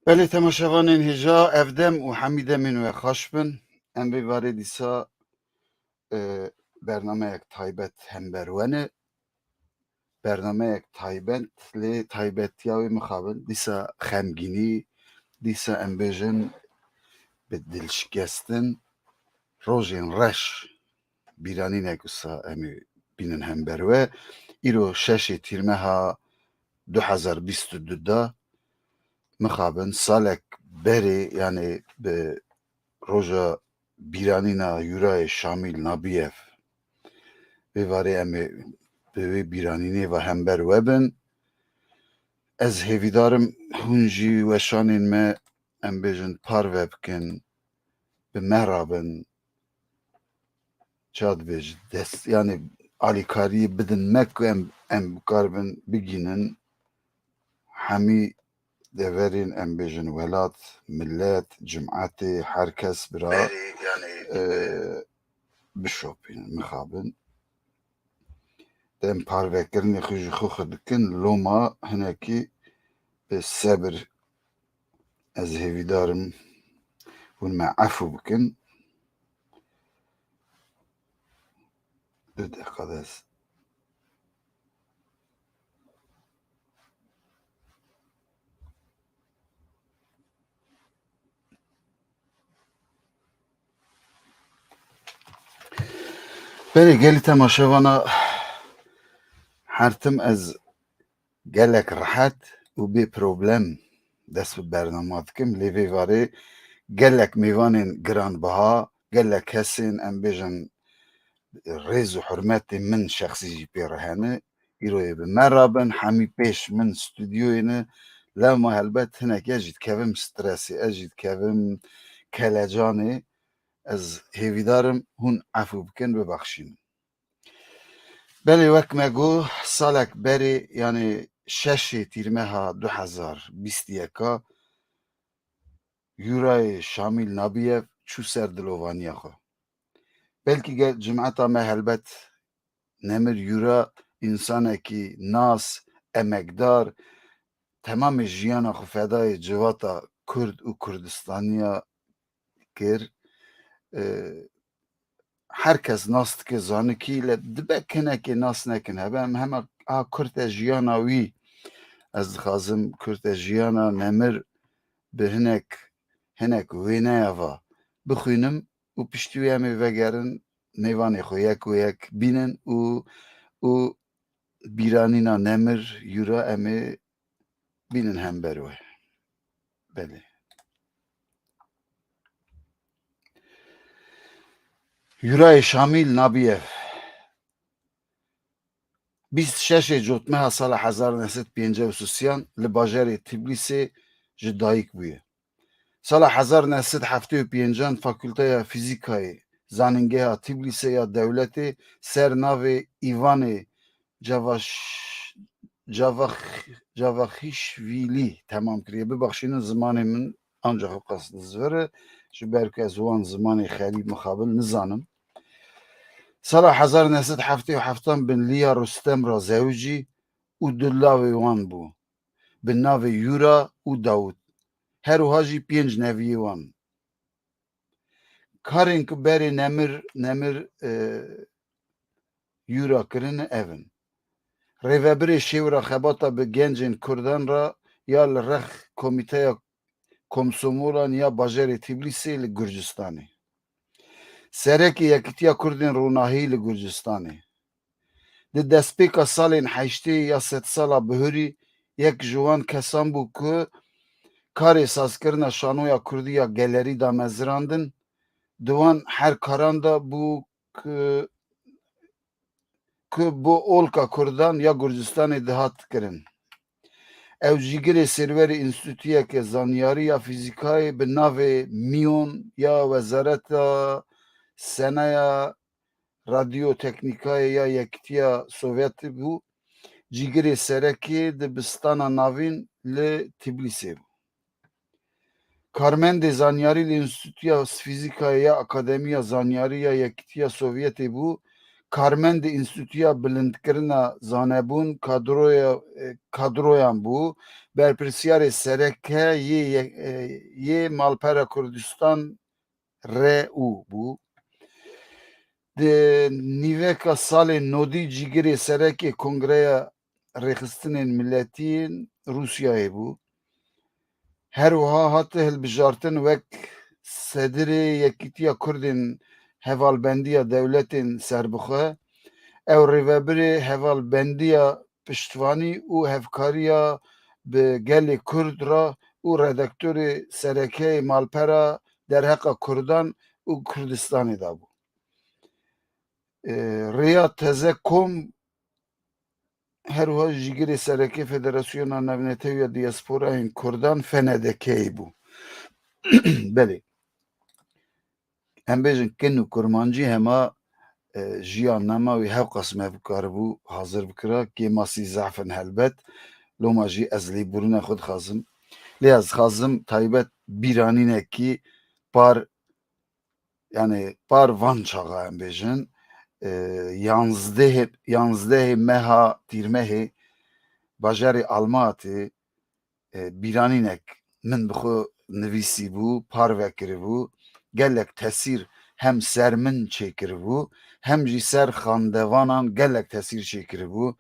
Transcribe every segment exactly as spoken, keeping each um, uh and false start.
Belê temaşevanên hêja, ev dem û hemî demên we xweş bin. Em vê varê dîsa, e, bernameyek taybet hember we ne. Bernameyek taybet, lê taybetiya wê mixabin. Dîsa xemgînî, dîsa em bêjin bi dilşikestin, rojên reş, bîranînek wisa em ê bînin hember we. Îro şeşê tîrmeha du hezar bîst û du de mixabin salek berê, yanî bi roja bîranîna Yurayê Şamîl Nabiyev. Vê varê em ê bi wê bîranînê ve hember we bin. Ez hêvîdar im hûn jî weşanên me, em bêjin, parve bikin, bi me re bin, ça dibêjin, dest, yanî alîkariyê bidin me ku em, em bikaribin bigînin hemî deverên, em bêjin, welat, milet, cimetê, her kes bira, e, bişopînin, mixabin. Dem parvekirinê xwe ji xwe xwe dikin, loma hinekî bi sebir, ez hêvîdar im hûn me efû bikin. Du deqa de ez Belê, gelî temaşevana, her tim ez gelek rehet û bê problem dest bi bernama dikim. Lê vê varê gelek mêvanên giranbiha, gelek kesên, em bêjin, rêz û hurmetê min şexsî jî pê re hene. Îro yê bi me re bin, hemî pêş min stûdyoyê ne. Lewma helbet hinek ez jî dikevim stresê, ez jî dikevim kelecanê. Ez hêvîdar im hûn efû bikin, bibexşînin. Belê, wek me got, salek berê, yanî şeşê tîrmeha du hezar bîst û yeka, Yurayê Şamîl Nabiyev çû ser dilovaniya xwe. Belkî gel cimeta me helbet Nemir Yura, însanekî nas, emekdar, temamê jiyana xwe fedayê civata Kurd û Kurdistaniya kir. E, her kes nas dike, zanikî, lê dibe hinekê nas nekin hebe. Em hema a kurte jiyana wî, ez dixwazim kurte jiyana Nemir bi hinek, hinek wêneya va bixwînim û piştî wê em ê vegerin mêvanê xwe yek û yek bînin û, û bîranîna Nemir Yura em ê bînin hember we. Belê. Yurayê Şamîl Nabiyev, bîst şeşê Cotmeha sala hezar neh sed pêncî û sisiyan li bajarê Tiblîsê ji dayik bûye. Sala hezar neh sed heftê û pêncan Fakulteya Fîzîkayê Zanîngeha Tiblîsê ya dewletê ser navê Îvanê Cavaş-, Cavax-, Cavaxîşvîlî temam kiriye. Bibexşînin, zimanê min ancax ew qas dizvire, ji ber ku ez wan zimanê xerîb mixabin nizanim. Sala hezar neh sed heftê û heftan bin Liya Rustem re zewicî û du lavê wan bû, bi navê Yura û Dawûd. Her wiha jî pênc neviyê wan. Karên ku berê Nemir, Nemir, e, Yura kirine ev in. Rêvebirê şêwira xebata bi gencên Kurdan re ya li rex Komîteya Komsomolan ya bajarê Tiblîsê li Gurcistanê. Serekê Yekîtiya Kurdên Ronahî li Gurcistanê. Di destpêka salên heştê ya sedsala bihurî yek ji wan kesan bû ku karê sazkirina şanoya kurdî ya gelerî damezirandin. Di wan her karan de bû ku, ku bo olka kurdan ya Gurcistanê dihat kirin. Ew cîgirê serwerê înstîtûyeke zanyarî ya fîzîkayê bi navê MION ya Wezareta Senaya Radyoteknîkayê ya Yekîtiya Sovyetê bû, cîgirê serekê dibistana navîn li Tiblîsê bû. Karmendê zanyarî li Înstîtuya Fîzîkayê ya Akademiya Zanyarî ya Yekîtiya Sovyetê bû, karmendê Înstîtuya Bilindkirina Zanebûn, kadroya, e, kadroyan bû, berpirsiyarê sereke yê ye-, e, yê Malpera Kurdistan R U bû. Di nîveka salê nodî cîgirê serekê Kongreya Rêxistinên Miletiyên Rûsyayê bû. Her wiha hate hilbijartin wek sedirê Yekîtiya Kurdên Hevalbendiya Dewletên Serbixwe, ew rêvebirê Hevalbendiya Piştvanî û Hevkariya bi Gelê Kurd re û redaktorê serekeyê Malpera Derheqa Kurdan û Kurdistanê de bû. E, Rêya Teze Kom her wiha jîgirê sereke Federasyona Navnetewî ya Diasporayên Kurdan, F N D K'yê bû. Belê. Em bêjin kin û kurmancî hema, e, jiyannama wî hewqas me bikaribû hazir bikira, kêmasî zehf in helbet. Loma jî ez lêborîna xwe dixwazim. Lê ez dixwazim taybet bîranînekî par, yani par van çaxa em bêjin, e, yanzdehê, yanzdehê meha Tîrmehê bajarê Almatê, e, bîranînek min bi xwe nivîsîbû, parve kiribû. Gelek tesîr hem ser min çêkiribû, hem jî ser xandevanan gelek tesîr çêkiribû.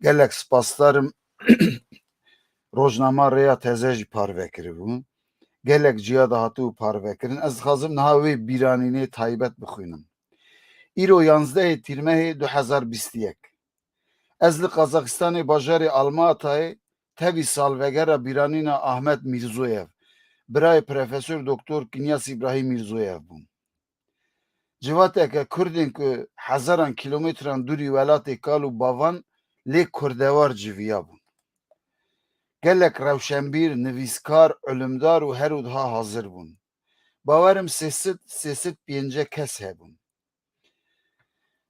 Gelek spasdar im, rojnama Rêya Teze jî parve kiribû. Gelek ciya de hatibû parve kirin. Ez dixwazim niha wê bîranînê taybet bixwînim. Îro yanzdehê Tîrmehê du hezar bîst û yek. Ez li Qazaxistanê bajarê Almatayê tevî salvegera bîranîna Ahmet Mîrzoyev, birayê Profesor Doktor Kinyas Îbrahîm Mîrzoyev bûm. Civateke Kurdên ku hezaran kîlometran dûrî welatê kal û bavan lê kurdewar civiyabûn. Gelek rewşenbîr, nivîskar, ilimdar û her wiha hazir bûn. Bawerim sê sed, sê sed pêncî kes hebûn.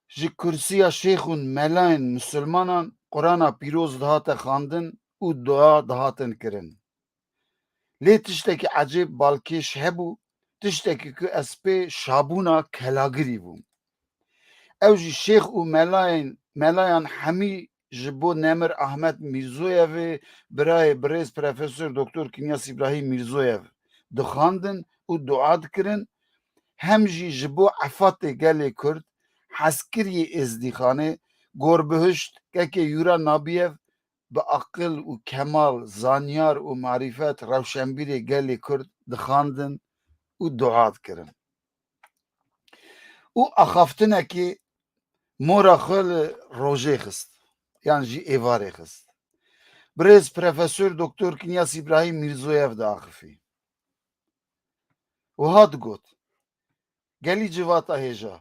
Ji kursiya şêx û melayên misilmanan Qurana pîroz dihate xwendin û dua dihatin kirin. Lê tiştekî ecêb balkêş hebû, tiştekî ku ez pê şabûna kelagirî bûm. Ew jî şêx û melayên, melayan hemî ji bo Nemir Ahmet Mîrzoyevê, birayê birêz Profesor Doktor Kinyas Îbrahîm Mîrzoyev dixwendin û dua dikirin, hem jî ji bo efatê gelê Kurd, hezkiriyê Êzdîxanê, Gorbihişt, kekê Yura Nabiyev, bi aqil û kemal, zanyar û marîfet, rewşenbîrê gelê Kurd dixwendin û dua dikirin. Û axaftinekê mora xwe li rojê xist, yan jî êvarê xist. Birêz Profesor Doktor Kinyas Îbrahîm Mîrzoyev diaxifî. Wiha digot, Gelî civata hêja,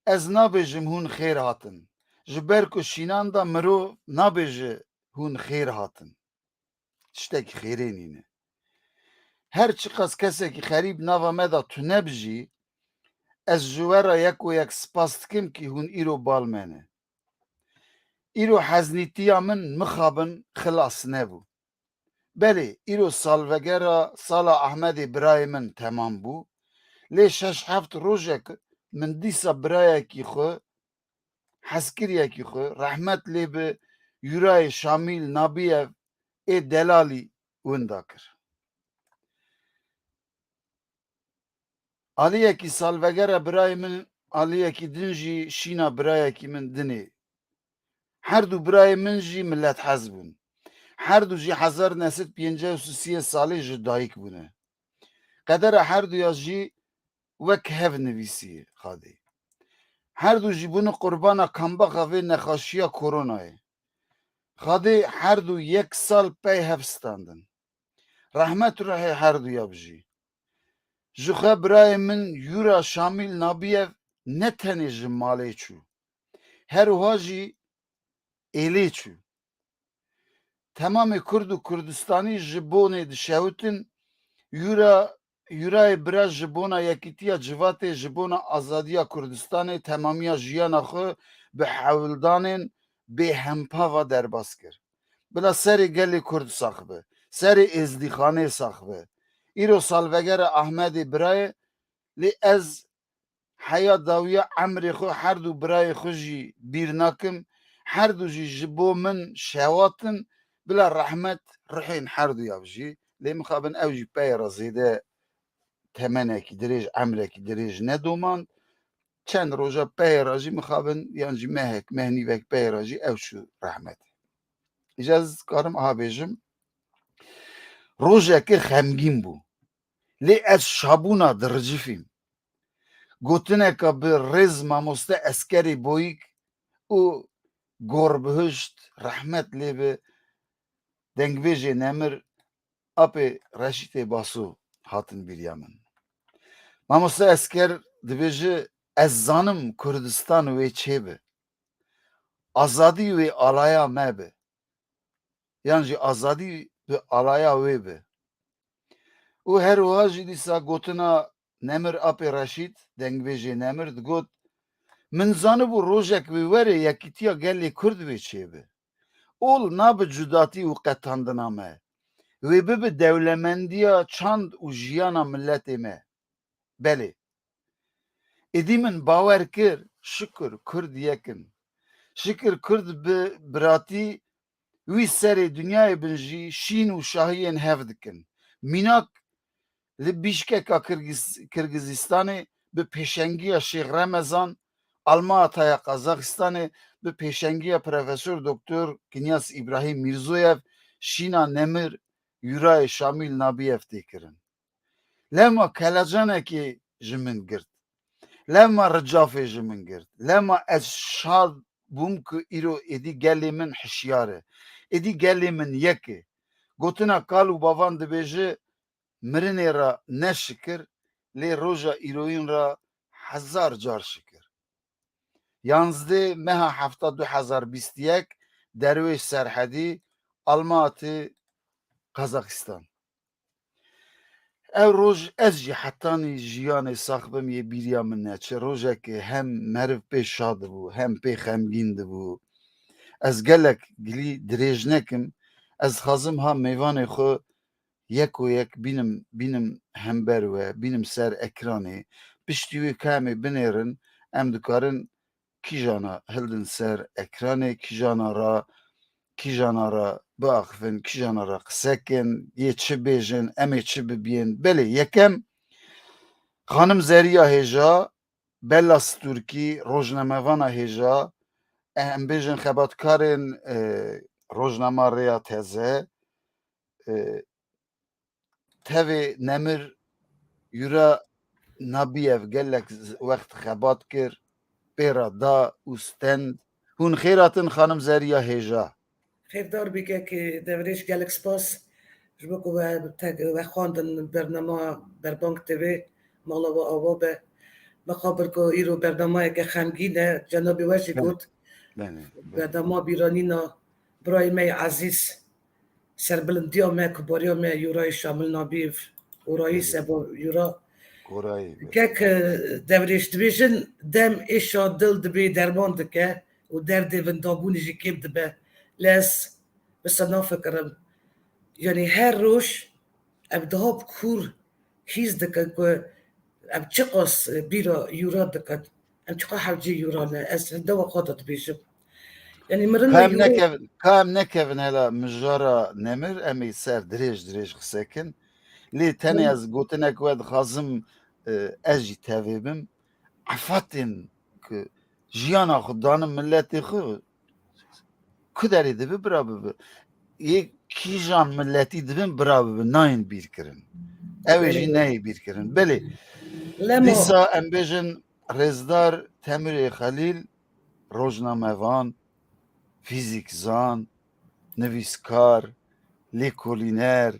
ez nabêjim hûn xêr hatin. Ji ber ku şînan de mirov nabêje hûn xêr hatin. Tiştekî xêrê nîne. Her çiqas kesekî xerîb nava me de tune bi jî, ez ji we re yek û yek spas dikim kî hûn îro bal me ne. Îro heznîtiya min mixabin xilas nebû. Belê, îro salvegera sala Ahmedê birayê min temam bû. Lê şeş heft rojek min dîsa birayekî xwe, hezkiriyekî xwe, rehmet lê bi Yurayê Şamîl Nabiyev ê delalî winda kir. Aliyekî salvegera birayê min, aliyekî din jî şîna birayekî min dinê. Her du birayê min jî milethez bûn. Her du jî hezar neh sed pêncî û sê salê ji dayik bûne. Qedera her duya jî wek hev nivîsî Xadê. Her du jî bûne qurbana kambaxa vê nexaşiya koronayê. Xadê her du yek sal pey hev standin. Rehmet ruhê her duya bijî. Ji xwe birayê min Yura Şamîl Nabiyev ne tenê ji malê çû. Her wiha jî êlê çû. Temamê Kurd û Kurdistanî ji bonê dişewitin, Yura, Yurayê bira ji bona yekîtiya civatê, ji bona azadiya Kurdistanê temamiya jiyana xwe bi hewldanên bêhempa ve derbas kir. Bila serê gelê Kurd sax be, serê Êzdîxanê sax be. Îro salvegera Ahmedê birayê, lê ez heya dawiya emrê xwe her du birayê xwe jî bîr nakim. Her du jî ji bo min şewat in. Bila rehmet ruhên her duya jî. Lê mixabin ew jî pey re zêde temenekî dirêj, emrekî dirêj nedomand. Çend roja peyê re jî mixabin, yan jî mehek, mehnîvek peyê re jî ew çû rehmetê. Îca ez karim aha bêjim, rojeke xemgîn bû. Lê ez şabûna diricifîm. Gotineka bi rêz mamoste Eskerê Boyîk û Gorbihişt rehmet lê bi dengbêjê nemir apê Reşîtê Baso hatin bîriya min. Mamoste Esker dibêje, ez zanim Kurdistan wê çêbi. Azadî wê alaya me bi. Yan jî azadî bi alaya wê bi. Û her wiha jî dîsa gotina Nemir apê Reşîd, dengbêjê Nemir digot, min zanibû rojek wê were yekîtiya gelê Kurd wê çêbi. Ol nabe cudatî û qetandina me. Wê bibe dewlemendiya çand û jiyana miletê me. Belê. Êdî min bawer kir, şikir Kurd yek in. Şikir Kurd bi biratî wî serê dinyayê bin jî şîn û şahiyên hev dikin. Mînak li Bîşkeka Kirgiz-, Kirgizistanê bi pêşengiya Şêx Remezan, Almataya Qazaxistanê bi pêşengiya Profesor Doktor Kinyas Îbrahîm Mîrzoyev şîna Nemir Yurayê Şamîl Nabiyev tê kirin. Lema kelecanekê ji min girt. Lema ricafê ji min girt. Lema ez şad bûm ku îro êdî gelê min hişyar e. Êdî gelê min yek e. Gotina kal û bavan dibêje, mirinê re ne şikir, lê roja îroyîn re hezar car şikir. Yanzdeh meha hefta du hezar bîst yek, Derwêş Serhedî, Almatî, Qazaxistan. Ew roj ez jî hetanî jiyanê sax bim yê bîriya min neçe. Rojekê hem meriv pê şa dibû, hem pê xemgîn dibû. Ez gelek gilî dirêj nekim. Ez dixwazim ha mêvanê xwe yek û yek bînim, bînim hember we, bînim ser ekranê. Piştî wê ka em ê binêrin, em dikarin kîjana hildin ser ekranê, kîjana ra, kîjana ra biaxivin, kîjana ra qise kin, yê çi bêjin, em ê çi bibiyên. Belê, yekem, Xanim Zeriya Hêja, Bella Stûrkî, rojnamevana hêja, em bêjin xebatkarên, e, rojnama Rêya Teze, e, tevê Nemir Yura Nabiyev gelek z-, wext xebat kir, pê re da û stend. Hûn xêr hatin, Xanim Zeriya Hêja. Xêrdar bî kekê Devrêş, gelek spas ji bo ku we te-, we xwendin bernama Berbang T V, mala we ava be. Mixabin ku îro bernameyeke xemgîn e, cenabê we jî Belê. got. Belê, belê. Bernama bîranîna birayê me yê ezîz, serbilindiya me, kubariya me, Yurayê Şamil Nabîv, Gorayî Belê. Seba Yura. Gorayî, belê. Kek, e, Devrêş, dibêjin, dem êşa dil dibê derman dike û derdê vindabûnê jî kêm dibe. Lê ez wisa nafikirim. Yanî her roj em daha bi kûr hîs dikin ku em çiqas bîra Yura dikin. Em çiqas hewcê Yura ne. Ez hindewa xwe de dibêjim. Yanî mirin Ka em nekevin, ka em nekevin hela mijara Nemir, em ê ser dirêj dirêj qise kin. Lê tenê Hı. ez gotinek we dixwazim, e, ez jî tevê bim. Efatên ku jiyana xwe danin miletê xwe, ku derê dibe bira bibe. Yê kîjan miletî dibin bira bibe, nayên bîr kirin. Ew ê jî Belê. neyê bîr kirin. Belê. Lemo. Dîsa em bêjin rêzdar Temirê Xelîl, rojnamevan, fîzîkzan, nivîskar, lêkolîner,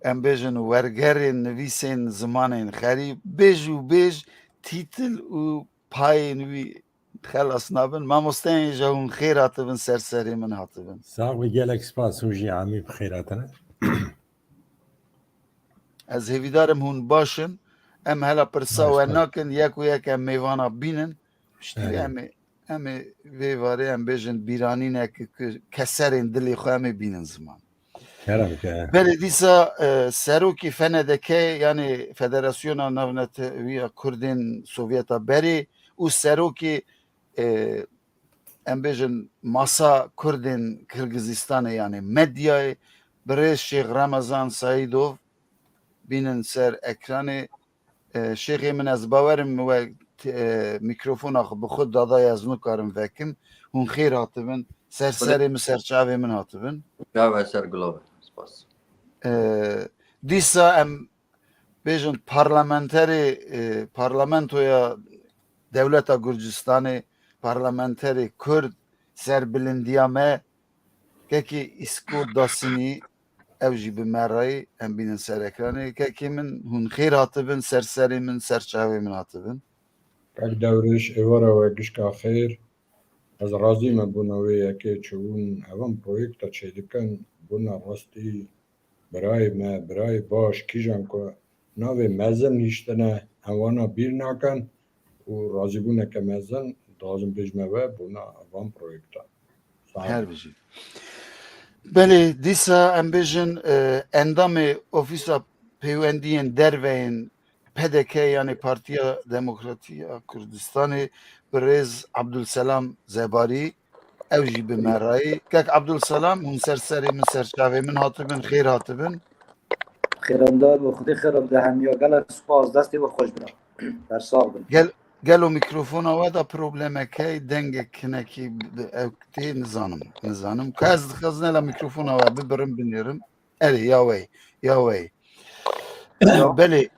em bêjin wergerên nivîsên zimanên xerîb, bêj û bêj tîtil û payên wî xelas nabin. Mamosteyên hêja, hûn xêr hatibin, ser serê min hatibin. Sax be, gelek spas, hûn jî hemî bi xêr hatine. Ez hêvîdar im hûn baş in. Em hela pirsa Baş, we baş. nakin, yek û yek em mêvana bînin. Piştî Erê. em ê, em ê vê varê em bêjin bîranînek ku keserên dilê xwe em ê bînin ziman. Kerem ke. Belê dîsa e, serokî F N D K, yanî Federasyona Navnetewî ya Kurdên Sovyeta Berê û serokî e, em bêjin masa Kurdên Kirgizistanê, yanî medyayê, birêz Şêx Remezan Saîdov bînin ser ekranê. E, Şêxê min, ez bawerim we t- e, mîkrofona xwe bi xwe dadaye, ez nikarim vekim. Hûn xêr hatibin. Ser serê min, ser çavê min hatibin. Gave ser gulove. Spas. E, dîsa em bêjin parlamenterê e, parlamentoya dewleta Gurcistanê, parlamenterê Kurd, serbilindiya me, kekî Îsko Dasinî, ew jî bi me re ye, em bînin ser ekranê. Kekê min, hûn xêr hatibin, ser serê min, ser çavê min hatibin. Kak Dewrêş, êvara we gişka xêr. Ez razî me bona wê yekê çûbûn, evan proyekta çêdikin, bona rastî birayê me, birayê baş, kîjan ku navê mezin hiştine, em wana bîr nakin û razîbûneke mezin dixwazim bêjime we bona van proyekta. Sağ ol. Her bijî. Belê, dîsa em bêjin e, endamê Ofîsa Peywendiyên Derve yên P D K, yanî Partiya Demokratî ya Kurdistanê, birêz Abdulselam Zebarî, ew jî bi me re ye. Kek Abdulselam, hûn ser serê min, ser çavê min hatibin, xêr hatibin. Xêrandar bo, Xwedê xêran de hemiya. Gelek spas, destê we xweş bira. Bersax bin. Gel, gelo mîkrofona we de problemek heye, dengek hinekî bi-, ew tê nizanim, nizanim. Ka ez dixwazim la mîkrofona we bibirim, binêrim. Erê, ya wey, ya wey. Belê.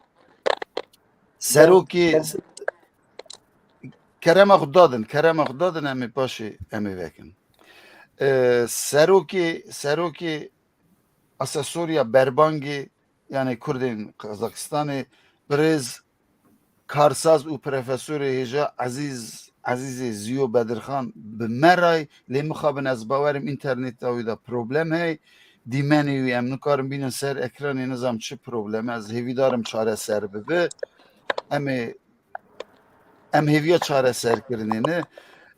Serokê, kerema xwe dadin, kerema xwe dadin, em ê paşê, em ê vekin. Ee, serokê, serokê Asesoriya Berbangê, yanî Kurdên Qazaxistanê, birêz karsaz û profesorê hêja Ezîz, Ezîzê Ziyo Bedirxan bi me re ye, lê mixabin, ez bawerim înterneta wî de problem heye. Dîmenê wî em nikarin bînin ser ekranê, nizam çi problem e, ez hêvîdarim çareser bibe. Em ê, em hêviya çareserkirinê ne.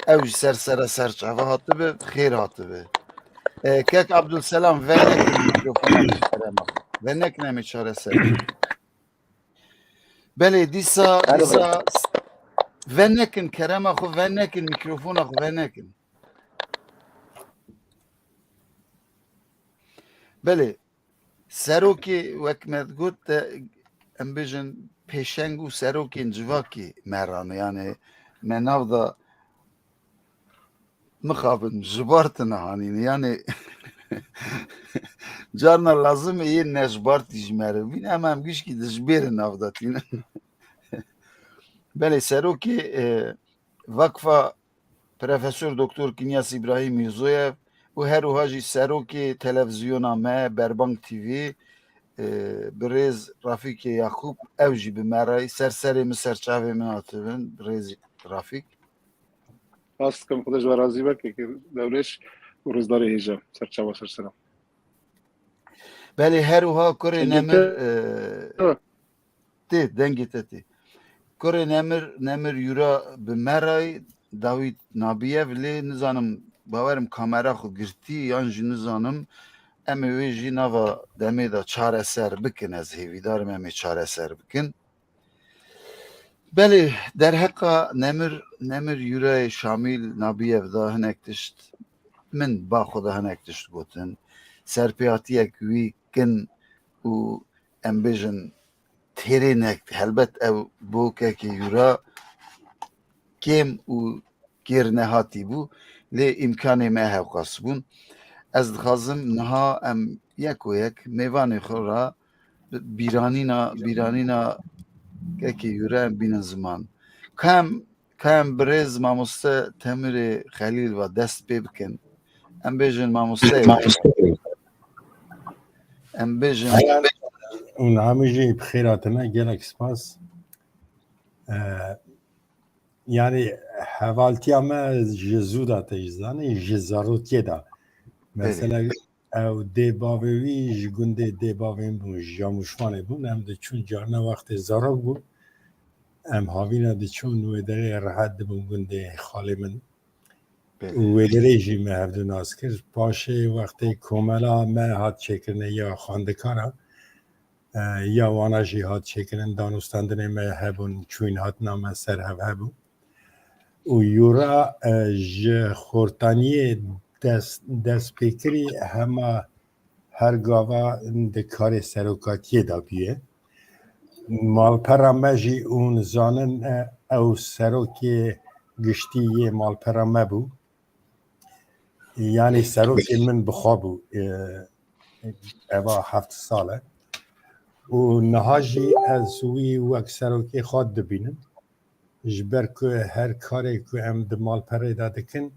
Ew ji ser sere ser çava hatibe, xêr hatibe. E, kek Abdulselam, venekin mîkrofona xwe, kerema xwe. Venekin, em ê çareser. Belê, dîsa, Alo, dîsa venekin, kerema xwe venekin, mîkrofona xwe venekin. Belê, serokê, wek me got, te, em bêjin pêşeng û serokên civakî me re ne, yanî me nav da mixabin, ji bar tine hanîne. Yanî carna lazim e yên ne ji bar tî ji me re bîne, em, em gişkî dijbêrin nav da tînin. Belê, serokê e, Vakfa Profesor Doktor Kinyas Îbrahîm Mirzoyev û her wiha jî serokê televîzyona me, Berbang T V, e, birêz Rafîkê Yaxûb, ew jî bi me re ye. Ser serê min, ser çavê min hatibin, birêz Rafîk. Spas dikim, Xwedê ji we razî be, kekê Dewrêş û rêzdarê hêja, ser çava, ser sera. Belê, her wiha kurê Dengê Nemir, te- e, tê, dengê te tê. Kurê Nemir, Nemir Yura bi me re ye, Dawîd Nabiyev, lê nizanim, bawerim kamera xwe girtî yan jî nizanim, em ê wê jî nava demê de çareser bikin, ez hêvîdarim em ê çareser bikin. Belê, derheqa Nemir, Nemir Yurayê Şamîl Nabiyev da hinek tişt, min ba xwe de hinek tişt gotin. Serpêhatiyek wî kin û em bêjin têrênek, helbet ew bo kekê Yura kêm û kêr nehatî bû, lê îmkanê me hewqas bûn. Ez dixwazim niha em yek û yek mêvanê xwe re bi-, bîranîna, bîranîna kekê Yura em bînin ziman. Ka em, ka em birêz mamoste Temurê Xelîl ve dest pê bikin. Em bêjin mamosteyê. Em bêjin. Hûn hemû jî bi xêr hatine, gelek spas. Ee, yani hevaltiya me ji zû de te jî zanî, ji zarokiyê de. Mesela ew dê bavê wî ji gundê dê bavê min bûn, ji Camûşvanê bûn. Em diçûn carna wextê zarok bûn. Em havîna diçûn wê derê rehet dibûn gundê xalê min. Wêderê jî me hevdu nas kir. Paşê wextê komela me hat çêkirinê ya xwendikara, e, ya wana jî hat çêkirin, danûstandinê me hebûn, çûyîn hatina me ser hev hebû. Û yûra, e, ji xortaniyê dest, destpêkirî hema her gava di karê serokatiyê de bûye. Malpera me jî hûn zanin, e, ew serokê giştî yê malpera me bû. Yanî serokê min bi xwe bû, e, eva heft sal e. Û niha jî ez wî wek serokê xwe dibînim. Ji ber ku her karê ku em di malperê de dikin,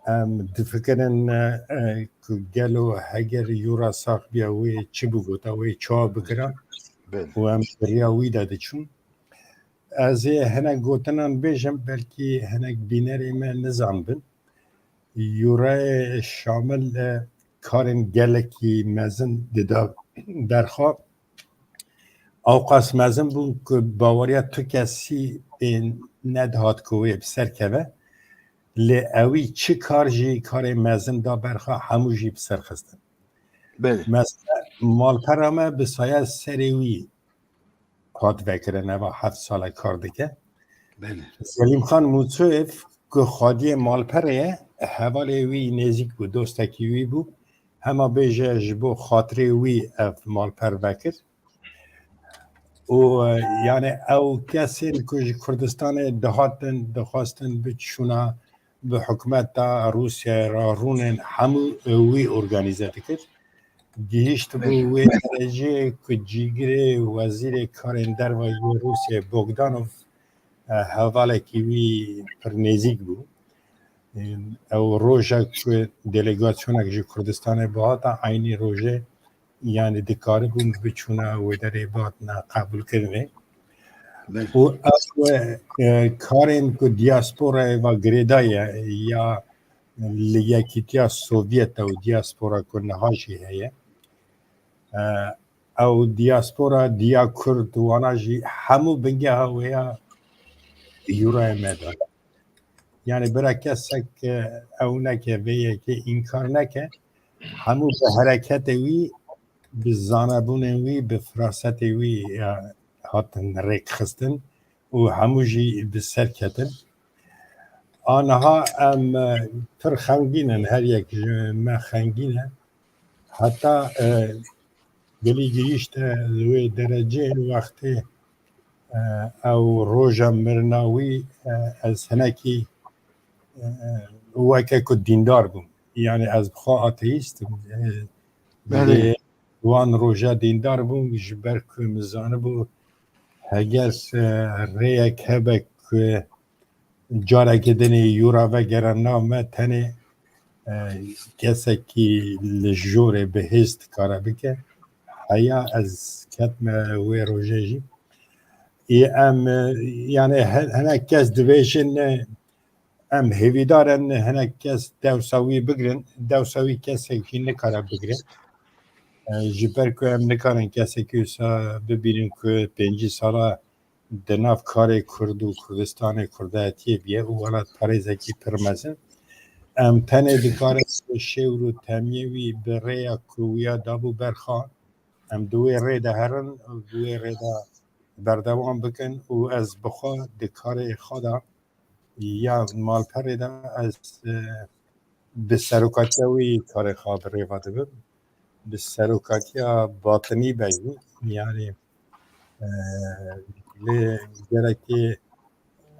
em difikirin, e, e, ku gelo heger yûra sax biya wê çi bigota, wê çawa bikira Belê. û em bi riya wî de diçûn. Ez ê hinek gotinan bêjim, belkî hinek bînerê me nizanibin. Yûrayê Şamil, e, karên gelekî mezin dida berxwe. Ewqas mezin bûn ku baweriya tu kesî pê nedihat ku wê bi ser keve. Lê ewî çi kar jî karê mezin da berxwe, hemû jî bi ser xistin. Belê. Mesela malpera me bi saya serê wî hat vekirin, eva heft sal e kar dike. Belê. Zelîmxan Mûçoyev ku xwediyê malperê ye, hevalê wî nêzîk bû, dostekî wî bû. Hema bêje ji bo xatirê wî ev malper vekir. Û, e, yani ew kesên ku ji Kurdistanê dihatin, dixwestin biçûna bi hikûmeta Rûsyayê re rûnin, hemû, e, wî organîze dikir. Gihîştibû Belê. wê dereceyê ku cîgirê wezîrê karên derve yê Rûsyayê Bogdanov, e, hevalekî wî pir nêzîk bû. E, ew roja ku delegasyonek ji Kurdistanê bihata, eynî rojê, yani dikaribûn biçûna wê derê bihatina qebûlkirinê. Belê. Û ew, e, karên ku diasporayê ve girêdaye ya li Yekîtiya Sovyet û diaspora ku niha jî heye. E, ew diaspora diya Kurd wana jî hemû bingeha wê ya yûrayê me de. Yani bira kesek, e, ew neke, vê yekê înkar neke, hemû bi hereketê wî, bi zanebûnên wî, bi firasetê wî, e, hatin rêkxistin û hemû jî bi ser ketin. Aniha em, e, pir xemgîn in, her yek ji me xemgîn e. Heta, e, gelî gihîşte wê dereceyê wextê, e, ew roja mirina wî, e, ez hinekî, e, weke ku dîndar bûm. Yani ez bi xwe ateîst im. E, Belê. Lê wan roja dîndar bûm, ji ber ku min zanibû heger, e, rêyek hebe ku carekê dinê yûra vegere nav me, tenê, e, kesekî li jorê bi hêz dikare bike. Heya ez ketme wê rojê jî. Ê em, e, yani he-, hinek kes dibêjin, e, em hêvîdar in hinek kes dewsa wî bigirin, dewsa wî kesek jî nikare bigire. E, ji ber ku em nikarin kesekî wisa bibînin ku pêncî sala di nav karê Kurd û Kurdistanê Kurdayetiyê bûye û welatparêzekî pir mezin. Em tenê dikarin bi şêwr û temiyê wî bi rêya ku wiya dabû berxwe, em di wê rê de herin û di wê rê de berdewam bikin û ez bi xwe di karê xwe de ya malperê de ez, e, bi serokatiya wî karê xwe bi rê ve dibim. Bi serokatiya batinî be jî, yani, e, lê gerekê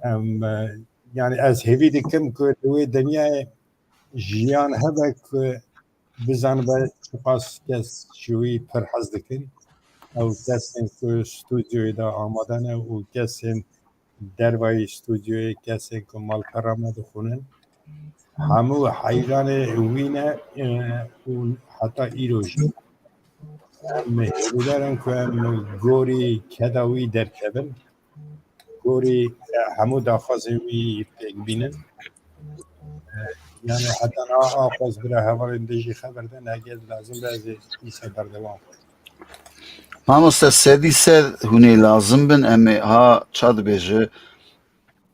em, e, yani ez hêvî dikim ku di wê dinyayê jiyan hebe ku bizanibe çiqas kes ji wî pir hez dikin. Ew kesên ku stûdyoyê de amade ne û kesên dervayî stûdyoyê, kesên ku malpera me dixwînin, hemû heyranê wî ne, e, û heta îro jî. Em hêvîdar in ku em gorî keda wî derkevin. Gorî, e, hemû daxwazên wî pêk bînin. E, yani heta niha aqoz bira hevalên din jî xeber din, eger lazim be ez ê dîsa berdewam bikim. Mamoste, sedî sed hûn ê lazim bin, em ê ha ça dibêje,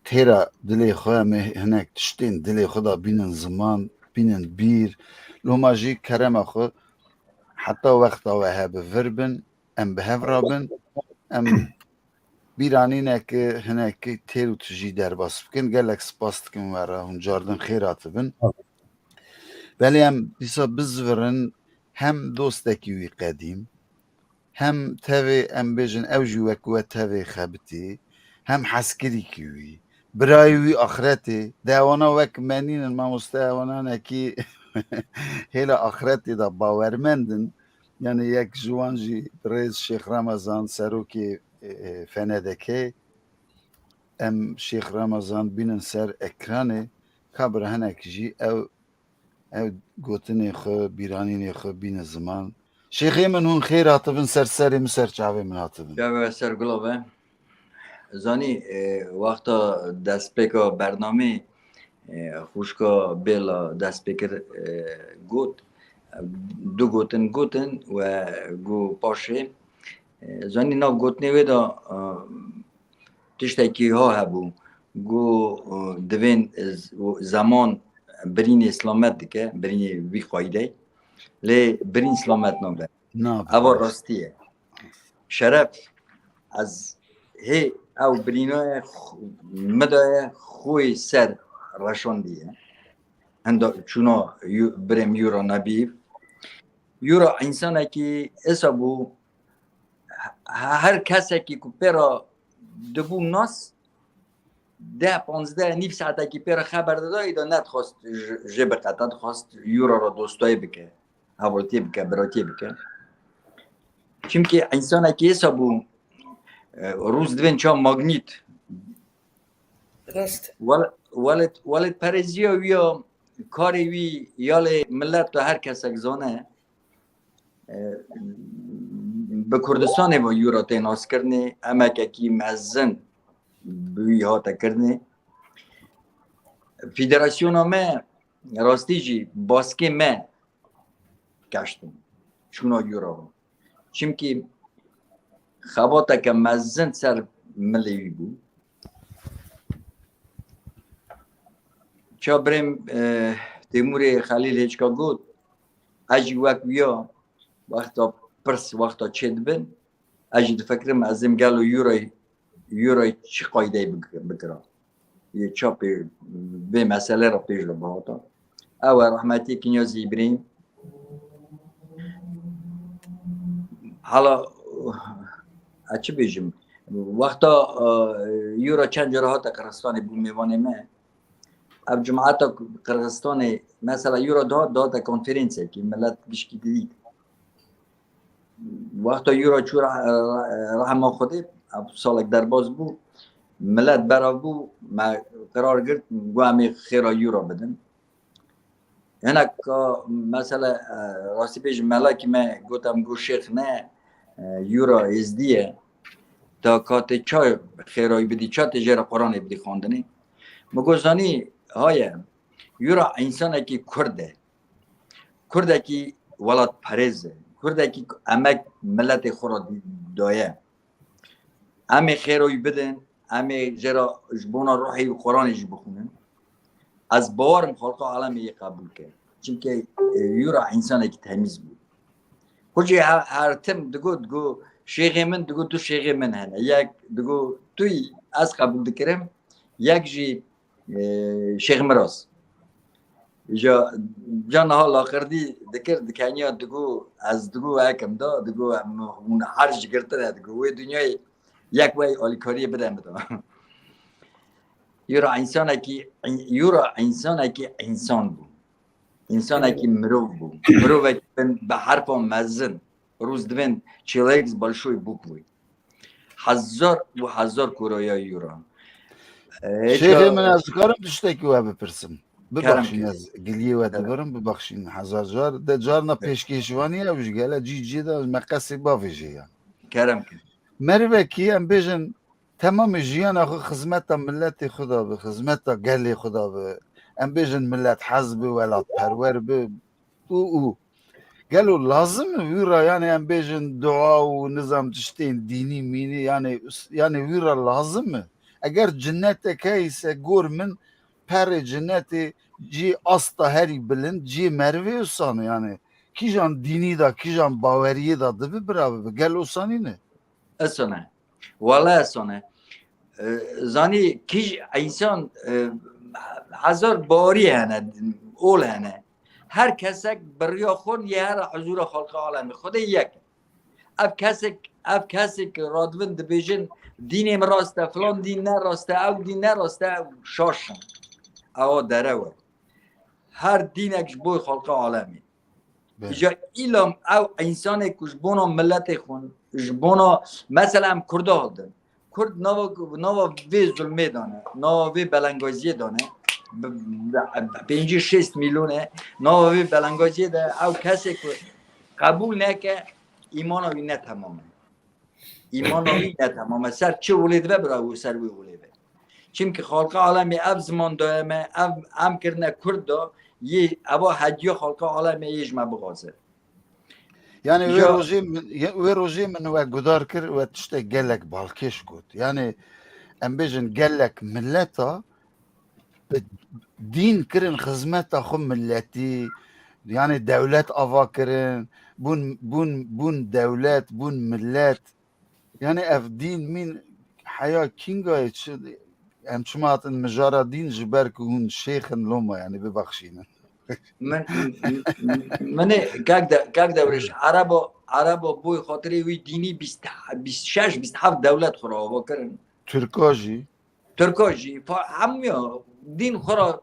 têra dilê xwe, em ê hinek tiştên dilê xwe de bînin ziman, bînin bîr. Loma jî kerema xwe heta wexta we hebe vir bin, em bi hev re bin, em bîranîneke hinekî têr û tijî derbas bikin. Gelek spas dikim we re, hûn cardin xêr hatibin. Belê em dîsa bizivirin hem dostekî wî qedîm, hem tevê, em bêjin, ew jî wek we tevê xebitî, hem hezkirîkî wî, birayê wî axretê, de ewana wek me nînin, mamoste, ewana hinekî hêla axretê de bawermend in. Yani yek ji wan jî birêz Şêx Remezan, serokê, e, e, F N D K, em Şêx Remezan bînin ser ekranê, ka bira hinek jî ew, ew gotinê xwe, bîranînê xwe bîne ziman. Şêxê min, hûn xêr hatibin, ser serê min, ser çavê min hatibin. Çavê ser gula be. Zanî, e, wexta destpêka bernamê, e, xwişka Bêla destpêkir, e, got, du gotin gotin we got paşê, e, zanî nav gotinê wê de, e, tiştekî ha hebû. Got, e, divên, e, z-, zeman birînê silamet dike, birînê vî qaydey. Lê birîn silamet nabe. Nabe. Eva rastî ye. Şeref, ez hê ew birînayê xu-, min daye xwê ser reşandiye. Henda çûna yu-, birêm Yura nebî. Yura însanekî esa bû, he-, her kesekî ku pê re dibû nas, deh, panzdeh, nîv saetekî pê re xeber dida, îda nedixwast ji, jê biqete, dixwast Yura re dostayî bike, hevaltiyê bike, biratiyê bike. Çimkî însanekî êsa bû, e, rûz divên ça magnît. Rast. Wel-, welêt, welêt perêziya wî ya, karê wî ya lê millet de her kesek zane. E, bi Kurdistanê ve Yura tê naskirinê, emekekî mezin bi wî hate kirinê. Federasyona me, rastî jî baskê me keştin çûna Yura ve. Çimkî xebateke mezin ser milê wî bû. Ça birêm, e, Têmûrê Xelîl Hêçka got, ez jî wek wî ya, wexta pirs, wexta çê dibin, ez jî difikirim, ez êm gelo Euroyê, Euroyê çi qaydeyê bik-, bikira. Yê ça pê, vê meselê re pêş re bihata. Ew e rehmetî Kinyazî Îbrahîm. Hala, ez çi bêjim? Wexta, e, Euro çend cara hate Qirxistanê bû mêvanê me. Ev cumata Qirxistanê, mesela Euro dihat, dihate konferansekî, millet gişkî didît. Wexta Euro çû re-, re-, rehma Xwedê, ev salek derbas bû, millet berav bû, me qerar girt, got em ê xêra Euro bidin. Hinek ka, mesela, e, rastî bêjim, melekî me got, em got şêx ne, e, Euro êzdî ye. Ta ka tê ça xêrayî bidî, ça tê jê re Quranê bidî xwendinê. Min got, zanî, haye, Euro însanekî Kurd e. Kurdekî welatperêz e. Kurdekî emek miletê xwe re daye. Em ê xêroyî bidin, em ê jê re ji bona ruhê wî Quranê jî bixwînin. Ez bawerim xalqa alemê yê qebûl ke. Çimkî, e, Yura însanekî temîz bû. Xwe jî he-, her tim digot, digot, şêxê min, digot, du şêxê min hene. Yek digot, tu yî, ez qebûl dikirim. Yek jî, e, Şêx Miraz. Ja, ja niha laqirdî dikir, dikeniya, digot, ez digot, ekim da, digot, em hûn her ji girtine, digot, wê dinyayê yek wey alîkariyê bide min da. Yura însanekî, yura însanekî însan bû. Însanekî mirov bû. Mirovekî bin bi herfa mezin. Rûz divên çêleyek ji balşoyê bûk bû. Hezar û hezar koroya Yura. Ee, Şêxê ça- min, ez dikarim tiştekî we bipirsim? Kerem Bibexşîn, ke. ez giliyê we Kerem. dibirim, bibexşîn hezar car. De carna Kerem. pêşkêşvanî ew ji gele cî cî de me qesê bavêjê ya. Kerem ke. Merivekî em bêjin temamê jiyana xwe xizmeta miletê xwe de bi, xizmeta gelê xwe de bi. Em bêjin milethez bi, welatperwer bi. Û, û. Gelo lazim e wî re, yani em bêjin dua û nizam tiştên dînî mînî, yani, yani wî re lazim e. Eger cinnetek heyse gor min perê cinnetê cî asta herî bilind cî merivê usan e. Yani kîjan dînî de, kîjan baweriyê de dibi bira bibi. Gel usanî ne? Esane. Wala esane. E, zanî kîj însan, e, hezar bawarî hene, ol hene. Her kesek bi riya xwe yê here huzûra xalqa alemê. Xwedê yek. Ev kesek, ev kesek radibin dibêjin dînê min rast e, filan dîn ne rast e, ew dîn ne rast e, ew şaş in. Ewa derew e. Her dînek ji bo xalqa alemê. Belê. Îja îlam ew însanê ku ji bona miletê xwe, ji bona, mesela em Kurda hildin. Kurd nava, nava vê zulmê dane, nava vê belengaziyê dane. Bi, bi, pêncî şêst milyon e. Nava vê belengaziyê de ew kesê ku qebûl neke, îmana wî ne temam e. Îmana wî ne temam e. Ser çi olê dibe bira û ser wê olê be. Çimkî xalqa alemê ev ziman daye me, ev em kirine Kurd da, yê eva hediya xalqa alemê yê ji me bixwaze. Yani wê Ya- rojê min, ya- wê rojê min we gudar kir, we tiştek gelek balkêş got. Yani em bêjin gelek mileta bi dîn kirin xizmeta xwe miletî, yani dewlet ava kirin, bûn, bûn, bûn dewlet, bûn millet. Yani ev dîn mîn heya kîngayê çi, em çima hatin mijara dîn ji ber ku hûn şêx in loma, yani bibexşînin. Min, min ê kak de, kak Dewrêj, Erebo, Erebo boy xatirê wî dînî bîst, bîst şeş, bîst heft dewlet xwe re ava kirin. Tirka jî. Tirka jî, fa-, hemûya dîn xwe re,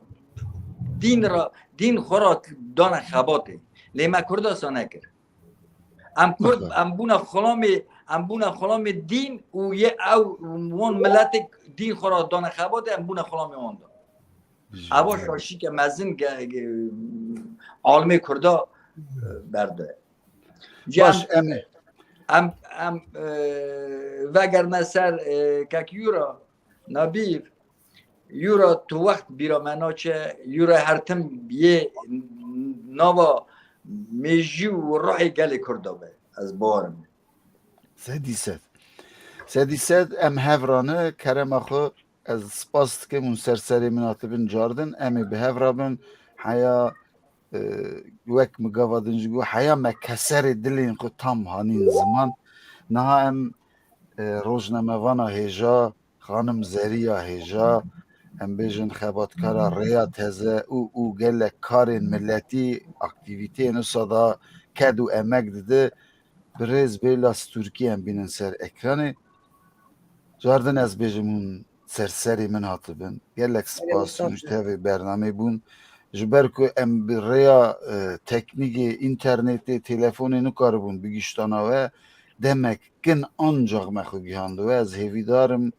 dîn re, dîn xwe re dane xebatê. Lê me Kurda sa nekir. Em Kurd, Wexta. em bûne xulamê, em bûne xulamê dîn û yê ew wan miletê dîn xwe re dane xebatê, em bûne xulamê wan de. Ji Ewa şaşîke mezin ge-, ge-, almê Kurda, e, berdoye. Ji Baş, em, em ê. em, em, e, vegerine ser, e, kek Yura, Nabîr, Yura tu wext bîra me naçe, Yura her tim yê nava mêjî û ruhê gelê Kurda be. Ez bawerim. Sedî sed. Sedî sed em hev rane, kerema xwe ez spas dikim hûn ser serê min hatibin cardin. Em ê bi hev rabin. Heya, e, wek min gava din jî got, heya me keserê dilên xwe tam hanîn ziman. Niha em, e, rojnamevana hêja, xanim Zeriya hêja, em bêjin xebatkara rêya teze û, û gelek karên miletî, aktîvîteyên wisa da ked û emek dide. Birêz Bêlas Turkî em bînin ser ekranê. Cardin ez bêjim hûn ser serê min hatibin. Gelek spas hûn ji tevê bernamê bûn. Ji ber ku em bi rêya, e, teknîkê, înternetê, telefonê nikaribûn bigihiştana we, demek kin ancax me xwe gihandiwe. Ez hêvîdar im,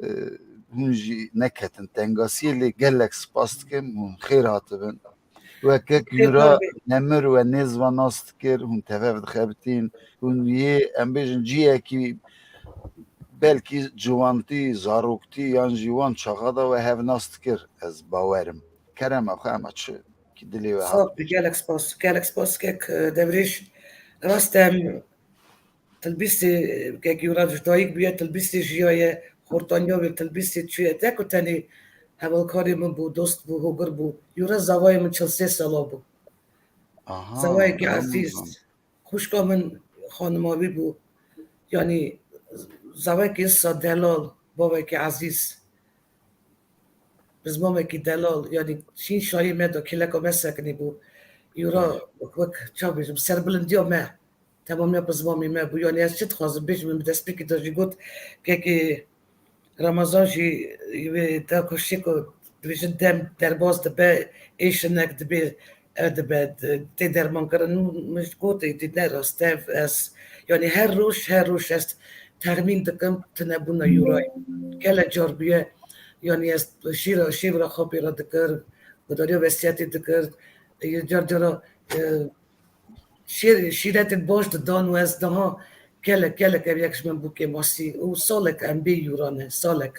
e, hûn jî neketin tengasiyê, lê gelek spas dikim, hûn xêr hatibin. Weke Xêr Yura hatibin. Nemir we nêz ve nas dikir, hûn tev hev dixebitîn, hûn yê, em bêjin, ciyekî belkî ciwantî, zaroktî yan jî wan çaxa de we hev nas dikir, ez bawer im. Kerema xwe ema çi ki dilê we hat. Sağ ol, gelek spas, gelek spas kek, e, Devrêj. Rast em Tilbîstê, kek Yura ji dayik bûye, tilbîstê jiyaye, xortaniya wê tilbîstê çûye. Tek û tenê hevalkarê min bû, dost bû, hogir bû. Yura zavayê min çil sê sala bû. Aha, Zavayekî ezîz. Xwişka min xanima wî bû. Yanî zavayekî wisa delal, bavekî ezîz. Bi zimanekî delal, yanî şîn şayî me de kêleka me sekinî bû. Yura wek, wek çav bêjim, serbilindiya me, temamiya bi zimanê me bû. Yanî ez çi dixwazim bêjim, min bi destpêkê de jî got, kekê Ramazan jî wê te ku şêko dibêjin dem derbas dibe, ê şinek dibê, e, dibe, di-, tê derman kirin. Min ji got, êdî ne rast e, ez, yanî her roj, her roj ez texmîn dikim, tune bûna Yurayê. Gelek car bûye, yanî ez şîra, şêvra xwe pê re dikir, gudariya wesiyetê dikir, e, car cara, e, şêr-, şîretên baş didan û ez daha gelek, gelek ev yek ji min bû kêmasî û salek em bê Yura ne, salek.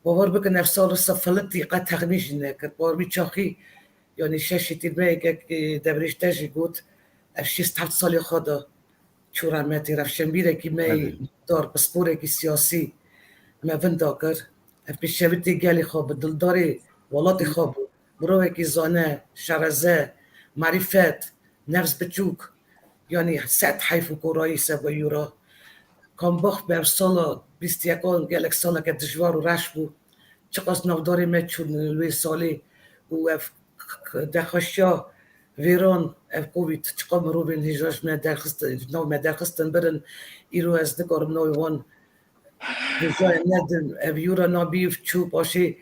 Bawer bikin ev sal wisa filitî qet texmîn jî nekir. Bawer wî çaxî Yanî şeşê tîr me yekek, e, Devrêj te jî got, ev şêst heft salê xwe de çû remetê, rewşenbîrekî me yê Belê. dar, pisporekî siyasî me vinda kir. Ev pêşevitê gelê xwe bi dildarê welatê xwe bû. Mirovekî zane, şereze, marîfet, nefs biçûk. Yanî sed heyf û korayî seba Yura. Kambax bi ev sala bîst yekan gelek saleke dijwar û reş bû. Çiqas navdarê me çûn wê salê û ev nexweşiya vêran, ev Covid çiqa mirovên hêja ji me derxistin, ji nav me derxistin birin. Îro ez nikarim navê wan hêjayê nedim. Ev Yura Nabîv çû paşê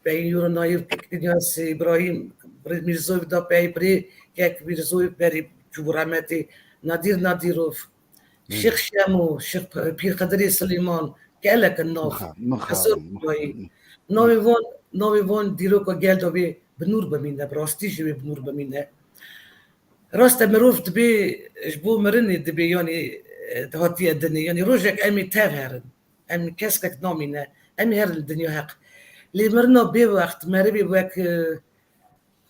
Peyî Yura Nayîv, Kek Îlyas Îbrahîm, Mîrzoyîv da pey birê, Kek Mîrzoyîv berî çûbû remetê, Nadîr Nadîrov, Şêx Şemo, Şêx Pîr Xedirê Silêman, gelek in nav. Mixabin, Hesor mixabin, Kulayî. Navê van, navê van dîroka gel da wê bi nûr bimîne, bi rastî jî wê bi nûr bimîne. Rast e, mirov dibê, ji bo mirinê dibê, yanî, e, hatiye dinê. Yanî rojek em ê tev herin. Em keskek namîne. Em ê herin li dinya heq. Lê mirina bê wext, merivê wek, e,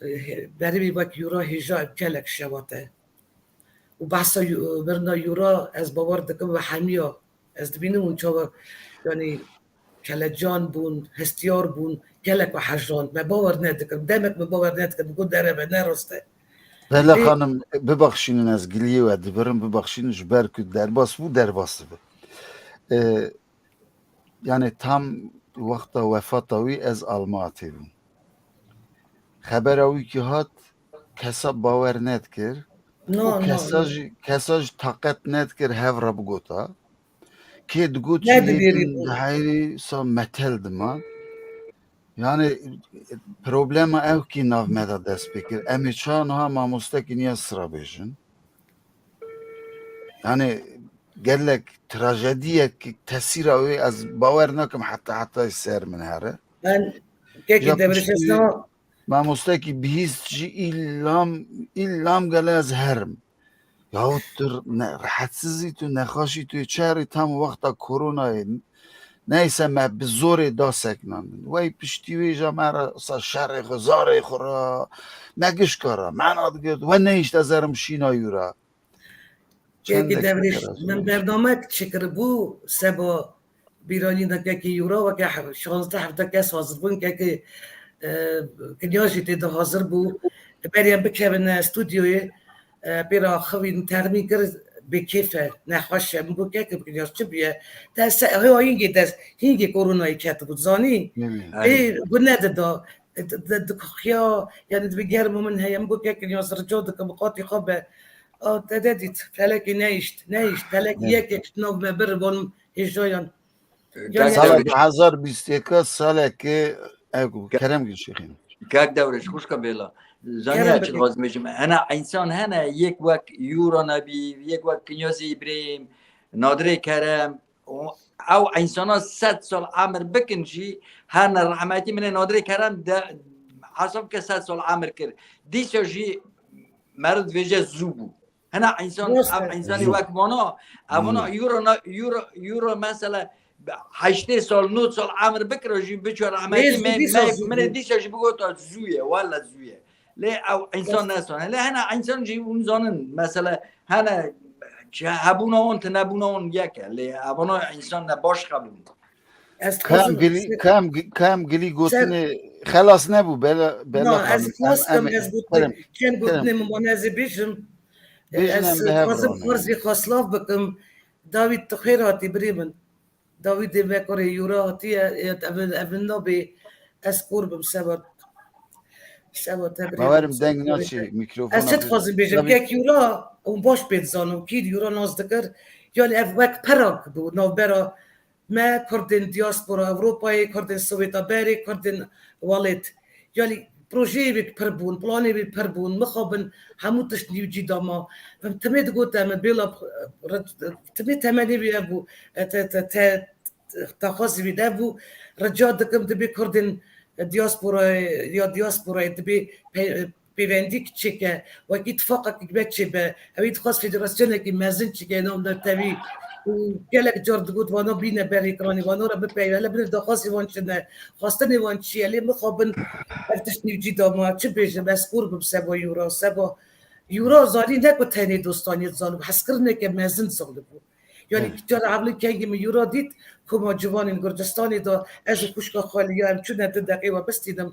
e, merivê wek Yura hêja ev gelek şewat e. Û behsa Yu-, mirina Yura ez bawer dikim we hemiya. Ez dibînim hûn çawa, yanî, kelecan bûn, hestiyar bûn, gelek we hejand. Me bawer nedikirin. Demek me bawer nedikirin. Got dereve ne rast e. Bela Ê- Xanim, bibexşînin, ez giliyê we dibirim, bibexşînin, ji ber ku derbas bû, derbas dibe. Ee, yani tam wexta wefata wî ez Almatê bûm. Xebera wî ki hat, kesa bawer nedikir. No, Û no, kesa no. jî, kesa jî taqet nedikir hev re bigota. Kê digot Ne jî lê dibêrî din bû. Diheyrî sa metel dima. Yani problema ew kî nav me de dest pê kir. Em ê çawa niha mamostekî niya sira bêjin? Yani gelek trajediyek tesîra wê ez bawer nakim heta heta ser min here. Ben kekî Ya devrê piştî şesna Mamostekî bihîst jî îlam, îlam gele ez herim. Yahut tu ne, rehetsiz î tu, nexweş î tu, çerî tam wexta koronayê. Neyse me bi zorê da seknandin. Wey piştî wê ja me re sa şerê xwe, zarê xwe ra, me gişka ra, me nadigirt, we neyişt ez herim şîna yû ra. Kekî Çendek Devrîş, fikir ez min û bernamek çikiribû seba bîranîna kekî Yura weke he-, şazdeh hevdeh kes hazir bûn, kekî, e, Kinya jî tê de hazir bû. Berî em bikevin, e, stûdyoyê, e, pê re axivîn, termîn kir, bêkêf e, nexweş e. Min got, kekî Kinya çi bûye? Te se-, hewa hîngê dest, hîngê koronayê ketibû, zanî? Ê, gu nedida, di, di, dikuxiya, yani dibê germa min heye, min got, kekî Kinya ez rica dikim, bi qatî xwe be. A, te de dît, felekê neyişt, neyişt, felekê Evet. yek yek ji nav me bir, von hêjayan. Ee, Yani Salek du hazar bîst êk salekê ew Ke- kerem gir şêxîn. Kak Dewrêş, xwişka Bêla. Zaniya Kerem çi bike. Dixwazim bêjim. Hene însan hene yek wek Yura Nebî, yek wek Kinyazê Îbrahîm, Nadirê Kerem, O, ew însana sed sal emir bikin jî, her ne rehmetî min ê Nadirê Kerem de hesab ke sed sal emir kir. Dîsa jî meriv dibêje zû bû. Hina însan, Rast ev e. însanî Zû. Wek vana, ev vana Zû. Euro na, euro, euro mesela heştê sal, nod sal emir bikira jî biçe rehmetî Lê me, zû dîsa me, zû min ê bû. Dîsa jî bigota zû ye, wela zû ye. Lê ew însan Rast. Nesane. Lê hene însan jî hûn zanin, mesela hene çi hebûna wan, tu nebûna wan yek e. Lê evana însan ne baş xebûn. Ez Kam dixwazim gilî, ser kam gi-, kam gilî ser gotinê xelas nebû, bela, bela Na, ez xanim. Em, xwestim, em, ez gotim, kerem, çend kerem. Gotinê min wan ez ê bêjim. Bêjin Ez em bi hev dixwazim ronî. Arzê xwe silav bikim. Dawîd, tu xêr hatî birê min. Dawîdê me kurê Yûra hatiye, ev, ev nabê ez kor bim seba, seba te birê Bawerim min deng seba naçê te. Mikrofona Ez çi bi-, dixwazim bêjim, tabii. Kek Yûra, hûn baş pê dizanin, kî Yûra nas dikir, yani ev wek perak bû, navbera me, Kurdên diaspora Ewropayê, Kurdên Sowêta berê, Kurdên welêt. Yani projeyê wê pir bûn, planê wê pir bûn, mixabin hemû tişt nîvcî dama. Em timê digote min bêla, re-, timê temenê wî ev bû, e, te, te, te, daxwazê wî de bû, rica dikim dibê Kurdên diasporayê, ya diasporayê dibê pe-, pêvendî çêke, wekî tifaqekî me çêbe. Ew ê dixwest federasyonekî mezin çêke, nav netewî. Û gelek car digot, vana bîne ber ekranê, vana re bipeyve. Hele binê daxwazê wan çi ne, xwestinê wan çi ye, lê mixabin ev tişt nîvcî dama. Çi bêjim, ez qûr bim seba Yûra, seba Yûra zanî ne ku tenê dostaniyê zanibû, hezkirineke mezin zanibû. Yanî cara evlî kengî min Yura dît, koma ciwanên Gurcistanê de, ez û xwişka xwe Liya em çûne di deqê we bistînim.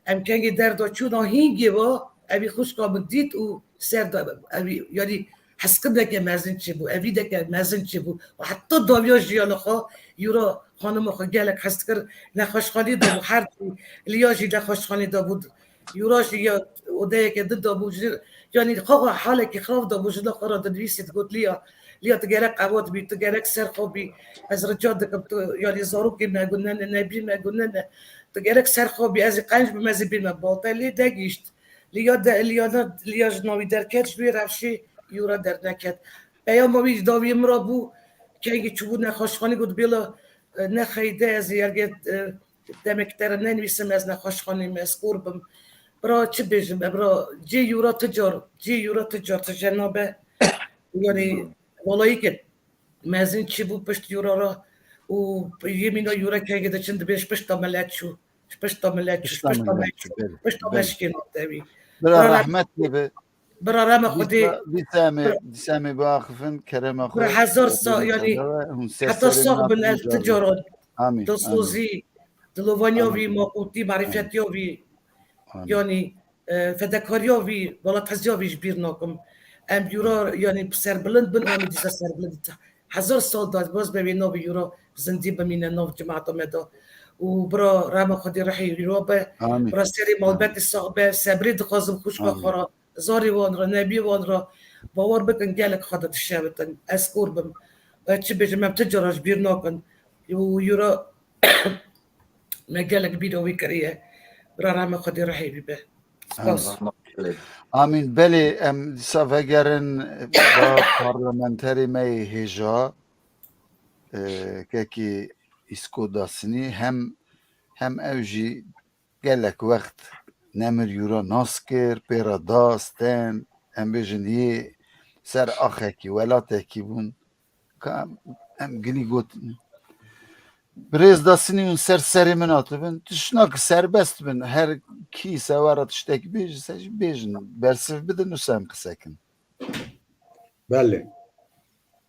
Em kengî derda çûna hîngê ve, evî xwişka min dît û ser de, evî, yanî heskineke mezin çêbû, evîdeke mezin çêbû. Û heta dawiya jiyana xwe, Yura xanima xwe gelek hes dikir, nexweşxanê de bû, her Liya jî nexweşxanê de bû. Yura jî ya odeyeke din de bû, ji, yanî xwe halekî xirab de bû, jina xwe re dinivîsî, digot, Liya, Liya, tu gerek qewat bî, tu gerek ser xwe bî. Ez rica dikim, tu, yanî zarokê me gunene, nebî me gunene. Tu gerek ser xwe bî, ez ê qenc bim, ez ê bîme bal te, lê negihîşt. Liya de, Liya ne, Liya ji navî derket, ji wê rewşê Yura derneket. Peyama wî ji dawiyê min re bû, kengî çûbû nexweşxanê, got, Bêla, e, nexeyde, ez ê erge, e, demek te re nenivîsim, ez nexweşxanê me, ez kor bim. Bira çi bêjim, e, bira, cê Yura ti car, cê Yura ti car tije nabe. Yanî, valayî ke mezin çîbû pişt Yura re û yê mîna Yura kengê diçin dibê ji pişta milet çû. Ji pişta milet çû, ji Pişta pişta me milet çû, çû, belê, pişta me belê. Şikêna tevî. Bira Bira re-, rehmet lê be. Bira rehma Xwedê. Dîsa, dîsa em ê, Bira dîsa em ê biaxifin, kerema Bira xwe hezar sa-, Xwedê yanî, nîşan dawe, hûn ser heta serê sax min bin, ez inşallah. Ti cara Amîn, amîn. Dilsozî, dilovaniya Amîn. Vî, maqûtî, marîfetiya vî, Amîn. Yanî, e, fedakariya vî, welatxeziya vî ji bîr nakim. Em Yura, yanî, serbilind bin, em ê dîsa serbilind. Hezar sal daxwaz be wê navê Yura zindî bimîne nav cemaeta me de. Û bira rehma Xwedê rihê Yura be. Amîn. Bira serê malbetê sax be. Sebrê dixwazim xwişka Amîn. Xwe re. Zarê wan re, nebiyê wan re, bawer bikin, gelek xwe de dişewitin. Ez kor bim. Ez çi bêjim, em ti cara ji bîr nakin. Û Yura me gelek bîra wî kiriye. Bira rehma Xwedê rihê wî be. Spas. Amîn. Amîn. Belê, em dîsa vegerin ba parlamenterê me yê hêja, e, kekî Îsko Dasinî, hem, hem ew jî gelek wext Nemir Yura nas kir, pê re da, sten, em bêjin yê ser axekî, welatekî bûn. Ka em gilî gotin. Birêz Dasinî hûn ser serê min hatibin. Tiştna ki serbest bin. Her kî sewa re tiştek bêje, se jî bêjin. Bersiv bidin û se em qise kin. Belê.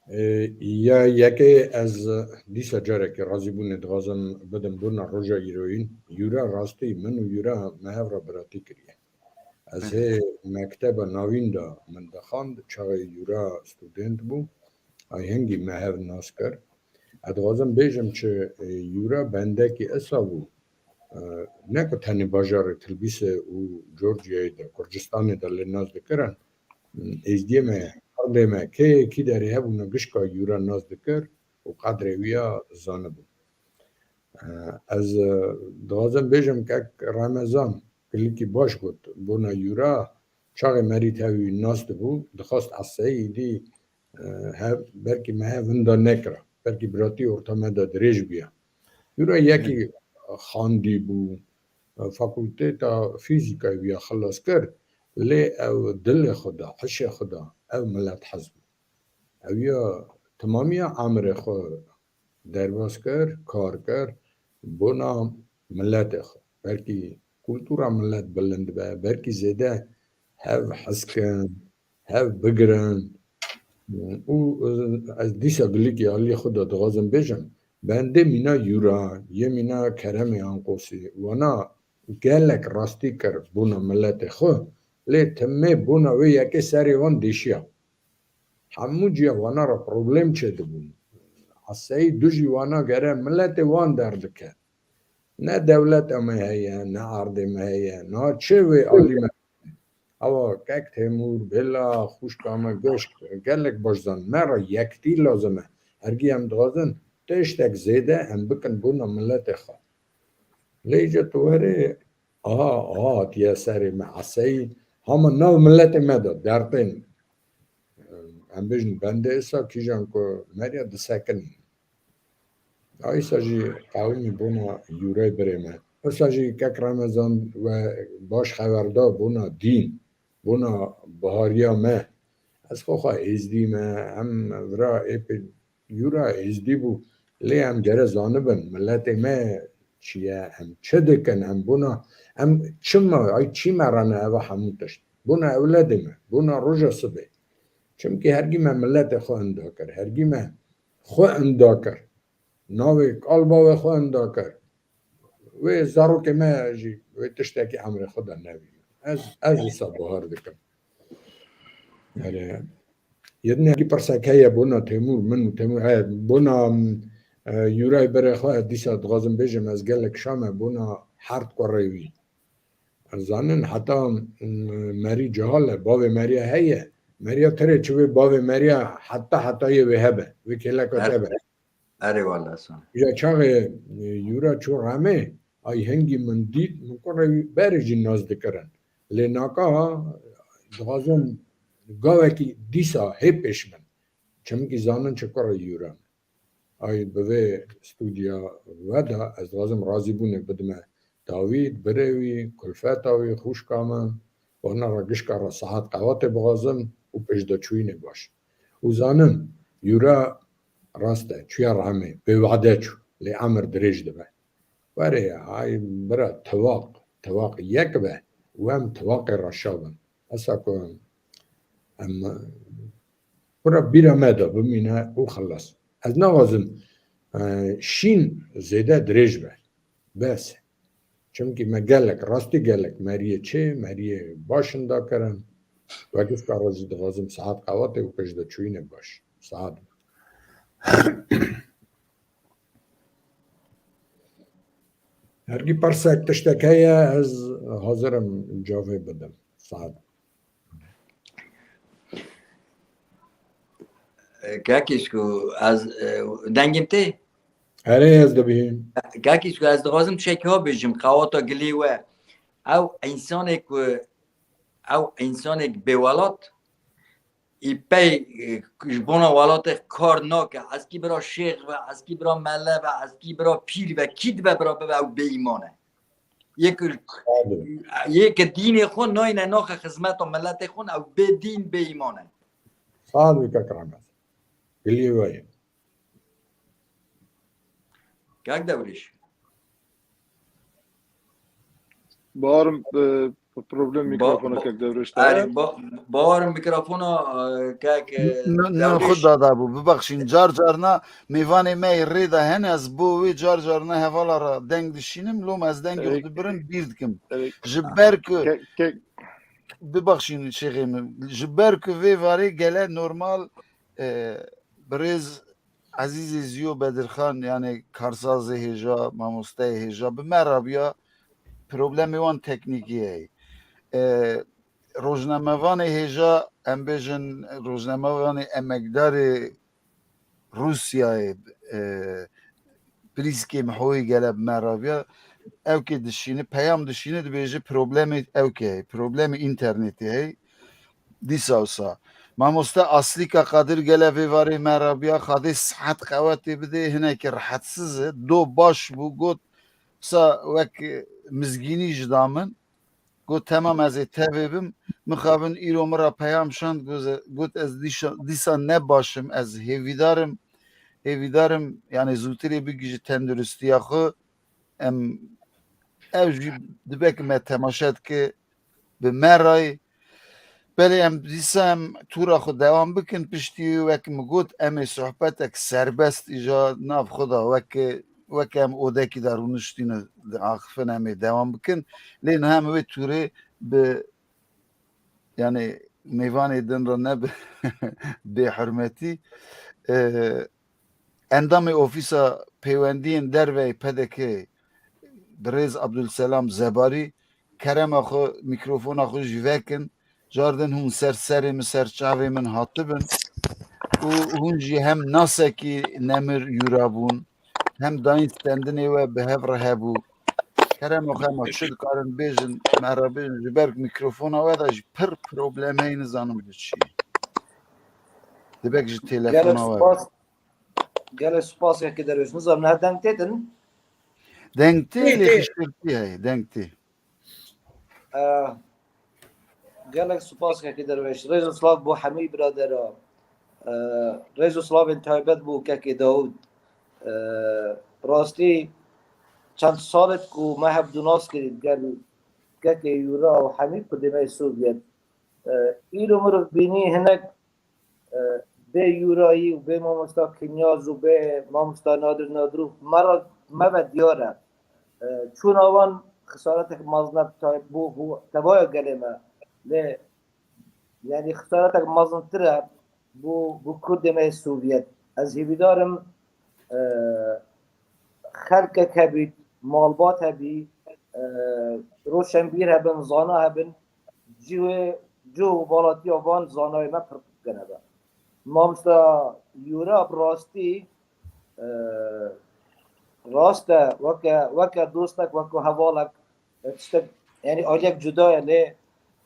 E, ya yekê ez dîsa carekê razîbûnê dixwazim bidim bona roja îroyîn. Yura rastî min û Yura me hev re biratî kiriye. Ez hê mekteba navîn de min dixwand, çaxê Yura student bû, ay hingî me hev nas kir. Ez dixwazim bêjim çi, e, Yura bendekî esa bû. E, ne ku tenê bajarê Tilbîsê û Georgiayê de, Kurdistanê de lê nas dikirin. Êzdiyê me, erdê me, kê kî derê hebûne gişka Yura nas dikir û qedrê wî ya zanibû. E, ez, e, dixwazim bêjim kek Remezan, kilikî baş got, bona Yura, çaxê merî tevî nas dibû, dixwast eseyî dî, e, hev, belkî me hev winda nekira, belkî biratî orta me de dirêj bûya. Yura yekî xandî bû, e, fakulteta fîzîkayê wî ya xilas kir, lê ew dilê xwe da, hişê xwe da, ew milet hez bû. Ew ya temamiya emrê xwe derbas kir, kar kir, bona miletê xwe. Belkî kultura milet bilind be, belkî zêde hev hez kin, hev bigirin. Û, e, ez dîsa gilikî aliyê xwe de dixwazim bêjim, bendê mîna Yura, yê mîna Keremê Anqosî, wana gelek rastî kir bona miletê xwe, lê timê bona wê yekê serê wan dêşiya. Hemû ciya wana re problem çêdibûn. Eseyî dijî wana gere miletê wan derdike. Ne dewleta me heye, ne erdê me heye, na çi wê alî me. Ewa kek Têmûr, Bêla, xwişka me, goşk, gelek baş zan. Me re yektî lazim e. Hergî em dixwazin tiştek zêde em bikin bona miletê xwe. Lê îca tu werê, aha, aha, hatiye serê me eseyî, hama nav miletê me de dertên, em bêjin bendê esa kîjan ku meriya disekinî. Aysa jî qewimî bona Yûrey birê me. Esa jî kek Remezan we baş xeber da bona dîn, bona bihariya me. Ez xwe xwe êzdî me, em vira ê pê Yûra êzdî bû. Lê em gere zanibin miletê me çi ye, em çi dikin, em bona, em çima, ay çî me re ne eva hemû tişt. Bona ewledê me, bona roja sibê. Çimkî hergî me miletê xwe hinda kir, hergî me xwe inda kir. Navê kal bavê xwe inda kir. Wê zarokê me jî wê tiştekî emrê xwe de nebî. Ez, ez wisa bahar dikim. Erê, yedinekî pirsek heye bona Temûr, min û Temûr, he, bona, e, Yûray berê xwe, dîsa dixwazim bêjim, ez gelek şa me bona herd kurê wî. Ez zanin heta, m, Merî cihal e, bavê Merîya heye. Merîya tirê çi wê bavê Merîya heta hetayê wê hebe. Wê kêleka te be. Erê wele son. Ya çaxê, e, Yûra çû remê, ay hingî min dît, min kurê wî berê jî nas dikirin. Lê naka dixwazim gavekî dîsa hê pêş min. Çimkî zanin çi kurê Yûra me. Ay bi vê stûdya we de ez dixwazim razîbûnê bidime Dawîd, birê wî, kulfeta wî, xwişka min, wana re gişka re saet qewatê bixwazim û pêşdaçûyînê baş. Û zanim, Yûra rast e, çûya remê, bê wade çû, lê emir dirêj dibe. Were, ay bira, tewaq, tewaq yek be û em tewaqê re şa bin. Esa ku em, bira bîra me de bimîne û xelas. Ez naxwazim, e, şîn zêde dirêj be. Bes. Çimkî me gelek, rastî gelek meriyê çê, meriyê baş inda kirin. Wekî ka re jî dixwazim saet qewatê û pêşdaçûyînê baş. Saet. Hergî pirsek tiştek heye, ez hazir im cavê bidim. Saet. Kekîşko, ez, e, dengim tê? Erê, ez dibihîm. Kekîşko, ez dixwazim tiştekî ha bêjim, qewata gilê we. Ew însanê ku, ew însanê bêwelat, î pey, e, ji bona welatê kar nake. Eskî bira şêx be, eskî bira mele be, eskî bira pîr be, kî dibe bira bibe, ew bêîman e. Yê ku, Saad be. Yê ku dînê xwe nayne naxe xizmeta miletê xwe, ew bê dîn, bê îman e. Saad be kek Rehmet. Giliyê we ye. Kek Dewrêş. Barim, e, problem Ba-, mikrofona ba-, kek Dewrêş erê, de. Ba-, barim mikrofona, e, kek, e, Na, na, Dewrêş. Xwe dada bû. Bibexşîn, car carna mêvanê me yê rê de hene, ez bo wê car carna hevala re deng dişînim, loma ez dengê xwe Ey, dibirim, bîr dikim. Ey. Ji ber ku, Ke-, ke- bibexşîn şêxê min, ji ber ku vê varê gele normal, e, birêz Ezîzê Ziyo Bedirxan, yani karsazê hêja, mamosteyê hêja, bi me re bûya, problemê wan teknîkî heye. E, rojnamevanê hêja, em bêjin, rojnamevanê emekdarê Rûsyayê, e, Prîskê Mihoyê gele bi me re bûya, ew kê dişîne, peyam dişîne, dibêje problemê ew kê heye, problemê înternetê heye. Dîsa wisa. Mamoste Aslîka Qadir gele vê varê me re bûya, Xwedê sihet qewetê bide, hinekî rehetsiz e, do baş bû, got, wisa wek mizgînî ji da min, got, temam, ez ê tevê bim, mixabin îro min re peyam şand, got, got, ez dîşa-, dîsa ne baş im, ez hêvîdar im, hêvîdar im, yani zûtirê bigihîje tenduristiya xwe, em, ew jî dibe ku me temaşe dike, bi me re ye. Belê em dîsa em tûra xwe dewam bikin, piştî wek min got, em ê sohbetek serbest îja nav xwe de weke, weke em odekî de rûniştîne diaxifin, em ê dewam bikin. Lê niha em wê tûrê bi, yani mêvanê din re ne bi bêhurmetî. E, Endamê Ofîsa Pêwendiyên Derve yê P D K, birêz Abdulselam Zebarî, kerema xwe, mîkrofona xwe jî vekin. Car din hûn ser serê min, ser çavê min hatibin û hûn jî hem nasekî nemir yûra bûn, hem dayîn stendinê we bi hev re hebû. Kerema xwe, ma çi dikarin bêjin, me re bêjin, ji ber mîkrofona we de jî pir problem heye, nizanim ji çi ye. Dibe ji Gelek telefona we. Spas. Gelek spas kekê Derwêş. Nizam, niha deng tê din? Deng tê, lê xiştirtî heye, deng tê. E, gelek spas kekê Derwêş. Rêz û silav bo hemî biradera. E, rêz û silavên taybet bo kekê Dawûd. E, rastî çend sal e ku me hevdu nas kirî gel kekê Yûra û hemî kurdê me yê Sovyet. E, îro mirov bînî hinek, e, bê Yûrayî û bê mamosta Kinyaz û bê mamosta Nadir Nadirov me re, me ve diyar e. E, çûna wan xisaretek mezin e, bû, bû tevaya gelê me. Lê, yanî xisaretek mezintir e bû, bû Kurdê me yê Sovyet. Ez hêvîdar im, e, xelkek hebît, malbat hebî, e, roşenbîr hebin, zana hebin, cihê, cih û valatiya van zanayê me pir bikene be. Mamosta Yûra bi rastî, e, rast e, weke, weke dostek, weke hevalek, e, tiştek, yanî aliyek cuda ye, lê,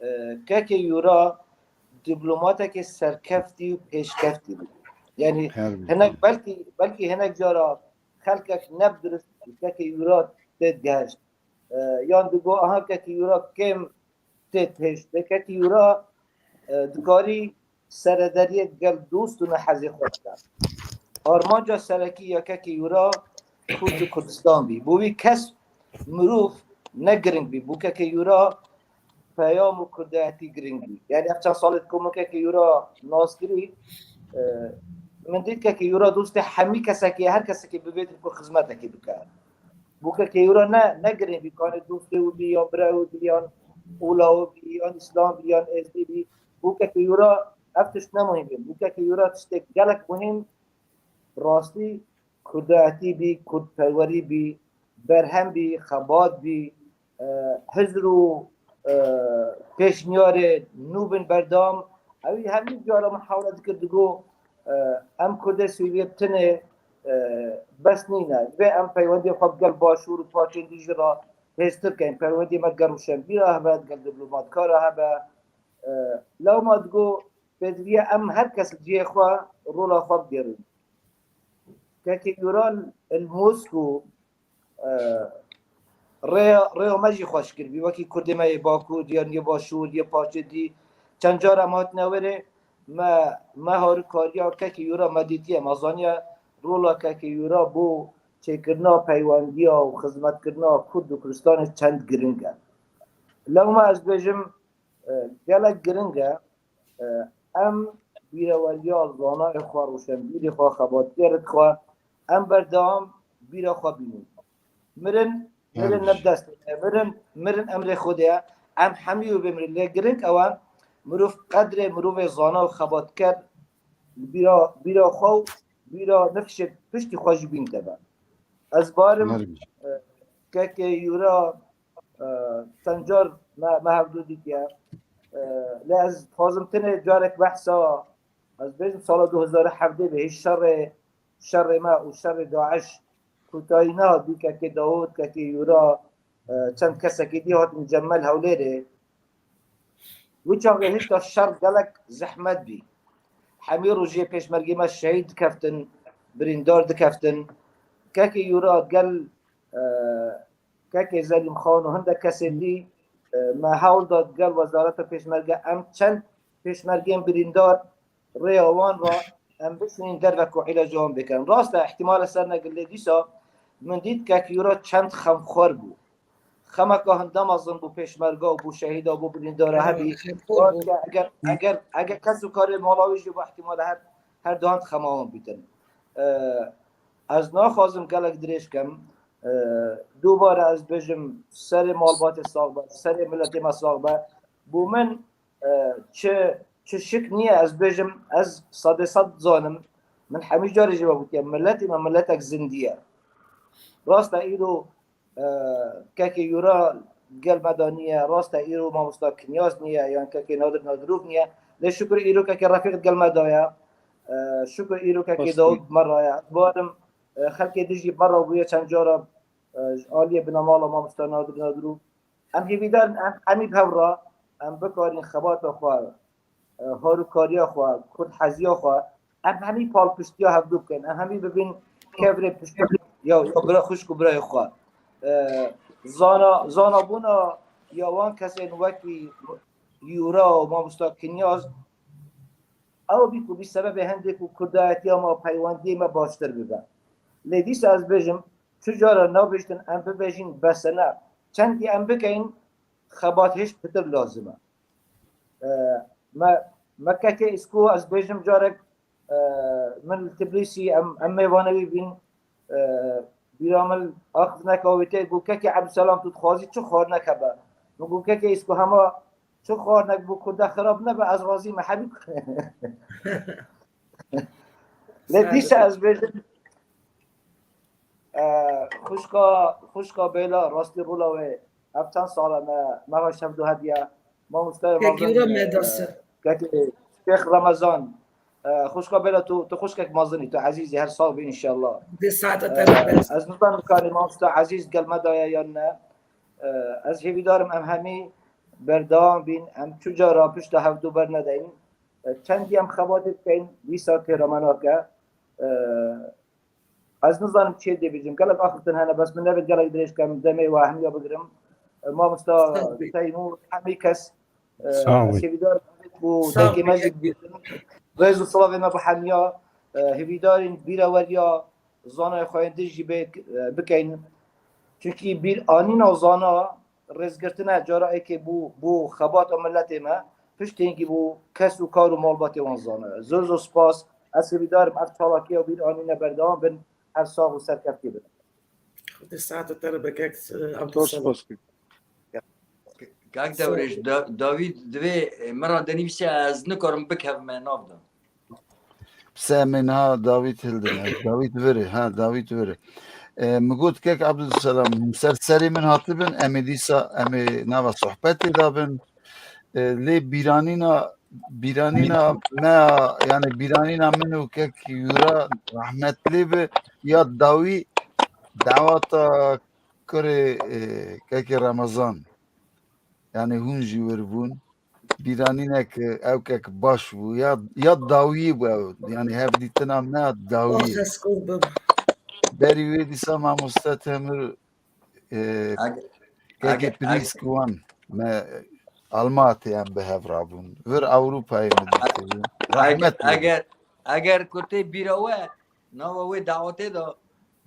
e, kekê Yûra dîplomatekê serkeftî û pêşkeftî bû. Yanî Her hinek belkî, belkî hinek cara xelkek ne bi dirust kekê Yûra tê digihişt. E, yan digo, aha, kekê Yûra kêm tê pêş. Lê kekê Yûra, e, dikarî seredariyê gel dost û nehezê xwe bike. Armanca serekî ya kekê Yûra Kurd û Kurdistan bî. Bo wî kes mirov ne giring bî. Bo kekê Yûra peyam û kurdayetî giring bî. Yanî ev çend salê dikom kekê Yûra nas kirî, e, min dît kekê Yûra dostê hemî kesekê, her kesekê bivêtin ku xizmetekê bike. Bo kekê Yûra ne, ne giring bî, kanê dostê wî bî, yan birayê wî bî, yan ola wî bî, yan îslam bî, yan êzdî bî. Bo kekê Yûra ev tişt ne muhîm bî. Bo kekê Yûra tiştê gelek muhîm, rastî kurdayetî bî, kurdperwerî bî, berhem bî, xebat bî, e, hizr û, e, pêşniyarê nû bin berdam. Ew hemî cara min hewle dikir, digo, e, em Kurdê Sûriyê tinê, e, bes nîne. Divê em peywendiyê xwe bi gel Başûr û parçên dî jî re hêztir kein. Peywendiyê me gel rûşenbîra hebe, gel dîplomatkara hebe. E, lewma digo, pêdiviye em her kes li cihê xwe rola xwe bigerin. Kekê Yûra li Moskû, e, rêya, rêya me jî xweş kiribî. Wekî Kurdê me yê Bakur, yan yê Başûr, yê parçê dî, çend cara em hatine wêrê, me, me harikariya kekê Yûra me dîtiye, me zaniye rola kekê Yûra bo çêkirina peywendiya û xizmetkirina Kurd û Kurdistanê çend giring e. Lewma ez dibêjim, e, gelek giring e, e, em bîreweriya zanayê xwe, roşenbîrê xwe, xebatkerê xwe, em berdewam bîra xwe bînin. Mirin, mirin ne bi destê ye. Mirin, mirin emrê Xwedê ye. Em hemî wê bimirin. Lê giring ew e, mirov qedrê mirovê zana û xebatker li bîra, bîra xwe û bîra nifşê piştî xwe jî bînte be. Ez barim, e, kekê Yûra, e, çend car me, me hevdû dîtiye. E, lê ez dixwazim tenê carek behsa, ez bêjim sala du hezar û hevdeh bê, hê şerê, şerê me û şerê DAIŞ kotayî nehat, bî kekê Dawûd, kekê Yûra, e, çend kesekî dî hatin cem me li Hewlêrê. Wî çaxê hêşta şer gelek zehmet bî. Hemî rojê pêşmergê me şehîd dikeftin, birîndar dikeftin. Kekê Yûra gel, e, kekê Zelîm Xan û hindek kesên dî, e, me hewl da gel Wezareta Pêşmerge em çend pêşmergên birîndar rêya wan re em bişînin derve ku îlaca wan bêkirin. Rast e, îhtîmal e ser negil, lê dîsa min dît kekê Yûra çend xemxwar bû. Xemeka hinde mezin bû pêşmerga û bû şehîda û bû birîndara hebî. Wan ke eger, eger, eger kes û karê mala wî jî bû, îhtîmal e her, her du hand xema wan bîtin. E, ez naxwazim gelek dirêj kem. E, dubare ez dibêjim, serê malbatê sax be, serê miletê me sax be. Bo min, e, çi, çi şik niye ez bêjim, ez sedê sed dizanim, min hemî carê jî ve gotiye, miletê me miletek zindî ye. Rast e, îro, e, kekê Yûra gel me de niye, rast e, îro mamosta Kinyaz niye, yan kekê Nadir Nadirov niye. Lê şukur îro kekê Refîq gel me de ye. E, şukur îro kekê Dawûd me re ye. Barim, e, xelkê din jî me re bûye çend cara, e, ji aliyê binemala mamosta Nadir Nadirov. Em hêvîdar in, em hemî bi hev re em bikarin xebata xwe, e, harûkariya xwe, kurdheziya xwe, em hemî palpiştiya hevdû bikin, em hemî bibin kevirê piştî ya, ya bira xwişk û birayê xwe. E, zana, zanabûna ya wan kesên wekî Yûra û mamosta Kinyaz, ew bî ku bî sebebê hindê ku kurdayetiya me, peywendiyê me baştir bibe. Lê dîsa ez bêjim, çi cara nabêjtin em bibêjin bes e, ne. Çendî em bikeyin, xebat hêj pitir lazim e. E, me, me kekê Îsko, ez bêjim carek, E, min li Tiblîsî em, em mêvanê wî bîn. E, bîra min axiftineka wê tê, got, "Kekê Ebdulselam, tu dixwazî çi xwarnek hebe?" Min got, "Kekê, îsko hema çi xwarnek bo Kurda xirab nebe, ez razî me, hebî." Lê dîsa ez bêjim, e, xwişka, xwişka Bêla, rastî rûla wê, ev çend sal e me, me haşt hevdu hediye, mamostayê Kek mezin, Yura e, Medase. Kekê Şêx Remezan, e, xwişka Bêla, tu, tu xwişkek mezin î, tu ezîz î, her sax bî înşallah. Di saete E, te de bes. Ez nizanim karê mamosta Ezîz gel me daye yan ne. E, ez hêvîdar im em hemî berdewam bîn, em çu cara pişta hevdu bernedeyîn. E, çendî em xebatê dikeyn, dîsa têra me nake. E, Ez nizanim çi dê bêjim. Gelek axiftin hene, bes min nevêt gelek dirêj kem, demê we hemiya bigirim. E, mamosta Sağ ol. Teymûr, hemî kes, e, Sağ ol. Hêvîdar û Sağ ol. Dengê me jî bibînin. Rêz û silavê me bi hemiya, e, hêvîdarên bîra weriya zanayê xweyendin jî bê, e, bikeyn. Çunkî bîr anîna zana rêzgirtine cara êkê bû, bû xebata miletê me, piştêngî bû kes û kar û malbatê wan zana. Zor zor spas. Ez hêvîdar im ev çalakiya bîr anîne berdewam bin. Ev sax û serkeftî bin. Xwedê saete te re bereket, e, Zor Abdulselam. Spas. Kak Dewrêj, Da-, Dawîd divê, e, min re denivîse ez nikarim bikevime nav de. Pse em ê niha Dawîd hildin. Dawîd virê, ha, Dawîd virê. E, min got kek Abdulselam, hûn ser serê min hatibin, em ê dîsa, em ê nava sohbetê de bin. E, lê bîranîna, bîranîna me, yani bîranîna min û kek Yura rehmetlî bi, ya dawî dawata kurê, e, kekê Remezan. Yani hûn jî wir bûn. Bîranînek, e, ew kek baş bû. Ya, ya dawiyî bû ew. Yani hevdîtina me ya dawiyî. Berî wê dîsa mamoste Temir, e, Ag-, kekê ag-, ag-, Prîsk wan me Almatê em bi hev rabûn. Vir Ewropayê min dîtibû. Rehmet Eger, eger, eger ku tê bîra we, nava wê dawetê de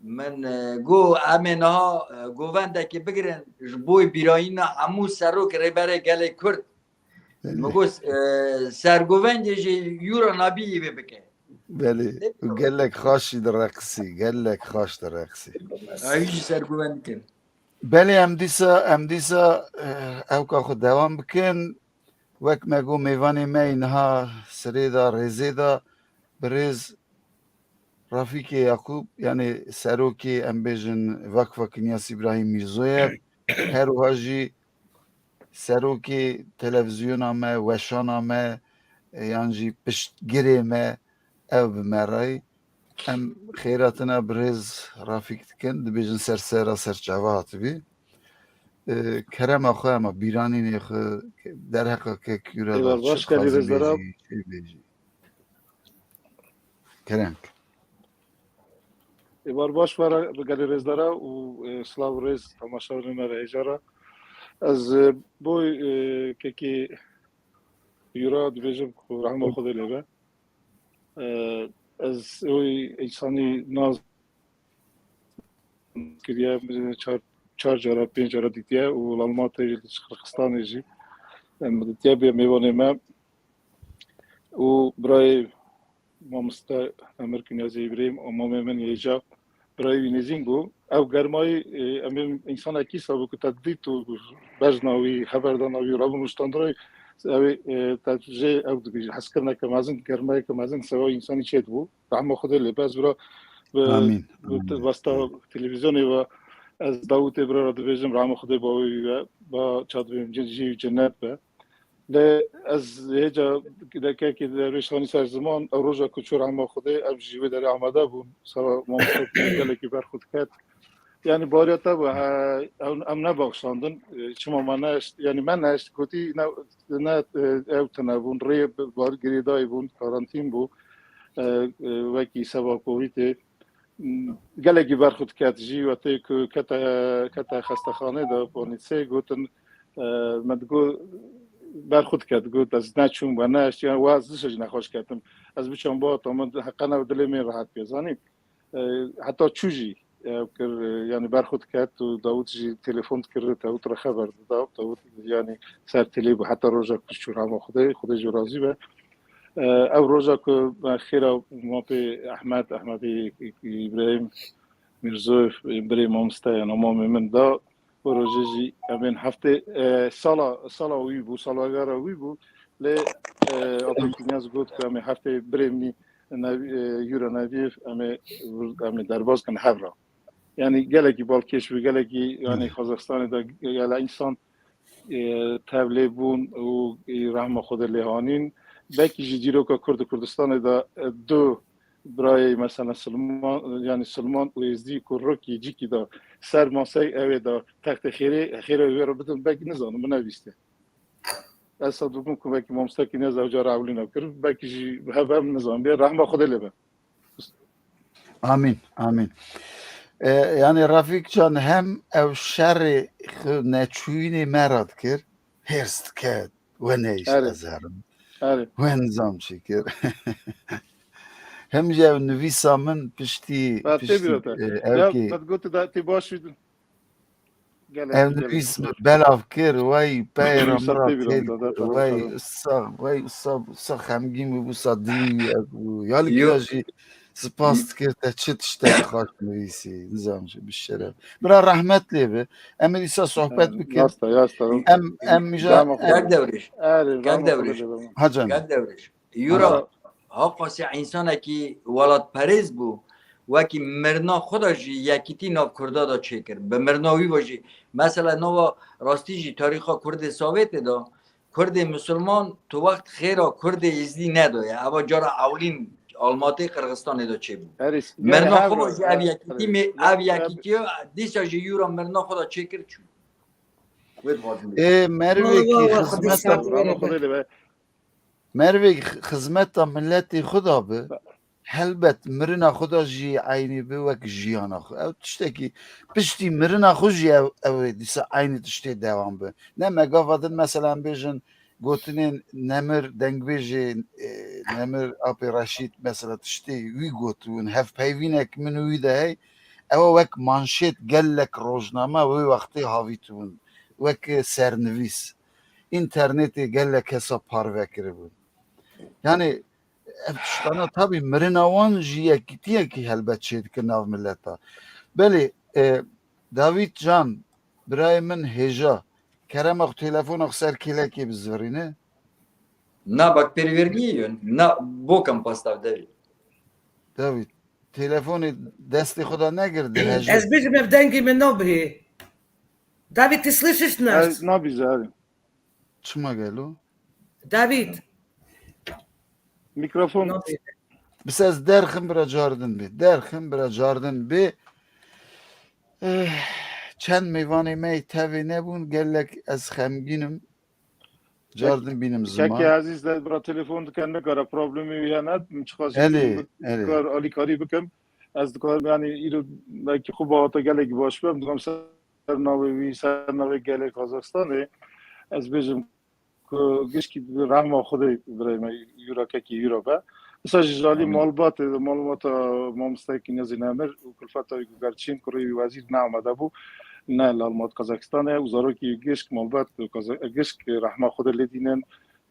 min, e, got, em ê niha, e, govendekê bigirin ji bo bîrayîna hemû serok rêberê gelê Kurd. Min got, e, sergovendê jî Yura Nabî vê bike. Belê. Û gelek xaş jî direqisî, gelek xaş direqisî. Ew jî sergovend dikin. Belê, em dîsa, em dîsa, eh, ewka xwe dewam bikin. Wek me got, mêvanê me yê niha sirê de, rêzê de, birêz Refîkê Yaqûb, yanî serokê, em bêjin, Vakfa Kinyas Îbrahîm Mîrzoyev, her wiha jî serokê televîzyona me, weşana me, e, yan jî piştgirê me, ew bi me re ye. Em xêratina birêz Refîk dikin, dibêjin ser sera ser çava hatibî. E, kerema xwe, ema bîranînê xwe, derheqa kek Yura de Êvar baş, çi gelî dixwazî rêzdara. Bêjî, çi bêjî. Kerem. Êvar baş, were bi gelî rêzdara û, e, silav û rêz temaşevanê me re hêja re. Ez, e, bo, e, kekê Yura dibêjim ku rehma Xwedê lê be. E, ez wî însanî nas kiriye, çar, çar cara, pênc cara dîtiye û li Almatê jî, li Qirxistanê jî, em dîtiye, bê mêvanê me. Û birayê mamoste Emir Kinyazê Îbrahîm, mamê min yê ca, birayê wî nêzîn bû. Ew germayî, e, em ê însanekî sa bû ku te dît û bejna wî, heberdana wî, rabûn û standirayî, ew ê, e, te jê ew dibî, hezkirineke mezin, germayeke mezin, sewa însanî çêdibû. Rehma Xwedê lê be, ez bira bi, Amîn, bi amîn. Te-, wasta televîzyonê ve ez Dawûtê bira re dibêjim, rehma Xwedê bawê wî be, ba çadibêm cin-, jî cennet be. Lê ez hêca dekekê de rêşanî ser ziman, ew roja ku çû rehma Xwedê, ev jî wê derê amade bûn, sera mamoste gelekî berxwe diket. Yani bariya te bû, he, ew, em nebaxşandin, e, çima me neşt, yani me neşt, gotî ne, ne, e, ew tune bûn, rê bi-, bar girêdayî bûn, karantîn bû, e, e, wekî seba Covidê. Gelekî berxwe diket, jî wetê ku kete, kete xestexanê de, polîsê gotin, e, me digot, berxwe diket, got, ez neçûm, we neşt, yani, we ez dişa jî nexweş ketim. Ez biçam ba, tamam, heqene dilê min rehet bê, zanî. E, heta çû jî, e, kir, e, yani, berxwe diket û Dawût jî telefon dikir, Dawût re xeber dida, Dawût, yani, ser têlê bû, heta roja ku çû rehma Xwedê, Xwedê jî razî be. E, ew roja ku me xêra mapê Ehmed, Ehmedê Îbrahîm Mîrzoyê birê mamosteyên Amamê min da, ew rojê jî em ên heftê, e, sala, sala wî bû, salwegera wî bû. Lê, e, Apê Kînyaz got ku em ê heftê birê min Nev-, e, Yura Neviyev em ê, em ê derbas kin hev re. Yani gelekî balkêş bû, gelekî yani Hı. Kazaxstanê de gele insan, e, tevlê bûn û, e, rehma Xwedê lê hanîn. Belkî jî dîroka Kurd û Kurdistanê de, e, du birayê mesela Silman, yani Silman û Êzdî ku rokî cîkî de ser masey ew ê de textê xêrê, xêrê wê re bidin, belkî nizanim, binevîste. Ez sed dikim ku belkî mamoste Kînyaz ew cara ewilîna kir, belkî jî heve em nizanim bê, rehma Xwedê lê be. Amîn, amîn. E, yani Refîk Can hem ew şerê xwe neçûyînê me re dikir, hêrs diket, we neyşt Erê. ez herim. Erê. We nizam çi kir. Hem jî ew nivîsa min piştî, Ba tê piştî, bîra te. e, ew Ya, kê. me digot da tê baş bî. Gelek, Ev gelek. nivîs belav kir, wey peyra Nivîsa min ra tê bîra têr te, da, kir, da, wey da. usa, wey usa, usa xemgîn bû, usa dilî wî ev bû. Ya li Yo. kira jî spas dikir te çi tiştek xweş nivîsî, nizam jî bi şeref. Bira rehmet lê bi. Em ê dîsa sohbet bikin. Yasta, yasta. Em, em mija Rama Kak Dewrêş. Erê, Kak Rama Dewrêş. Kak Dewrêş. Ha canım. Kak Dewrêş. Yura Aha. Haqasî însanekî welatperêz bû, wekî mirina xwe de jî yekîtî nav Kurda de çêkir. Bi mirina wî ve jî, mesela nava rastî jî tarîxa Kurdê Sovêtê de, Kurdê Misilman tu wext xêra Kurdê Êzdî nedaye. Eva cara ewilîn Almatê Qirxistanê de çêbû. Erê, Mirina yani xwe hev ve jî ev hev, yekîtî mê, ev yekîtiya dîsa jî yura mirina xwe de çêkir çû. Wê dixwazim bêjim. Ê, merivekî Valla, valla, xizmeta Xwedê Rama Xwedê lê be. Merivê xi-, xizmeta miletê xwe da bi, helbet mirina xwe da jî eynî bi wek jiyana xwe. Ew tiştekî piştî mirina xwe jî ew, ew ê dîsa eynî tiştê dewam bi. Ne me gava din mesela em bêjin gotinên Nemir dengbêjê, e, Nemir Apê Reşîd mesela tiştê wî gotibûn, hevpeyvînek min û wî de hey, ew wek manşêt gelek rojname wê wextê havîtibûn, wek sernivîs. Înternetê gelek kesa parve kiribûn. Yani ev tiştana tabî mirina wan jî yekîtiyekî helbet çêdike nav mileta. Belê, e, Davîd Can, birayê min hêja, kerema xwe telefona xwe ser kêlekê bizirîne. Na bak perverniye yön. Na bokam pastav Davîd. Davîd, telefonê destê xwe de negir di hejê. Ez bêjim ev dengê min nabihê. Davîd, tu słyszysz nas? Ez nabîze, erê. Çima gelo? Davîd. Mikrofon. Nabîze. Bis ez derxim bira cardin bê. Derxim bira cardin bê. Eh, çend mêvanê me yê tevê nebûn, gelek ez xemgîn im. Cardin bînim ziman. Kekê ezîz de bira telefon dikin, nikare problemê wî hene. Min çiqas Elê, elê. Kar alîkarî bikim. Ez dikarim, yani, îro belkî xwe bahata gelekî baş bim. Dikarim ser navê wî, ser navê gelê Kazaxstanê ez bêjim ku gişkî bi rehma Xwedê birê me Yura kekî Yura be. Îsa jî ji alî Amîn. Malbatê, malbata mamosteyekî Niyazî Nemir û kulfeta wî ku gerçîn kurê wî wezîr neamade bû, ne li Almat Kazaxstanê û zarokî gişk malbat Kaza-, gişk rehma Xwedê lê dînin.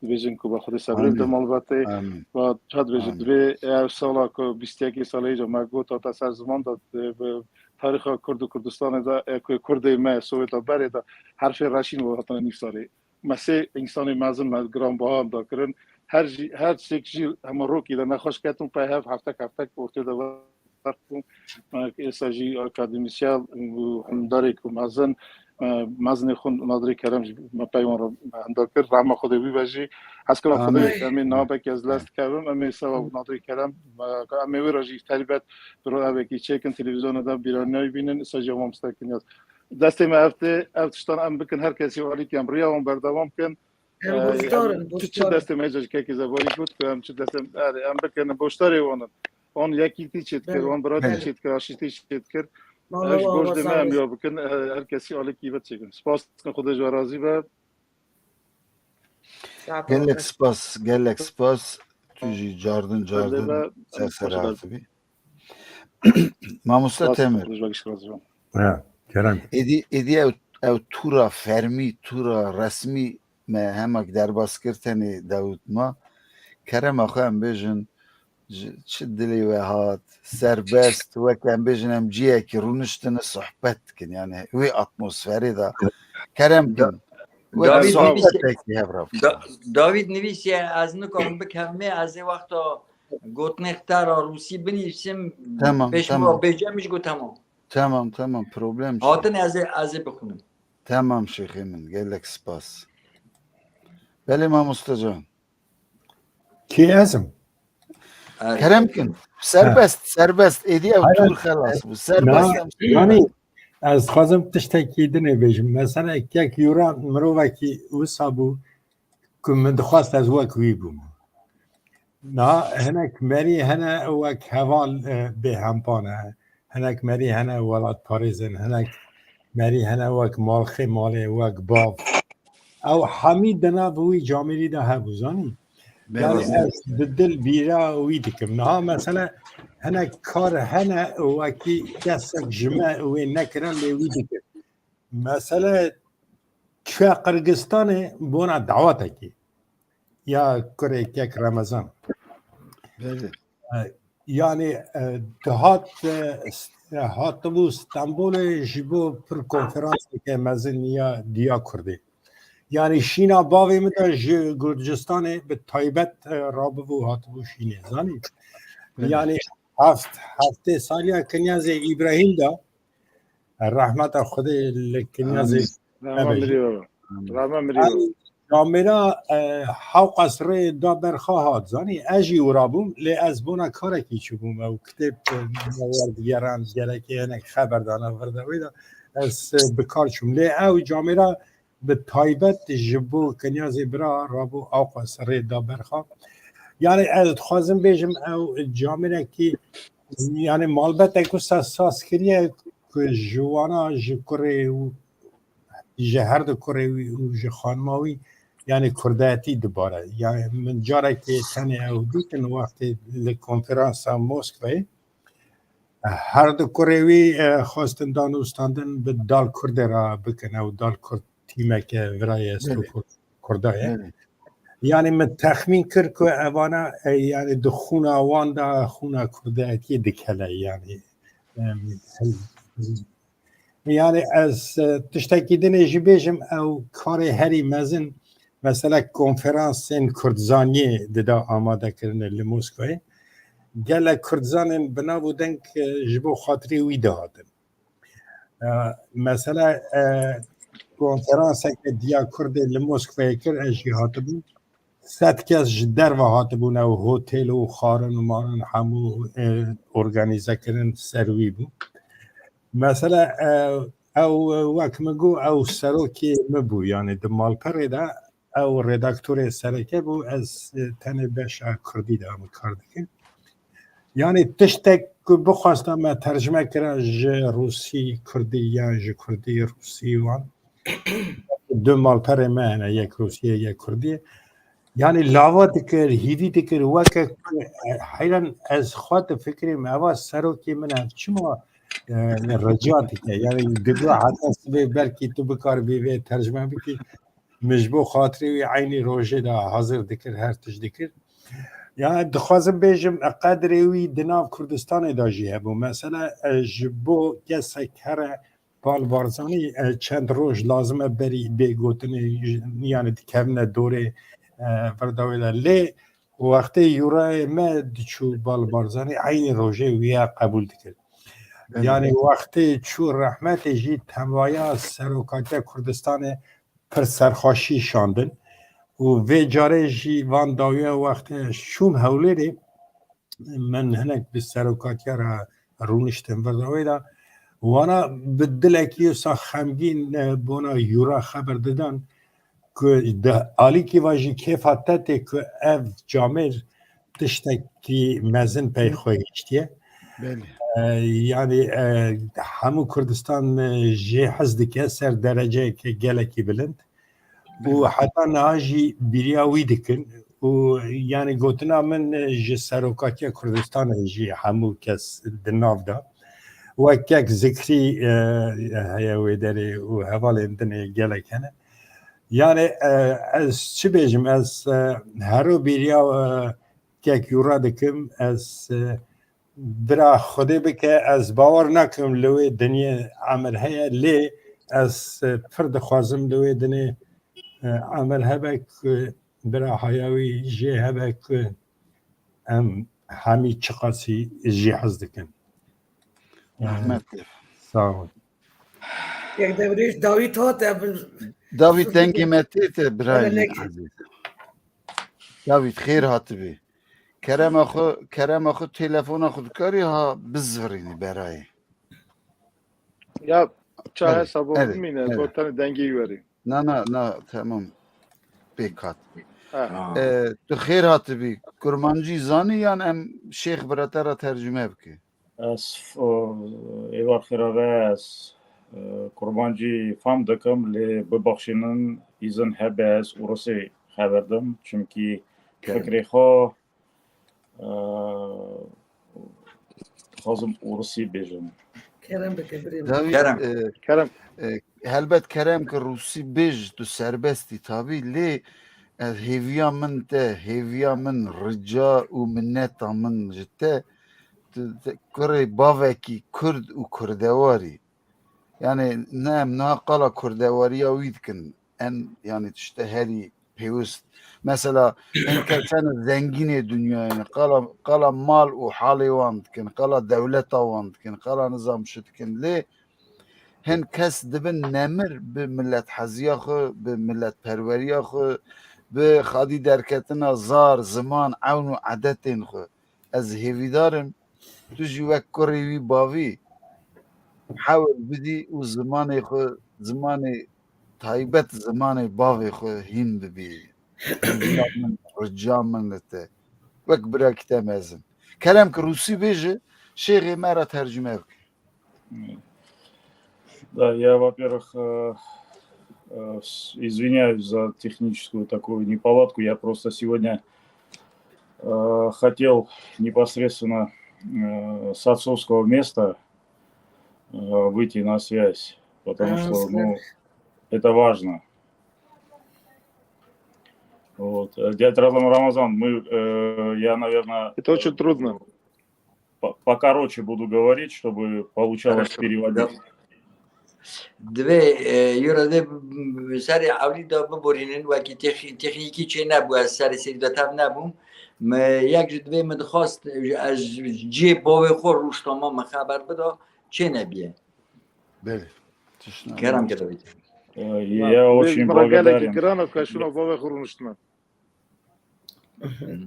Dibêjin ku ba Xwedê sebrê bide Amîn. malbatê. Amîn. Ba çad dibêjin, Amîn. Divê ev sala ku bîst yekê salê îca me got hate ser ziman de, e, bi tarîxa Kurd û Kurdistanê de, e, ku Kurdê me Sowêta berê de herfê reşîn û hatine nîvsarê. Me sê însanê mezin me giranbaha em da kirin. Her jî, her çêk jî hema rokî de nexweş ketin pey hev heftek heftek ortê de ver bû. Êsa jî akademîsyen û hundarê ku mezin, e, mezinê xwe Nadirê Kerem jî me pey wan re hindar kir. Rehma Xwedê wî be jî. Hezkira Xwedê Amîn. em ê niha belkî ez lez dikevim. Em ê seba Nadirê Kerem, e, em ê wê re jî terîbet bi ro evekî çêkin, televîzyona de bîranînayî bînin. Îsa jî mamoste Kinyaz. Destê me ev tê, ev tiştan em bikin, her kesî alîkî em riya wan berdewam bikin. Em Ee, goşdar em in, çi, çi goşdar in. Destê me ji kekê Zebarî got ku em çi destê, erê, em bikin, goşdarê wan in. Wan yekîtî çêdikir, Belê, wan biratî belê. çêdikir, aşîtî çêdikir. Mala Ev ji wa goş de me em wazanî. ya bikin, e, her kesî alekî ve çêkin. Spas dikin, Xwedê ji we razî be. Sağ ol. Gelek spas, gelek spas. Tu jî cardin, Xwedê cardin be, ser em ser xweş be. hatibî. Mamoste Spas, Temir. Xwedê ji we gişt razî be. Ha, kerem. Êdî, êdî ew, ew tûra fermî, tûra resmî me hemak derbas kir tenê Dawid ma. kerema xwe em bêjin, ji çi dilê we hat, serbest, wek em bêjin em ciyekî rûniştine sohbet dikin, yani wê atmosferê de. Kerem kin. Wek Dawîd sohbetekî hev re. Da-, Dawîd nivîsiye, ez nikarim bikevimê, ez ê wexta gotinê xwe te ra rûsî binivîsim, Tamam, pêş tamam. Bêjemîş got, tamam. Tamam, tamam, problem çi? Hatin ez ê, ez ê bixwînim. Tamam şêxê min, gelek spas. Belê mamoste can. Kî ez im? Kerem kin. Serbest, serbest. Êdî ew Hayır. Tur xelas bû. Serbest. Na, em yanî, ez dixwazim tiştekî dinê bêjim. Mesela kek Yura mirovekî wisa bû ku min dixwest ez wek wî bûm. Na, hinek merî hene wek heval, e, bêhempa ne. Hinek merî hene welatparêz in. Hinek merî hene wek malxê malê, wek bav. Ew hemî di nav wî camêrî de hebû, zanî? Belê. Yani ez bi dil bîra wî dikim. Niha mesele hinek kar hene wekî kesek ji me wê nekire lê wî dikim. Mesele çûye Qirgistanê bona dawetekî ya kurê kek Remezan. Belê. E, yani, e, dihat, e, s-, e, hatibû Stenbolê ji bo pir konferanseke mezin ya Diya Kurdê. Yani şîna bavê min de ji Gurcistanê bi taybet, e, rabibû hatibû şînê. Zanî? Belê. Yani heft, heftê saliya Kinyazê Îbrahîm de, e, rehmeta Xwedê li Kinyazê Amîn. Rehma nebêje. Mirî baba. Rehma mirî baba. Camêra, e, Hewqas rê da berxa hat, zanî, ez jî wira bûm, lê ez bona karekî çûbûm, ew kitêb, e, me werdigeran, gerekê hinek xeber dana vir de wê de, ez, e, bi kar çûm. Lê ew camêra bi taybet ji bo Kinyazê bira rabû Hewqas rê da berxa. Yani ez dixwazim bêjim ew camêrekî, yani malbetek wisa saz kiriye ku ji wana ji kurê û ji her du kurê wî û ji xanima wî, yani kurdayetî dibare. Yani min carekê tenê ew dîtin wextê li konferansa Moskwayê, her du kurê wî, e, xwestin danûstandin bi dal kurdê re bikin, ew dal kurd tîmeke viraye Belê. Stokol kurda ye. Belê. Yani min texmîn kir ku evana, e, yani di xûna wan de xûna kurdayetiyê dikele yani. Em, Yani ez, e, tiştekî din ê jî bêjim, ew karê herî mezin, mesela konferansên kurdzaniyê dida amadekirine li Moskwayê. Gelek kurdzanên bi nav û deng, e, ji bo xatirê wî dihatin. E, mesela, e, konferanseke Diya Kurdê li Moskwayê kir, ez jî hatibûm. Sed kes ji derve hatibûn, ew hotel û xwarin û marin hemû, e, organîze kirin ser wî bû. Mesela, e, ew, e, wek min got, ew serokê min bû, yani di malperê de ew redaktorê sereke bû, ez, e, tenê beşa kurdî de min kar dikim. Yani tiştek ku bixwesta me tercime kira ji rûsî kurdî yan ji kurdî rûsî wan. Du malperê me hene, yek rûsî ye, yek kurdî ye. Yani lava dikir, hîvî dikir, weke ku, e, heyran ez xwe difikirîm, eva serokê min e, çima, e, rica dike? Yani dibe heta sibê belkî tu bikaribî vê tercime bikî. Min ji bo xatirê wî eynî rojê de hazir dikir, her tişt dikir. Yani dixwazim bêjim, qedrê wî di nav Kurdistanê de jî hebû. Mesela, e, ji bo kesek here Bal Barzanî, e, çend roj lazim e berî bê gotinê, yani dikevine dorê, e, virdawê de. Lê wextê Yurayê me diçû Bal Barzanî, eynî rojê wî ya qebûl dikir. Belê. Yani wextê çû rehmetê jî temaya serokatiya Kurdistanê pir serxweşî şandin. Û vê carê jî van dawiya wextê ez çûm Hewlêrê, min hinek bi serokatiya re rûniştin vir de wê de. Wana bi dilekî wisa xemgîn, e, bona Yura xeber didan ku di alîkî ve jî kêfa te tê ku ev camêr tiştekî mezin pey xwe hiştiye. Belê. E, yani, e, hemû Kurdistan, e, jê hez dike ser dereceyeke gelekî bilind. Û Belê. Heta niha jî bîriya wî dikin. Û yani gotina min, e, ji serokatiya Kurdistanê jî hemû kes di nav de. Wek kek Zikrî, e, heye wê derê û hevalên din ê gelek hene. Yani, e, ez çi bêjim? Ez, e, hero bîriya, e, kek yûra dikim. Ez e, bira Xwedê bike, ez bawer nakim li wê dinyê emir heye, lê ez e, pir dixwazim li wê dinê e, emir hebe ku bira haya wî jê hebe ku em hemî çiqasî jê hez dikin. Rahmet. Sağ ol. Yek devrêj Dawît hat, ev Dawît, dengê me tê te birayê min ezîz. Dawît, xêr hatibî. Kerema xwe, kerema xwe, telefona xwe dikarî ha bizvirînî berayê. Ya, ça hesa bo bimîne, bo tenê dengê wî werî. Na, na, na, tamam. Pêk hat. E, tu xêr hatibî. Kurmancî zanî yan em Şêx bira te re tercüme bike? Ez, e, êvar xêra ve ez, e, kurmancî fam dikim, lê bibexşînin, îzin hebe ez ûrisî xeber dim. Çimkî fikrê xwe, e, dixwazim ûrisî bêjim. Kerem bike birê min. Dawî, Kerem. e, Kerem. e, helbet kerem ki rûsî bêj, tu serbestî tabî, lê ez hêviya min te, hêviya min, rica û mineta min ji te, tu, te kurê bavekî kurd û kurdewarî. Yani ne em niha qala kurdewariya wî dikin. En, yani tişte herî pêwist. Mesela hin kesene zengînê dinyayê ne. Qala, qala mal û halê wan dikin, qala dewleta wan dikin, qala nizam çi dikin. Lê hin kes dibin nemir bi millethaziya xwe, bi milletperweriya xwe, bi xadî derketina zar, ziman, ewn û edetên xwe. Ez hêvîdar im tu jî wek kurê wî bavî hewil bidî û zimanê xwe, zimanê taybet, zimanê bavê xwe hîn bibî. Hêvîdar min, rica min li te. Wek birekî te mezin. Kerem ki rûsî bêje, şêxê me re tercüme bike. Да, я, во-первых, э, э, с- извиняюсь за техническую такую неполадку. Я просто сегодня э, хотел непосредственно э, с отцовского места э, выйти на связь, потому А, что, ну, слышь. Это важно. Вот. Э, Дядя Рам- Рамазан, мы, э, я, наверное, Это очень трудно. По- покороче буду говорить, чтобы получалось Хорошо. Переводить. Divê, e, Yura divê, m, serê ewlî de biborînin, wekî tex-, texnîkî çê nebû, ez serê serî de tev nebûm. Me yek ji divê min dixwast, ez cihê bavê xwe rûştama, min xeber bida, çê nebiye. Belê. Tişt nabe. Kerem ke Dawît. Ee, Ya, ya, o vê şey ji min re gelekî giran e, ku ez şûna bavê xwe rûniştime.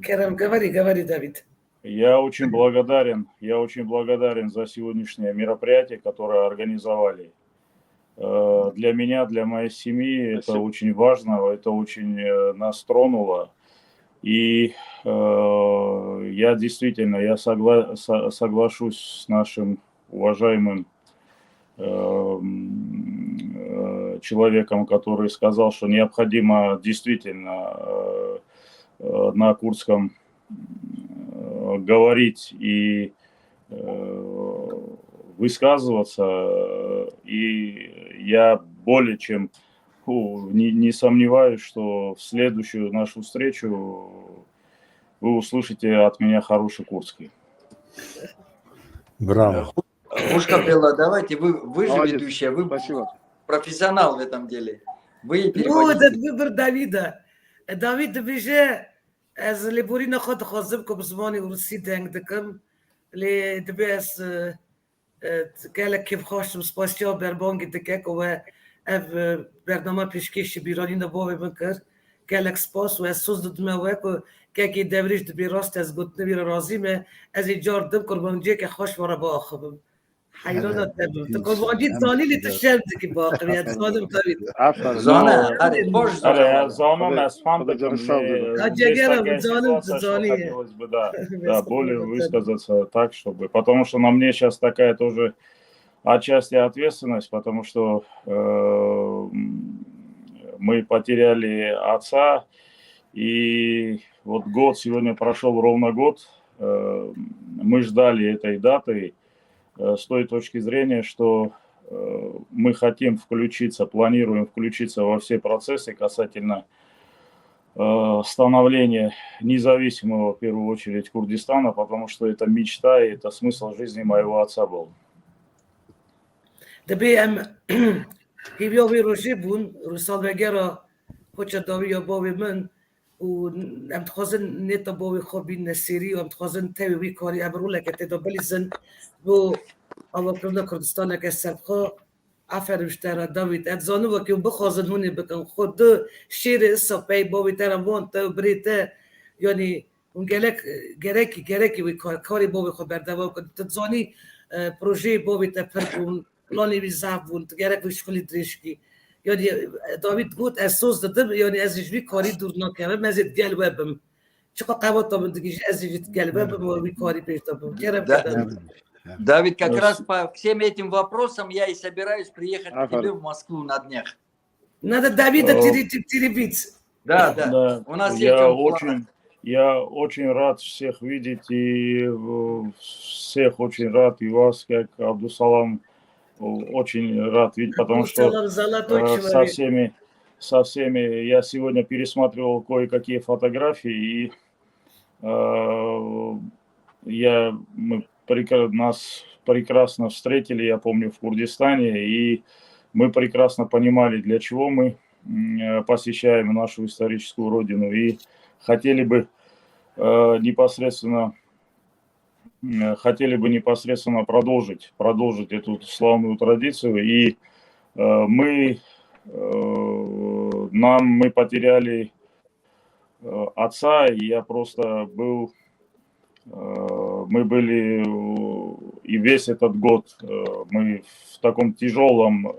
Kerem, говори, говори, Давид. Я очень благодарен, я очень благодарен за сегодняшнее мероприятие, которое организовали. Э, Для меня, для моей семьи это Спасибо. Очень важно, это очень э, нас тронуло. И э, я действительно, я согла- со- соглашусь с нашим уважаемым э, м, э, человеком, который сказал, что необходимо действительно э, э, на курдском э, говорить и э, высказываться. И я более чем ну, не, не сомневаюсь, что в следующую нашу встречу вы услышите от меня хороший курдский. Браво. Hoşka Bela, давайте, вы, вы же Молодец. Ведущая, вы Спасибо. Профессионал в этом деле. Вы Ну, переводите. Dad bibir Davîda. Davîd dibêje, ez lêborîna xwe dixwazim ku bi zimanê ûrisî deng dikim. Lê dibê ez, e, e, gelek kêfxweş im, spasiya berbangê dike ku we ev, e, bername pêşkêşî bîranîna bavê min kir. Gelek spas û ez soz didime we ku kekê Devrêj dibê rast ez gotinê wî re razî me. Ez ê car dim qurbanciyeke xweş we re biaxivim. Heyrana te bim. Tu qurbancî zanî lê tu şerm dikî biaxivî. Ez zanim tevî. Aferin. Zane, erê, xweş zane. Erê, ez zanim, ez fam dikim. Ha, cegera min, zanim tu zanî. Да, более высказаться так, чтобы, потому что на мне сейчас такая тоже отчасти ответственность, потому что э, мы потеряли отца, и вот год, сегодня прошел ровно год, э, мы ждали этой даты э, с той точки зрения, что э, мы хотим включиться, планируем включиться во все процессы касательно э, становления независимого, в первую очередь, Курдистана, потому что это мечта и это смысл жизни моего отца был. Dibê em hêviya wê rojê bûn, Rûsal Vegera, koça dawî ya bavê min û em dixwazin nêta bavê xwe bînine sêrî û em dixwazin tevî wî karî em roleke tê de bilîzin bo avakirina Kurdistaneke serbixwe. Aferin ji te re Dawîd. Ez dizanim wekî hûn bixwazin hûn ê bikin. Xwe du şêrê isa pey bavê te re van te û birê te, yanî hûn gelek, gerekî, gerekî wî kar, karê bavê xwe berdewam kin. Tu dizanî, e, projeyê bavê te pir bûn, planê wî zaf bûn, tu gerek wî şixulî dirêj kî. Yanî, e, Dawîd got, ez soz didim, yanî ez ê ji vî karî dûr nakevim, ez ê digel we bim. Çiqa qewata min digihîje, ez ê jî digel we bim û wî karî pêş de bim. Kerem Da- keder. Давид, как раз по всем этим вопросам я и собираюсь приехать к тебе в Москву на днях. Надо Давида О. пере- перебить. Да, да. Да, У нас есть я он план. очень, я очень рад всех видеть и э, всех очень рад и вас, как Абдусалам, о- очень рад видеть, потому что Салам, зала э, точно. со всеми, со всеми я сегодня пересматривал кое-какие фотографии и э, я мы прекра- нас прекрасно встретили, я помню, в Курдистане, и мы прекрасно понимали, для чего мы м, э, посещаем нашу историческую родину и хотели бы э, непосредственно м, хотели бы непосредственно продолжить продолжить эту славную традицию и э, мы э, нам мы потеряли э, отца и я просто был э, мы были э, и весь этот год э, мы в таком тяжелом э,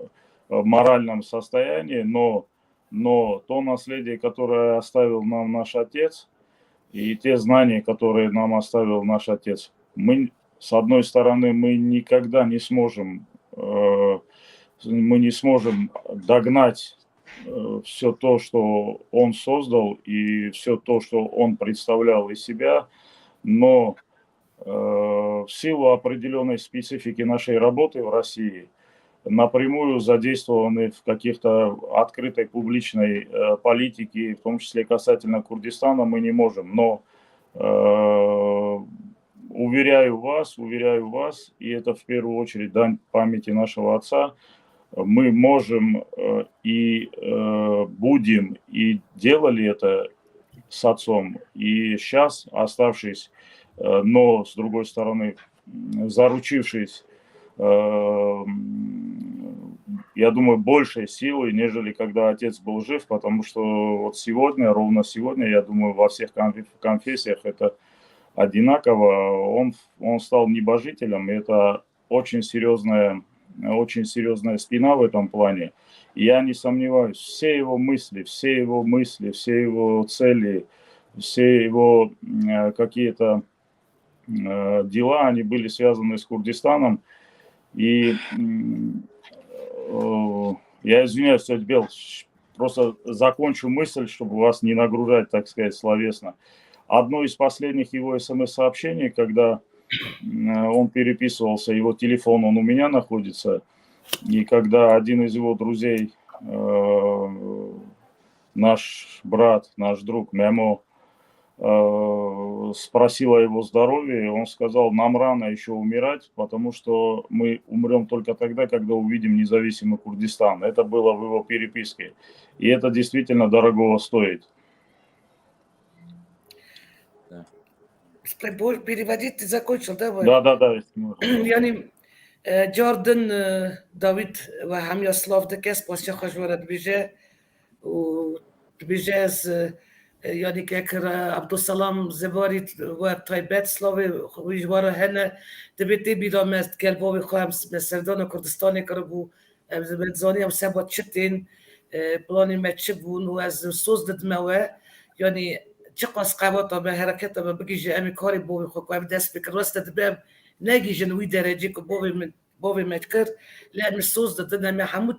моральном состоянии, но но то наследие, которое оставил нам наш отец, и те знания, которые нам оставил наш отец, мы, с одной стороны, мы никогда не сможем, э, мы не сможем догнать э, все то, что он создал, и все то, что он представлял из себя, но э, в силу определенной специфики нашей работы в России напрямую задействованы в каких-то открытой публичной э, политике, в том числе касательно Курдистана, мы не можем. Но э, уверяю вас, уверяю вас, и это в первую очередь дань памяти нашего отца, мы можем э, и э, будем, и делали это с отцом, и сейчас, оставшись, э, но с другой стороны, м, заручившись, э, м, я думаю, большей силой, нежели когда отец был жив, потому что вот сегодня, ровно сегодня, я думаю, во всех конф- конфессиях это одинаково, он, он стал небожителем, и это очень серьезная, очень серьезная спина в этом плане. Я не сомневаюсь, все его мысли, все его мысли, все его цели, все его э, какие-то э, дела, они были связаны с Курдистаном. И м, э, я извиняюсь, тетя Бел, щ- просто закончу мысль, чтобы вас не нагружать, так сказать, словесно. Одно из последних его смс-сообщений, когда м, он переписывался, его телефон, он у меня находится, и когда один из его друзей, э, наш брат, наш друг Мемо, э, спросил о его здоровье, он сказал, нам рано еще умирать, потому что мы умрем только тогда, когда увидим независимый Курдистан. Это было в его переписке. И это действительно дорогого стоит. Переводить закончил, да? Да, да, да, если можно. Yani e, cardin e, Dawîd ve hemiya slav dike, spasiya xwe ji we re dibêje û dibêje ez e, yani kekir Abdulselam Zebarî we taybet slavê wî ji we re hene. Dibê tê bîra me gel bavê xwe em me serdana Kurdistanê kiribû. Em dizanî em seba çi tên, e, planê me çi bûn û ez soz didime we. Yanî çiqas qewata me, hereketa me bigihîje, em ê karê bavê xwe ku ev dest pê kir, weste dibe em negihîjin wî derecê ku bavê min, bavê me kir, lê em ê soz didin, em ê hemû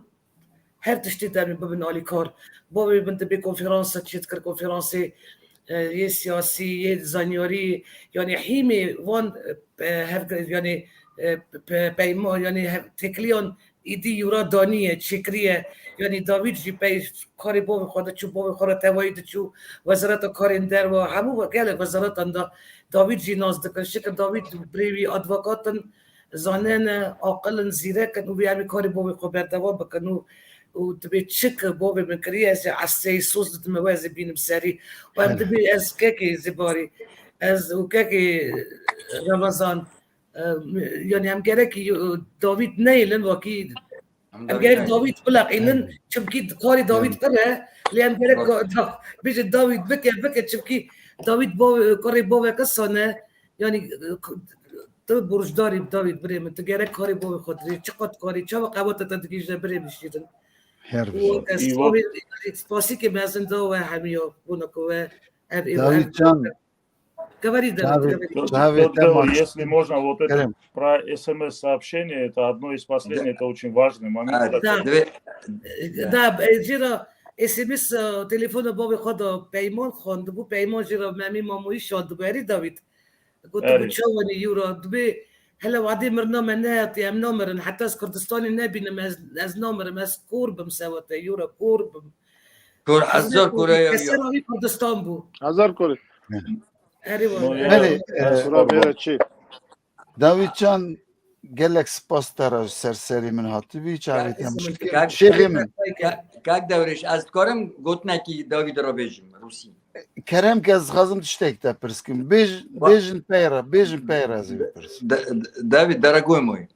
her tiştê de em ê bibin alîkar. Bavê min dibê konferansa çêdikir, konferansê, e, yê siyasî, yê zanyarî, yanî hîmê van, e, hev, yanî, e, pe-, peyma, yanî hev, têkiliyan Îdî yûra daniye, çêkiriye. Yanî Dawîd jî pey karê bavê xwe diçû, bavê xwe re tevayî diçû, wezareta karên derve, hemû gelek wezaretan de Dawîd jî nas dikin. Şikir Dawîd birê wî advokat in, zanene, aqil in, zîrek in û wî em ê karê bavê xwe berdewam bikin û, û dibê çi ki bavê min kiriye, ez ê esteyê soz didime we, ez ê bînim serî. Û em Hene. dibê ez kekê Zêbarî, ez û kekê Remezan, e, yanî em gerekî, e, Dawîd neyêlin wekî Em em Dawîd gerek neyê. Dawîd bileqînin, Evet. çimkî karê Dawîd Evet. pir e, lê em gerek Evet. da-, bêjin Dawîd bike, bike, çimkî Dawîd bo-, kurê boveke sane, yanî, e, k-, tu borcdarî Dawîd birê min, tu gerek karê bovê xwe dirê, çiqat karî, çawa qewata te digihîje birê min şîrin. Her Û bijî. ez Îva- spasî, spasîkê mezin da we hemiya, bona ku we ev ê Dawîd ev Can, Говори, Давид, говори. Давид, Давид, Давид, Давид, если можно, вот это Kerem. про СМС-сообщение, это одно из последних, это очень важный момент. Да. Divê- Da, e, jî re S M S, e, telefona bavê xwe da Peyman xwendibû, Peyman jî re Memî Mamoyî şandibû. Erê Dawîd. Gotu Erê. Bi çawanî yû re. Dibê hele wadê mirina me nehatiye, em namirin. Heta ez Kurdistanê nebînim, ez, ez namirim, ez kor bim sewete, yû re kor bim. Kor, Ez ez zor ne kor, kore yo, yo. Keser avî Kurdistan bû. Hazar kore. Erê No, wala. ya, Belê, ez e, Sura pardon. Bêra çê. Dawîd Can, gelek spas te re ser serî min hatibî, çavê te Ka-, min şikir. Kak, Şêxê min. Ka-, Kak Dewrêş, ez dikarim gotinekî Dawîd re bêjim, Rûsî. Kerem ke ez dixwazim tiştek te pirs kim. Bêj-, Wa- bêjin pey re, bêjin pey re ez ê bipirsim. Д-, Д-, Давид, дорогой мой,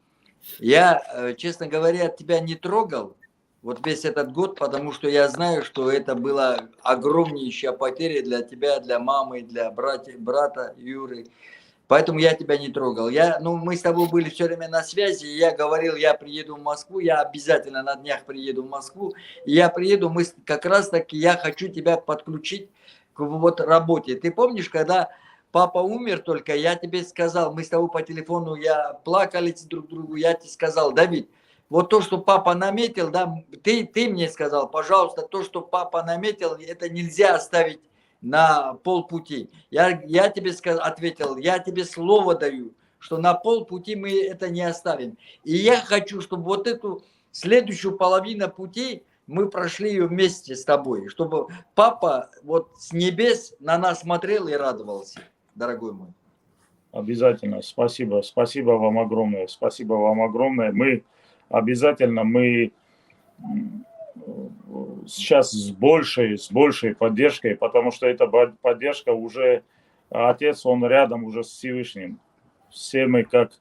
я, э, честно говоря, тебя не трогал, вот весь этот год, потому что я знаю, что это была огромнейшая потеря для тебя, для мамы, для братья, брата Юры. Поэтому я тебя не трогал. Я, ну, мы с тобой были всё время на связи, и я говорил, я приеду в Москву, я обязательно на днях приеду в Москву, и я приеду, мы с-, как раз таки, я хочу тебя подключить к вот работе. Ты помнишь, когда папа умер только, я тебе сказал, мы с тобой по телефону, я плакали друг другу, я тебе сказал, Давид, вот то, что папа наметил, да, ты, ты мне сказал, пожалуйста, то, что папа наметил, это нельзя оставить на полпути. Я, я тебе сказ-, ответил, я тебе слово даю, что на полпути мы это не оставим. И я хочу, чтобы вот эту следующую половину пути мы прошли её вместе с тобой, чтобы папа вот с небес на нас смотрел и радовался, дорогой мой. Обязательно. Спасибо. Спасибо вам огромное. Спасибо вам огромное. Мы обязательно, мы, м, сейчас с большей, с большей поддержкой, потому что эта ба-, поддержка уже, отец, он рядом уже с Всевышним. Все мы, как,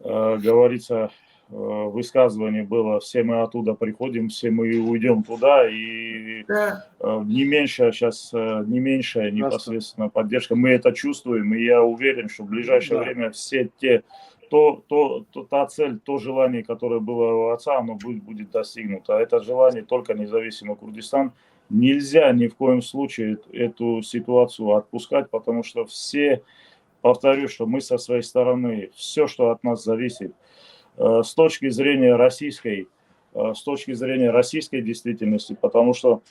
э, говорится, э, высказывание было, все мы оттуда приходим, все мы и уйдём туда, и, Да. э, не меньше сейчас, э, не меньше Ясно. непосредственно поддержка. Мы это чувствуем, и я уверен, что в ближайшее Да. время все те, то, то, то, та цель, то желание, которое было у отца, оно будет, будет достигнуто. А это желание только независимый Курдистан. Нельзя ни в коем случае эту ситуацию отпускать, потому что все, повторю, что мы со своей стороны, всё, что от нас зависит, э, с точки зрения российской, э, с точки зрения российской действительности, потому что,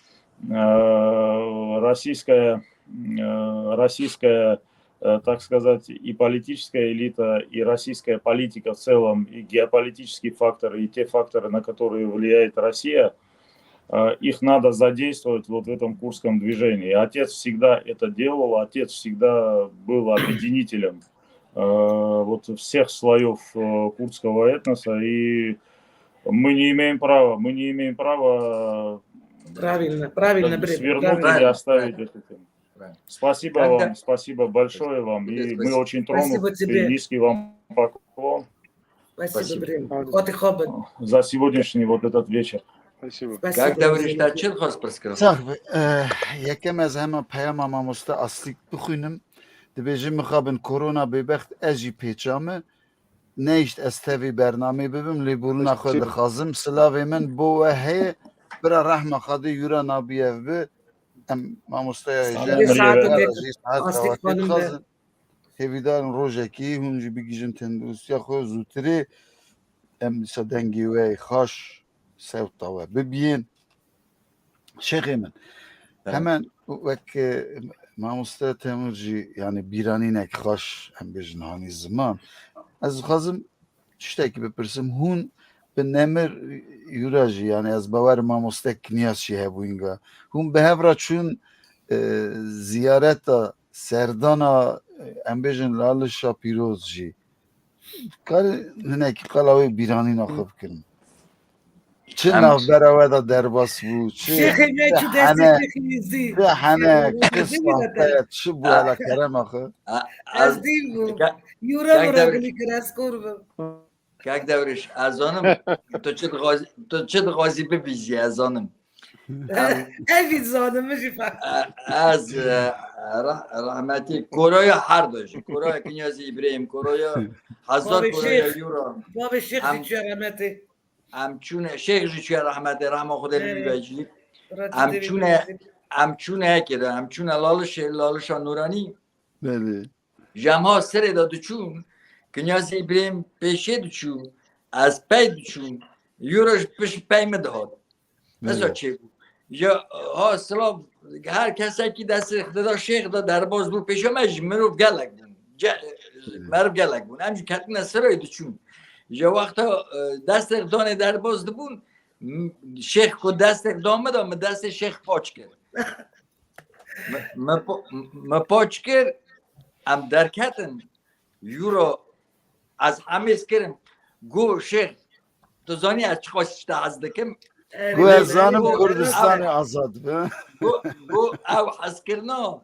э, российская, э, российская, э, так сказать, и политическая элита, и российская политика в целом, и геополитические факторы, и те факторы, на которые влияет Россия, э, их надо задействовать вот в этом курдском движении. Отец всегда это делал, отец всегда был объединителем, э, вот всех слоёв, э, курдского этноса, и мы не имеем права, мы не имеем права, э, Правильно, правильно, как бы Бред, свернуть правильно. или Правильно, оставить правильно. эту тему. Правильно. Спасибо Тогда вам, спасибо большое вам, тебе и мы спасибо. очень Спасибо тронуты, тебе. И низкий вам поклон. Спасибо, Спасибо. Бред. Хватит хабар. За сегодняшний вот этот вечер. Спасибо. Спасибо, Как говоришь, Бред. Та çi dixwest pirs kirin? Sax be, e, yekem ez hema peyama mamoste Aslîk bixwînim. Dibêje mixabin korona bêbext ez jî pêça me. Nehişt ez tevî bernamê bibim, lê borûna xwe Çi? dixwazim. Silavê min bo we heye. Bira rehma Xwedê yûra nabî ev bi. Em mamosteya Salam hêja Saet aleyküm. Jî saet Aslîk xebatê xanim be. dixwazin. Hêvîdarin rojekî hûn jî bigihîjin tenduristiya xwe zûtirê. Em dîsa dengê we yê xaş, sewta we bibiyên. Şêxê min, Evet. hemen wek, e, mamoste Temur jî, yani bîranînek xweş, em bêjin hanî ziman. Ez dixwazim tiştekî bipirsim. Hûn bi nemir yura jî, yani ez bawer mamoste Kinyas jî hebûyîn ga. Hûn bi hev re çûn, e, ziyareta serdana, e, em bêjin Lali Şapîroz jî. Karî hinekî qala wê bîranîna xwe bikin. Çi Em navbera we de derbas bû, çi Şêxê me çi çû destê hene, Şêxê Êzdî. Çi hene, Şêxê çi Êzdî bî de sahte, çi bû hela kerema xwe? A-, Ez ez, dîv bû. ke-, Yura kek mura Dewrîş, gilî kir, ez kor bim. Kek Dewrîş, ez zanim, tu çi dixwazî, tu çi dixwazî bibîzî, ez zanim. Em, Evî zanim, min jî fe- e, ez, e, reh-, rehmetî Koroya her du jî. Koroya Kinyazî Îbrahîm, Koroya Hezar Bavê Koroya Şêx, Yura. Bavê Şêx Em jî çûye rehmetê. Em çûne, Şêx jî çûye rehmetê, rehma Xwedê li wî Evet. be jî. Em çûne, em çûne yekê de, em çûne Lalişê, Lalişa Nûranî. Belê. Ji em ha serê de diçûn, Kinyazî Îbrahîm pêşê diçû, ez pey diçûm, Yura ji pişt pey min dihat. Nisa çêbû. Ya, ha, silav, her kesekî destê dida Şêx de derbas bû, pêşa me jî mirov gelek bûn. Ce-, meriv gelek bûn. Em jî ketine sirayê diçûn. Ji wexta, e, destê danê derbas dibûn, m-, Şêx ku destê da min de, min destê Şêx paç kir. Me, me po-, me paç kir, em derketin. Yura ez hemêz kirim. Got, Şêx, tu zanî ez çiqas ji te hez dikim? Got, ez zanim Kurdistanê azad be. Got, got, ew hezkirina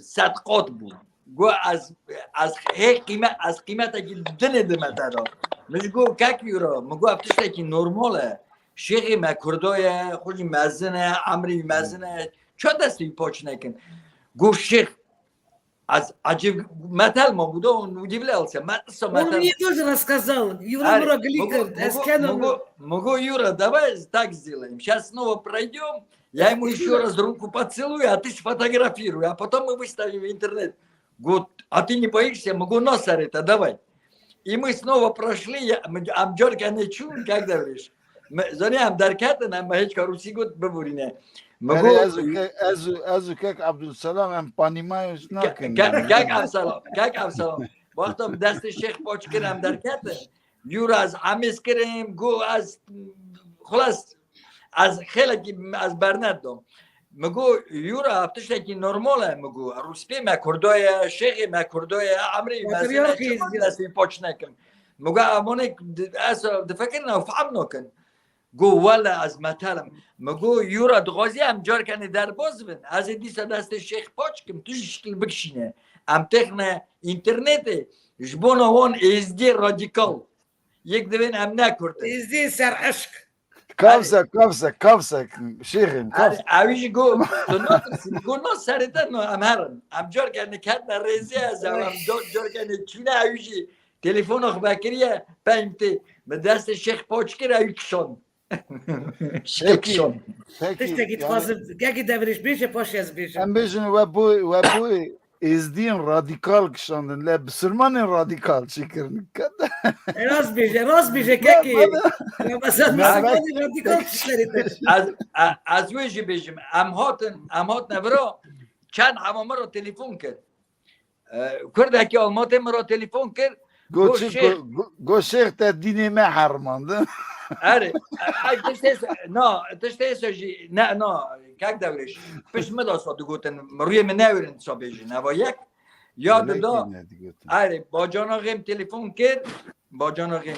sedqat bû. Got, ez, ez hê qîme-, ez qîmetekî dinê dime te da. Min jî got, kek Yura, min got, ev tiştekî normal e. Şêxê me Kurdo ye, xwe jî mezin e, emrî wî mezin e. Ça destê wî paç nekin? Got, Şêx, ez ecêb metel ma bû da, û dîvle else, me qisa metel. Onu niye gözün az kazan? Yura Her, mura gilî kir, ez keno. Mugo, mugo Yura, dava ez tak zilim. Şas nova prediom, ya mu iş Yura zrun kupatsil, ya tiş fotografir, ya potom mu wystawił w internet. Got, a ty nie boisz się? Mugo, no, serê te, dawaj. I my znowu proszli, ja, my, am Georgia nie czuł, jak dawrisz. My, zanî em derketin, em hiç karusî got bibûrîne. Me Erê got, ez û ke-, ez û, ez û kek Abdulselam em panîmayê Ke-, nakin. ke-, kek Abdulselam, kek Abdulselam. Wexta em destê Şêx Paç kir em derketin. Yura ez hemêz kirim, got ez, xulas, ez xêlekî ez bernedom. Mi got, Yura, ev tiştekî normal e, mi got. Rûspê me Kurdo ye, Şêxê me Kurdo ye, emrê me zêde, çima destê paç nekim? Mi got, ev monê di-, ez difikirin, ew fehm nakin. Got, wele ez metelim. Mi got, Yura, dixwazî em carkenê derbas bin. Ez ê dîsa destê Şêx paç kim, tu jî şikil bikişîne. Em têxine înternetê, ji bona wan êzdiyê radîkal. Yek divên em ne Kurd in. Êzdiyê ser eşq. Kavse, kavse, kavse, şêxim, kavse. Ew jî got, tu natirsî, got, no serê te, no, em herin. Em carke niketine rêzê ez, em car-, carke neçûne, ew jî telefona xwe vekiriye, pey min tê. Min destê Şêx Paç kir, ew kişand. Şikil kişand. Peki, peki, Tiştekî yani dixwazim, kekî Devrêş bêje, paşê ez bêjim. Em bêjin we bo, we bo Êzdiyên radîkal kişandin, lê bisilmanên radîkal çi kirin? Rast bêje, rast bêje, kekê. Ramazan, bisilmanên radîkal tişterê te. Ez, e-, ez wê jî bêjim. Em hatin, em hatine vira, çend hema min re telefon kir. E, Kurdekî Almatê min re telefon kir. Got, got çi, Şêx, got, got, got Şêx te dînê me hermand. Erê, e, e, tiştê se-, na, tiştê se jî, ne, na, kek Devrêş. Pişt min de sa digotin, rûyê min newêrin sa bêjin. Eva yek, ya dida, erê, bacana xêm telefon kir, bacana xêm.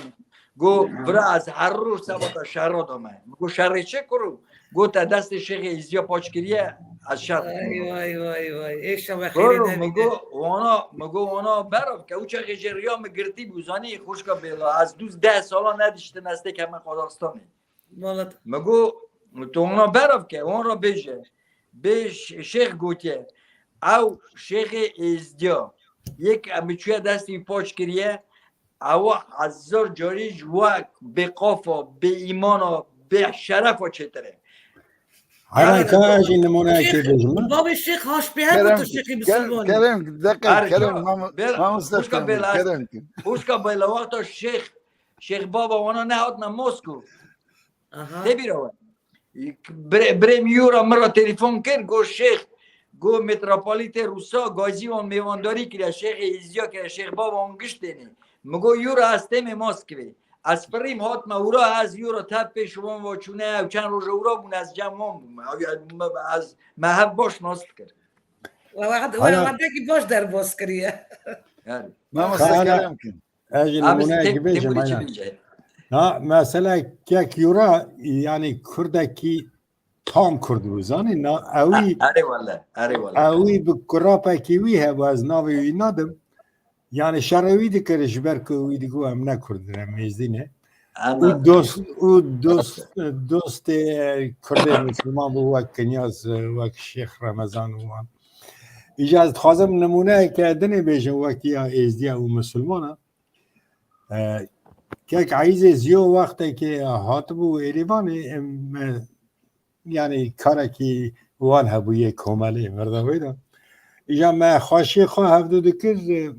Got, bira ez her roj sebata şerra dame. Got, şerê çi kuro? Got, te destê Şêxê Êzdiya paç kiriye, ez şer dikim. Vay, vay, vay, vay. Êşa we xêrê Kuro, mi got, wana, mi got, wana berav ke, û çaxê jê riya mi girtî bû, zanî, xwişka bêla, ez dûz deh sala nediştim, ez têkeme Qazaxistanê. Wala. Mi got, tu wana berav ke, wan re bêje. Bê Ş-, Şêx gotiye, ew Şêxê Êzdiya. Yek em çûye destê wî paç kiriye, ewa hezar carî ji we bê qafa, bê îmana, bê şerefa çêtir e. Heyran, ka ez jî nimuneyekê bêjim. Babê Şêx Haşpê her Kerem, gotu Şêxî Kerem, Bisilmanî. Kerem, deqe, Erê, Kerem, Mam-, bêla, Mamoste xwişka Kerem, bêla, Kerem. Xwişka bêla, wexta Şêx, Şêx Baba wana nehatine Moskow. Aha. Tê bîra we. Birê, birê min Yura min re telefon kir, got Şêx, got Metropolitê Rûsa gazî wan mêvandarî kiriye, Şêxê Êzdiya kiriye, Şêx Baba wan giş têne. Mi got Yura ez têmê Moskvê. Ez firîm hatime wira, ez yura tev pêş wan ve çûne, ew çend roje wira bûn, ez cem wan bûm. Ew ya, me, ez, me hev baş nas dikir. We wexd-, we Haya. wexdekî baş derbas kiriye. Yani. Mamoste Haya. kerem kin. Ez jî Abi, nimuneyekî tê-, bêjim, têbûrî çi aynen. Bince? Ha, mesela kek yura, yani kurdekî tam kurd bû, zanî, na, ewî, Erê wele, erê wele. ewî bi kurapekî wî hebû, ez navê wî nadim. Yani şerê wî dikir, ji ber ku wî digo em ne kurd in, em êzdî ne. Ama Û dost, û dost, dostê kurdê Müslüman bû, wek Kinyaz, wek Şêx Remezan û wan. Îca ez dixwazim nimûneyeke dinê bêjim, wek ya êzdiya û Müslümana. E, kek Eyîzê Ziyo wextekê hatibû Êrîvanê, em, e, yani karekî wan hebû yê komelê, merda wê de. Îca me xweşiyê xwe hevdû dikir, e,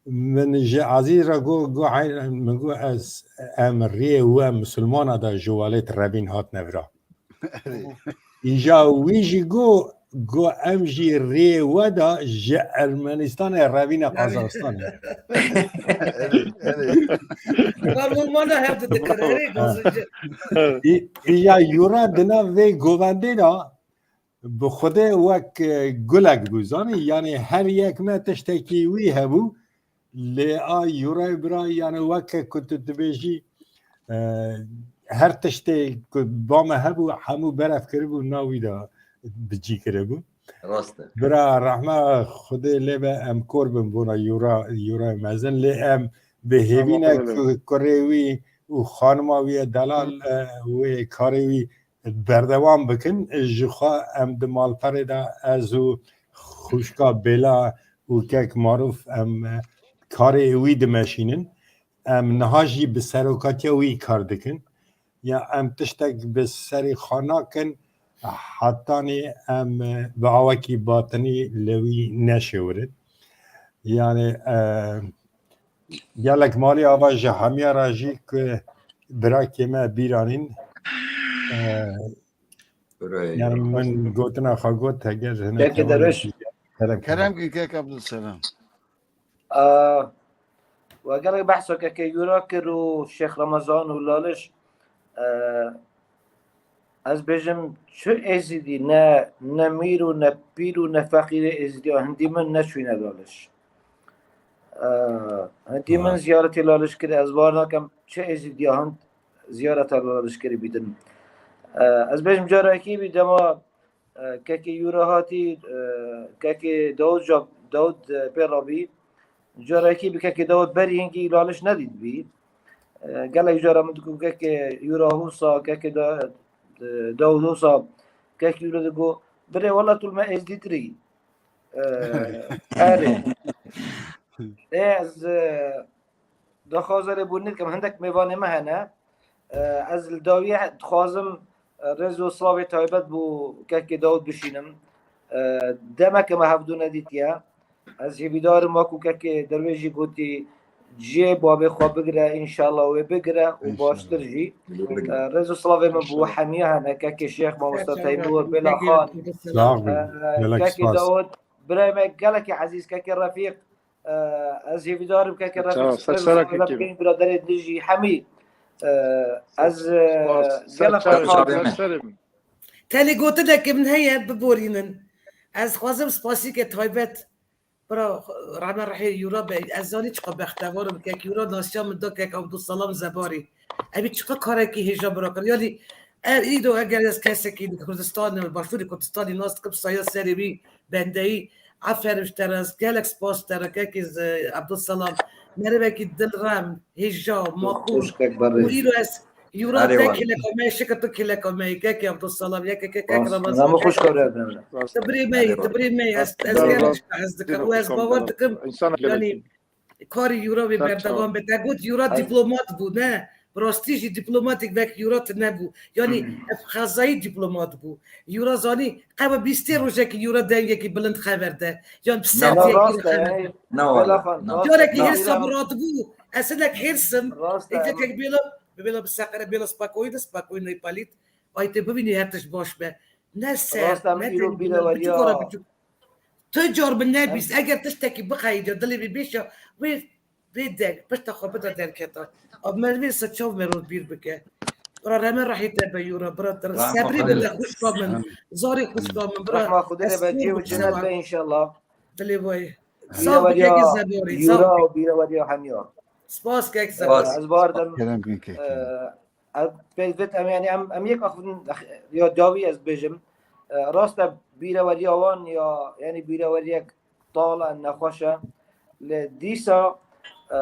min ji Ezîz re got, got, "Hey," min got, "Ez, em riyê we Müslümana da ji welêt Revîn hatine vira." Erê. Îja wî jî got, got, "Em jî riyê we da ji Ermenistanê revîne Qazaxistanê." Erê, erê. Karmûmana hev didikir, erê, Ha. gazinci. Î-, îja yura di nav vê govendê de bi Xwedê wek, e, gulek bû, zanî? Yani her yek me tiştekî wî hebû, lê a Yurayê bira, yani weke ku tu dibêjî, e, her tiştê ku ba me hebû, hemû beref kiribû, na wî de bi cî kiribû. Rast e. Bira rehma Xwedê lê be, em kor bin bona Yura, Yurayê mezin, lê em bi hêvî ne Tamam, öyle. ku kurê wî û xanima wî ye delal, e, wê karê wî berdewam bikin. Ji xwe em di malperê de ez û xwişka Bêla û kek Marûf em, e, karê wî dimeşînin. Em niha jî bi serokatiya wî kar dikin. Ya em tiştek bi serê xwe nakin, hetanî em, e, bi awekî batinî li wî neşêwirin. Yani, e, Gelek malî ava ji hemiya re jî ku birakê me bîranîn, e, Burayê. Yani min gotina xwe got, heger hinek Peki, hevalên Derviş. jî kerem Kerem kin. ki kek Abdülselam. Aa, we gelek behsa keke Yura kir û Şêx Remezan û Laliş, e, Ez bêjim, çi Êzidî, ne, ne mîr û ne pîr û ne feqîrê Êzidiya hindî min neçûne Laliş. Ee, hindî min Ha. ziyaretê Laliş kir, ez bawer nakim çi Êzidiya hind ziyareta Laliş kirî bîtin. Ee, ez bêjim, carekî bî dema, e, kekê Yura hatî, e, kekê Dawud Cab-, Dawud, e, pê rabî, carekî bi kekê Dawud berî hingî Laliş nedîtbî. E, gelek cara min digot, kekê Yura Hûsa, kekê Da-, e, Dawud Hûsa, kekê Yura digot, "Birê, wela tu li me êzdîtir î." E, erê. Ê, ez, e, daxwaza lêbûrînê dikim, hindek mêvanê me hene. E, ez li dawiyê dixwazim, e, rêz û slavê taybet bo kekê Dawud bişînim. E, demeke me hevdû nedîtiye. Ez hêvîdar im, wekû kekê Derwêj jî gotî, cihê babê xwe bigire, înşallah wê bigire û baştir jî. Înşallah. E, rêz û slavê min bo hemiya hene, kekê Şêx, mamosta Teymûr, Bêla Xan, Sağ olun. e, Gelek kekê spas. Dawud, birayê me gelekî ezîz, kekê Refîq, e, ez hêvîdar im, kekê Refîq, Sağ ol. rêz û slavê bikeyin, biraderê din jî hemî. E, ez, e, Spas. gelek Sağ ol. xweş hatim. Sağ ol. Tenê gotinekê min heye, biborînin. Ez dixwazim spasîkê taybet bira Rehme Rehê Yura be. Ez zanî çiqa bextewar im. Kek Yura nasiya min da kek Abdulselam Zebarî. Evî çiqa karekî hêja bira kir. Yanî, e, îro eger ez kesekî li Kurdistanê, Başûrê Kurdistanê nas dikim, saya serê wî bendeyî. Aferin ji te re, ez gelek spas te re, kekê z-, Abdulselam. Merivekî dilrem, hêja, maqûl. Xweşik ber Û rê. îro ez Yura Erê te wele. Kêleka me, şikir tu kêleka me yê, kekê Abdulselam, yekê kek Rast. Ramazan, Ramazan kek xweş kare Abdulselam. Rast. Tu birê me yî, Rast. tu birê me yî, ez, Rast. ez gelek Rast. ez dikir û ez bawer dikim, Rast. Însan yanî, gelekî. Karê Yura wê Ser çawa. berdewam be. Te got Yura Her dîplomat bû, ne? Bi rastî jî dîplomatîk wek Yura tune bû. Yanî, Hı hı. ev xezayî dîplomat bû. Yura zanî, qewa bîstê rojekî Yura dengekî bilind xever de. Yan bi Na, sertiyekî rast e, xever de. Na, wala, Bela Xan, na. rast e. Carekî Na. hêrsa bi rast bû. Ez hinek hêrs im. Rast e. Êdî kek Bêla, bi Bêla bi seqere, Bêla spakoyî de, spakoyî neypalît. Ay tê bibînî her tişt baş be. Ne ser, Rast em ne îro têrî bîle bîle, weriya. Biçûk ora biçûk. Tu car bi nebîst, Em eger tiştekî bixeyî de dilê wî bêşa, wê Bê deng, pişta xwe bide derketa. Ev merivê ser çav merov bîr bike. Bira reme rehî te be yûra, bira te sebrî bide xwişka min. Zarê xwişka min, bira. Rehma Xwedê re be cê û cinet be înşallah. Dilê vay. Sax bike ki zeborî. Yûra û bîreweriya hemiya. Spas kek zeborî. Ez bar dem. Kerem bin kek. Ez pêvit em, yani em, em yek axivin ya dawî ez bêjim. E, rast e bîreweriya wan ya, yani bîreweriyek tal e, nexweş e. Lê dîsa, e,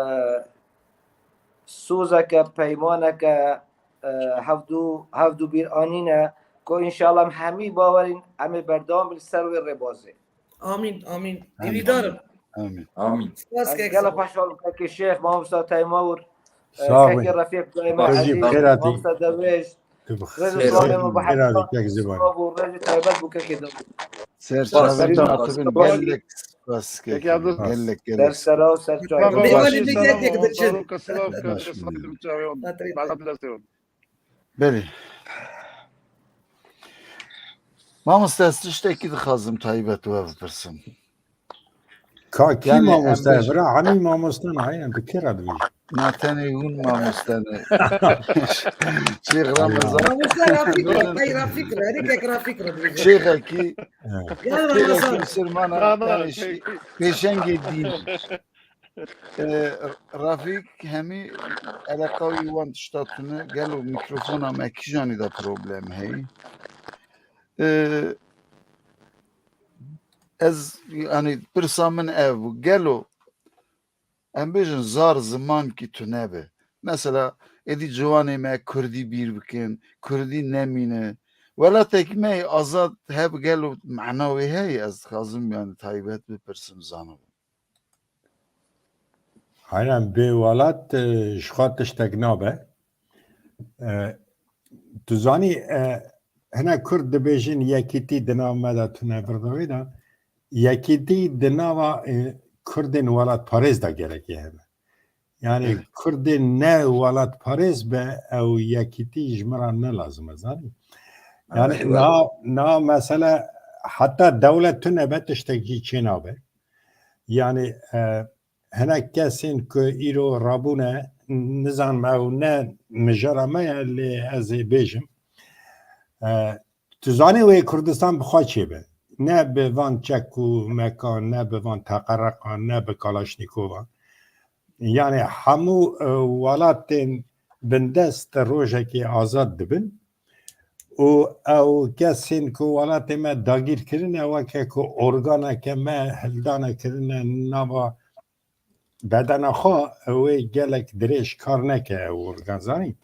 sozeke, peymaneke, e, hevdû, hevdû bîr anîne ku înşallah em hemî bawerîn em ê berdewam bin li ser wê rêbazê. Amîn, amîn. Hêvîdar im. Amîn. Amîn. Spas kek. Gelo xweş hol kekê Şêx, mamosta Teymur, e, Sağ olun. Kekê Refîq Daîme Kızım, Ezîz, Beratî. Mamosta Dewêj. Tu bi Rêz xêr, Sağ olun. Beratî, kek ziman. Sağ olun. Rêz taybet bu kekê Dewêj. Ser çavên hatibin gelek spas kek. Gelek, gelek. Ser sera û ser çavên. Baş. Baş. Belê. Mamoste, ez tiştekî dixwazim taybet we bipirsim. Ka kî mamoste? Vira hemî mamoste ne, heyne, tu kê re dibêjî? Na tenê hûn mamoste ne. Şêx Ramazan. Mamoste Rafîk re, hey Rafîk re, herî kek Rafîk re dibêjî. Şêxekî, Şêxekî misilmana, yani pêşengê dîn. E, Rafîk hemî eleqa wî wan tişta tune, gelo mikrofona me kîjanî de problem heye? E, ez, yani pirsa min ev bû, gelo em bêjin zar zimankî tune be. Mesela êdî ciwanê me kurdî bîr bikin, kurdî nemîne. Welatek me yê azad heb gelo mana wê heye? Ez dixwazim yani taybet bipirsim, zanibim. Heyran bê welat, e, ji xwe tiştek nabe. E, tu zanî, e, hinek Kurd dibêjin yekîtî di nav me de tune, vir di wê de. Yekîtî di nava, e, Kurdên welatparêz de gerekê hebe. Yani Kurdên ne welatparêz be, ew yekîtî ji min re ne lazim e, zanî. Yani na, na mesele heta dewlet tune be tiştekî çê nabe. Yani, e, hinek kesên ku îro rabûne, nizanim ew ne mijara me ye, lê ez ê bêjim. E, tu zanî wê Kurdistan bi xwe çêbe. Ne bi van çek û mekan, ne bi van teqereqan, ne bi Kalaşnîkovan. Yani hemû, e, welatên bindest rojekê azad dibin. Û ew kesên ku welatê me dagîr kirine, weke ku organeke me hildane kirine nava bedena xwe, wê gelek dirêj kar neke ew organ, zanî.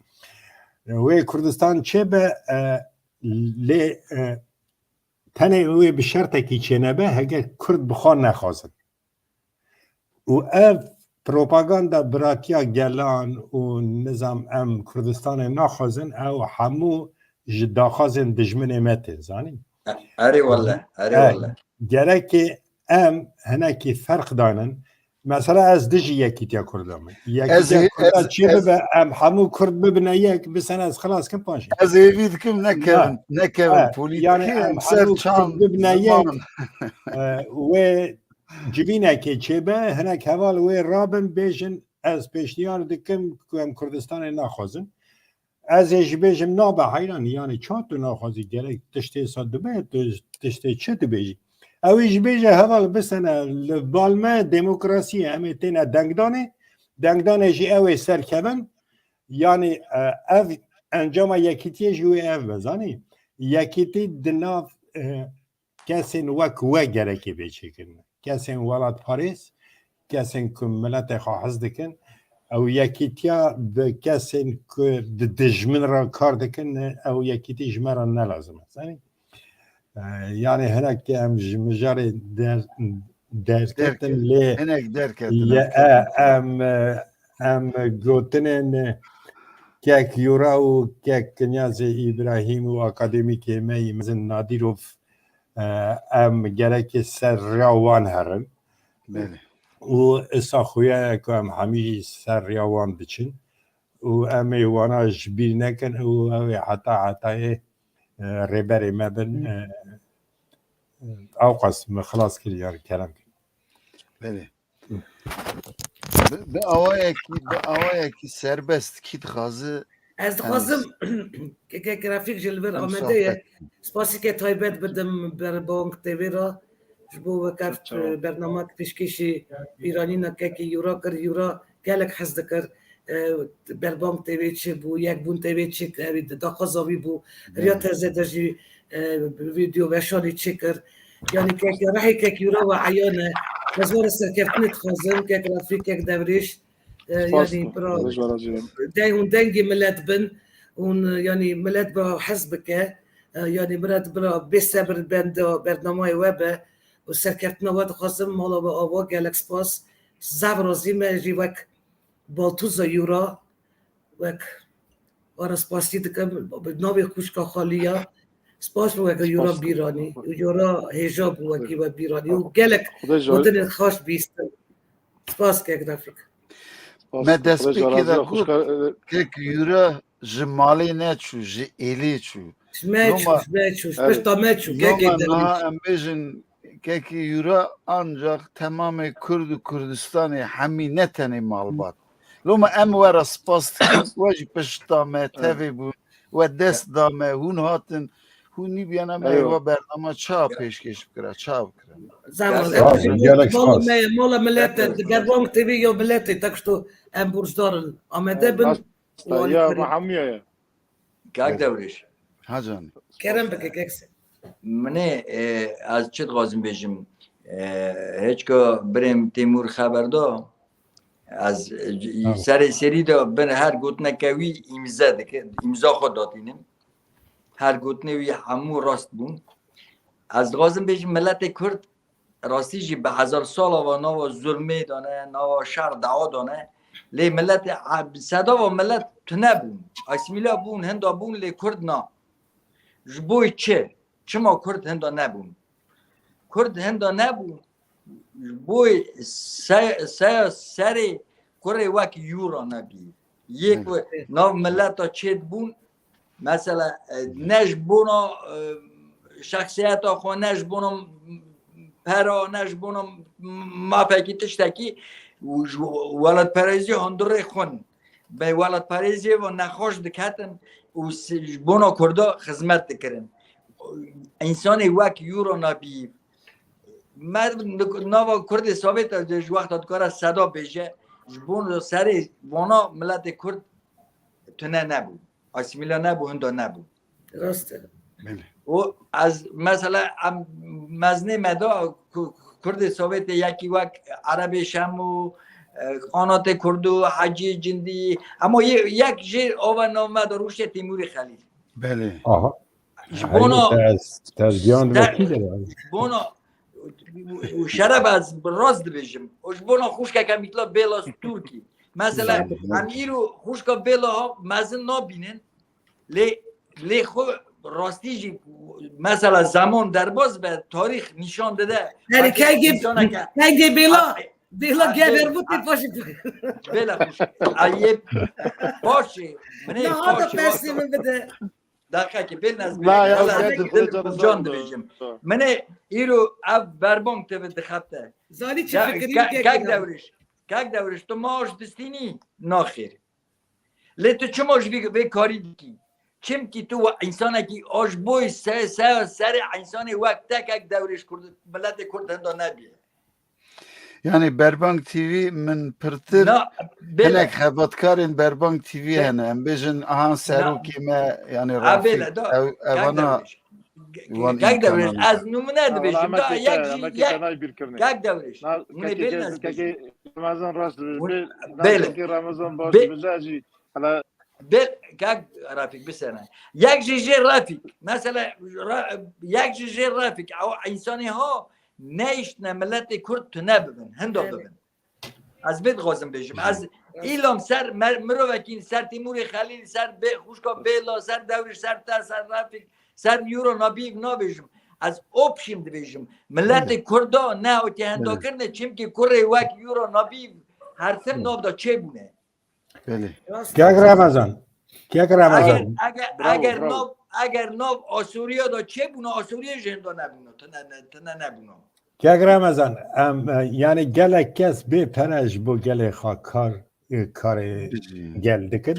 Wê Kurdistan çêbe, e, lê, e, tenê wê bi şertekî çênebe, heger Kurd bi xwe nexwazin. Û ev propaganda biratiya gelan û nizam em Kurdistanê naxwazin, ew hemû ji daxwazên dijminê me tên, zanî? Erê wele, erê wele. Gerekê em hinekî ferq danin. Mesela ez dijî yekîtiya Kurda me. Yekîtiya Kurda çi bibe, em hemû Kurd bibine yek, bi sene ez xilas kim paşê. Ez hêvî dikim nekevin, nekevin polîtîkê, em ser çand bibine yek. E, wê civînekê çêbe, hinek heval wê rabin, bêjin, ez pêşniyar dikim ku em Kurdistanê naxwazin. Ez ê jî bêjim, nabe heyran, yani ça tu naxwazî, gerek tiştê sa dibe, tu tiştê çi dibêjî? Ew ê jî bêje, heval, bisene, li bal me demokrasî ye, em ê têne dengdanê, dengdanê jî ew ê serkevin. Yani, e, ev encama yekîtiyê jî wê ev be, zanî? Yekîtî di nav, e, kesên wek we gerekê bê çêkirin. Kesên welatparêz, kesên ku miletê xwe hez dikin, ew yekîtiya bi kesên ku di dijmin re kar dikin, ew yekîtî ji me re ne lazim e. Zanî? E, yani hinek em ji mijarê der-, derketin, lê hinek derketin, e, em, e, em gotinên, e, kek Yura û kek Kinyazê Îbrahîm û akademîkê me yî mezin Nadîrov, e, em gerekê ser rêya wan herin. Belê. Û isa xuya ye ku em hemî jî ser rêya wan diçin. Û em ê wana ji bîr nekin û ew ê heta hetayê, e, rêberê me bin. E, e, ewqas me xilas kir, yar kerem kir. Belê. Bi, bi awayekî, bi awayekî serbest kî dixwaze. Ez dixwazim kek Refîk ji li vir amade ye. Spasîke taybet bidim Berbang T V re. Ji bo wekeft bernama pêşkêşî bîranîna kekî Yura kir. Yura gelek hez dikir. Berbang T V çi bû, Yekbûn T V çi kir, daxwaza wî bû. Riya teze de jî vîdeo veşanî çêkir. Yanî kek rehê kek Yura we eyan e. Ez were serkeftinê dixwazim, kek Refîk, kek Devrêş. Yanî bira deng hûn dengê milet bin, hûn yanî milet bira hez bike. Yanî milet bira bê sebir benda bernamayê we be û serkeftina we dixwazim mala we ava. Gelek spas. Zaf razî me jî wek Baltûza Yura, wek we re spasî dikim, bi navê xwişka xwe Liya. Spas bû weke Yura bîranî. Yura hêja bû wekî we bîranî û gelek gotinên xweş bîstin. Spas kek Refîk. Me destpêkê de got kek Yura ji malê neçû, ji êlê çû. Ji me çû, ji me çû, ji pişta me çû. Kekê Devrêş. Niha em bêjin kekê Yura ancak temamê Kurd û Kurdistanê hemî ne tenê malbat. Loma em we re spas dikin, we jî pişta me tevê bûn, we dest da me, hûn hatin, hûn nîbiyana me wa bernama ça pêşkêş bikira, ça bikira. Zaf Gelek spas. Mala me ye, mala milet e, Berbang T V ya miletê, teksto em borcdar in. Amade bin. Ya me hemiya ye. Kak Devrêş. Hacan. Kerem bike kek se. Minê, e, ez çi dixwazim bêjim? E, hêçka birêm Têmûr xeber da. Ez, e, serê serî de bin her gotineke wî îmze dike, îmza xwe datînim. Her gotinê wî hemû rast bûn. Ez dixwazim bêjim miletê Kurd rastî jî bi hezar sala ve nava zulmê de ne, nava şer dawa de ne. Lê miletê, e, sedava milet tune bûn. Asîmîle bûn, hinda bûn, lê Kurd na. Ji bo çi? Çima Kurd hinda nebûn? Kurd hinda nebûn. Ji bo se-, se-, serê kurê wek Yura nebî. Yê ku nav mileta çêdibûn, mesela, e, ne ji bona, e, şexsiyeta xwe, ne ji bona pera, ne ji bona mafekî tiştekî, û ji welatperêzî hundirê xwin. Be welatperêziyê ve nexweş diketin û si-, ji bona Kurda xizmet dikirin. Însanê wek Yura Nabî, me nava Kurdê Sovêt de ji wexta dikare seda bêje, ji bona serê vana miletê Kurd tune nebû. Asîmîle nebû, hinda nebû. Rast e. Belê. Û ez, mesela, em mezinê me da ku-, Kurdê Sovêtê yekî wek Erebê Şem û, e, Qanatê Kurd û Hecî Cindî, hema yê-, yek jê ava nav me da rûşê Tîmûrê Xelîl. Belê. Aha. Ji bona Tez-, Tezgiyan te-, vekîl e yani. Ji bona û, û şeref ez bi rast dibêjim. Û ji bona xwişkeke Mîtla Bêla Stûrkî. Mesela, em îro xwişka Bêla ha mezin nabînin. Lê, lê xwe rastî jî mesela zeman derbas be, tarîx nîşan dide. Yani kengê, kengê Bêla, Bêla gever bû tê paşê. Bêla xwişk. Ayê paşê. Minê paşê. Niha da persê min bide. Deqekê bê nezmî. La ya, dil can dibêjim. Minê îro ev Berbang T V dixebite. Zanî çi fikirî kek Devrêş. Kek Devrêş, tu maaş distînî? Naxêr. Lê tu çima ji vê, vê karî dikî? Çimkî tu we însanekî aş boy se-, se-, serê însanê wek te kek Devrêş Kurd, miletê Kurd hinda nebî. Yani Berbang T V min pirtir hinek xebatkarên Berbang T V hene. Em bêjin aha serokê me yani Rafik, ev, evana wan Kek Devrêş, ez numune dibêjim. Da yek jî yek. Kek Devrêş. Hûn ê bêl nezbêjin. Ramazan rast dibêjim. Bêl. Ramazan baş dibêje jî. Hala Bê, kak Refîk, bisene. Yek ji jê Refîk, mesela, ra-, yek ji jê Refîk, ew însanê ha neyiştine miletê Kurd tune bibin, hinda bibin. Ez vê dixwazim bêjim. Ez îlam ser mer-, mirovekî, ser Tîmûrê Xelîl, ser bê, xwişka Bêla, ser Dewrîş, ser te, ser Refîk, ser Yuro Nabîv nabêjim. Ez opşîm dibêjim. Miletê Kurda ne hatiye hinda kirine, çimkî kurê wek Yuro Nabîv her tim nav da çêbûne. Belê. Kek Ramazan. Kek Ramazan. Eger, eger, eger nav, eger nav Asûriya da çêbûna, Asûriya jê hinda nebûna, tine, ne, tine nebûna. Kek Remezan, em, e, yani gelek kes bê pere ji bo gelê xwe kar, e, karê gel dikin.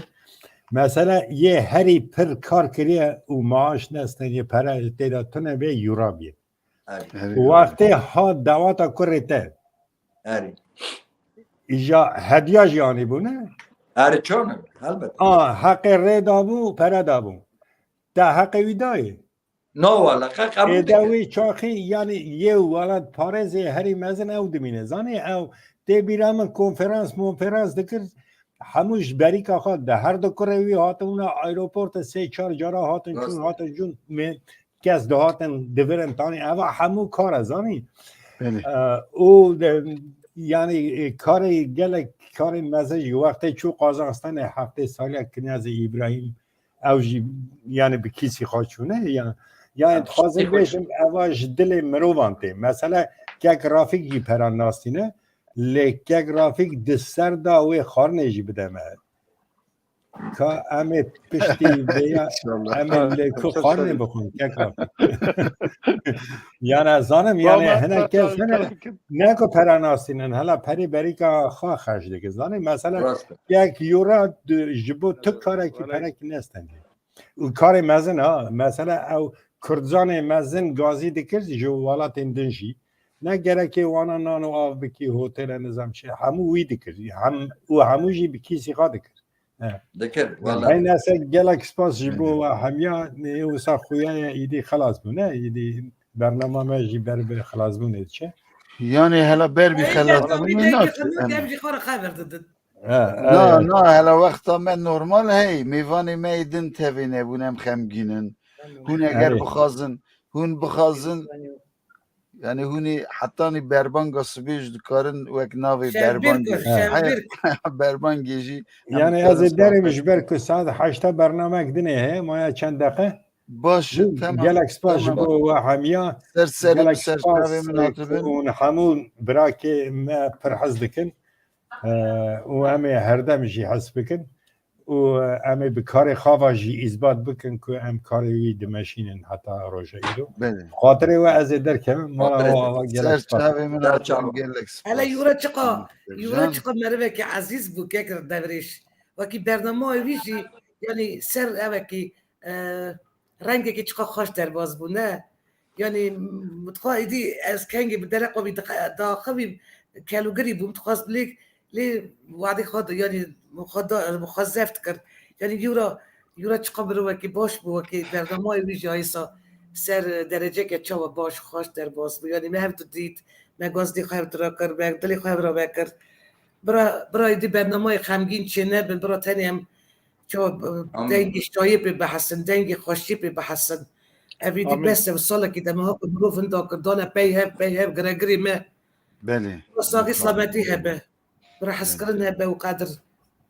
Mesela yê herî pir kar kiriye û maaş nesteniye, pere tê de tune bê, Yura bî. Erê. Û wextê hat dawata kurê te. Erê. Îja hediya jî anî bû, ne? Erê, çon e, helbet. A, heqê rê dabû, pere dabû. Te heqê wî dayê? No, wala, qe qebûl Êde dike. Wî çaxî, yani yê welat parêzê herî mezin ew dimîne. Zanî ew tê bîra min konferans, monferans dikir, hemû ji berîka xwe de her du kurê wî hatin wina aeroporta sê çar cara hatin çûn, hatin cûn me kes dihatin divirin tanî. Eva hemû kar e, zanî. Belê. E, û de, yani, e, karê gelek, karê mezin ji wextê çû Qazaqstanê heftê saliya Kinyazê Îbrahîm, ew jî, yani, bi kîsî xwe çûne, ya, yani, dixwazim bêjim, eva ji dilê mirovan tê. Mesela, kek Rafik jî pera nastîne, lê kek Rafik di ser da wê xwarinê jî bide me. Ka em ê piştî vêya, em ê li ku xwarinê bixwin, kek Rafik. Yani, ez zanim, yani, hinek kes hene, ne ku pera nastînin, hela perê berîka xwe xerc dikin. Zanî, mesela, yek euro di, ji bo tu karekî perekî nestengê. Û karê mezin ha, mesela, ew Kurdistanê mezin gazî dikir ji welatên din jî. Ne gerekê wana nan û av bikî, hotele nizam çi, hemû wî dikir. Hem, û hemû jî bi kîsî xwe dikir. He. Dikir, wala. Hey Neser, gelek spas ji bo we hemiya, ne wisa xuya ye, îdî xelas bû, ne? Îdî bernama me jî ber bi xelasbûnê diçe. Yani hela ber bi xelasbûnê naçe. Em jî xwe re xeber didin. Na, na, hela wexta me normal hey, mêvanê me yê din tevê nebûn, em xemgîn in. Hûn eger bixwazin, hûn bixwazin, yani hûnî hetanî berbanga sibê jî dikarin wek navê berbangê. Berbangê jî. Yani ez ê derim ji ber ku saet heşta bernamek dinê heye, maya çend deqe. Baş, tamam. Gelek spas ji bo we hemiya. Ser serê, ser çavê min hatibin. Hûn hemû birakê me pir hez dikin. Ee, û em ê herdem jî hez bikin. Û, e, em ê bi karê xava jî îsbat bikin ku em karê wî dimeşînin heta roja îro. Belê. Xatirê we ez ê derkevim, mala we ava gelek spas. Ser çavê min hatibin, gelek spas. Hele Yura çiqa, Yura çiqa merivekî ezîz bû, kek Devrêş. Wekî bernama wî jî, yani ser evekî, e, rengekî çiqa xweş derbas bû, ne? Yani, min dixwest êdî ez kengê bi dereqa wî dixe-, diaxivî kelûgirî bûm, dixwest lê, lê wadî xwe, yani, min xwe da, min xwe zeft kir. Yani, Yura, Yura çiqa mirovekî baş bû, wekî bernamayê wî jî aysa ser dereceke çawa baş, xweş derbas bû. Yani, me hev dît, me gazdî xwe hev dira kir, me dilê xwe hev ra vekir. Bira, bira êdî bernamayê xemgîn çê nebin, bira tenê em çawa, e, dengê şayê pê bihesin, dengê xweşiyê pê bihesin. Ev êdî bes e, salekî de me haka mirov hinda kir, dane pey hev, pey hev, giregirê me. Belê. Saxî selametî hebe. Bira hezkirin hebe û qedir,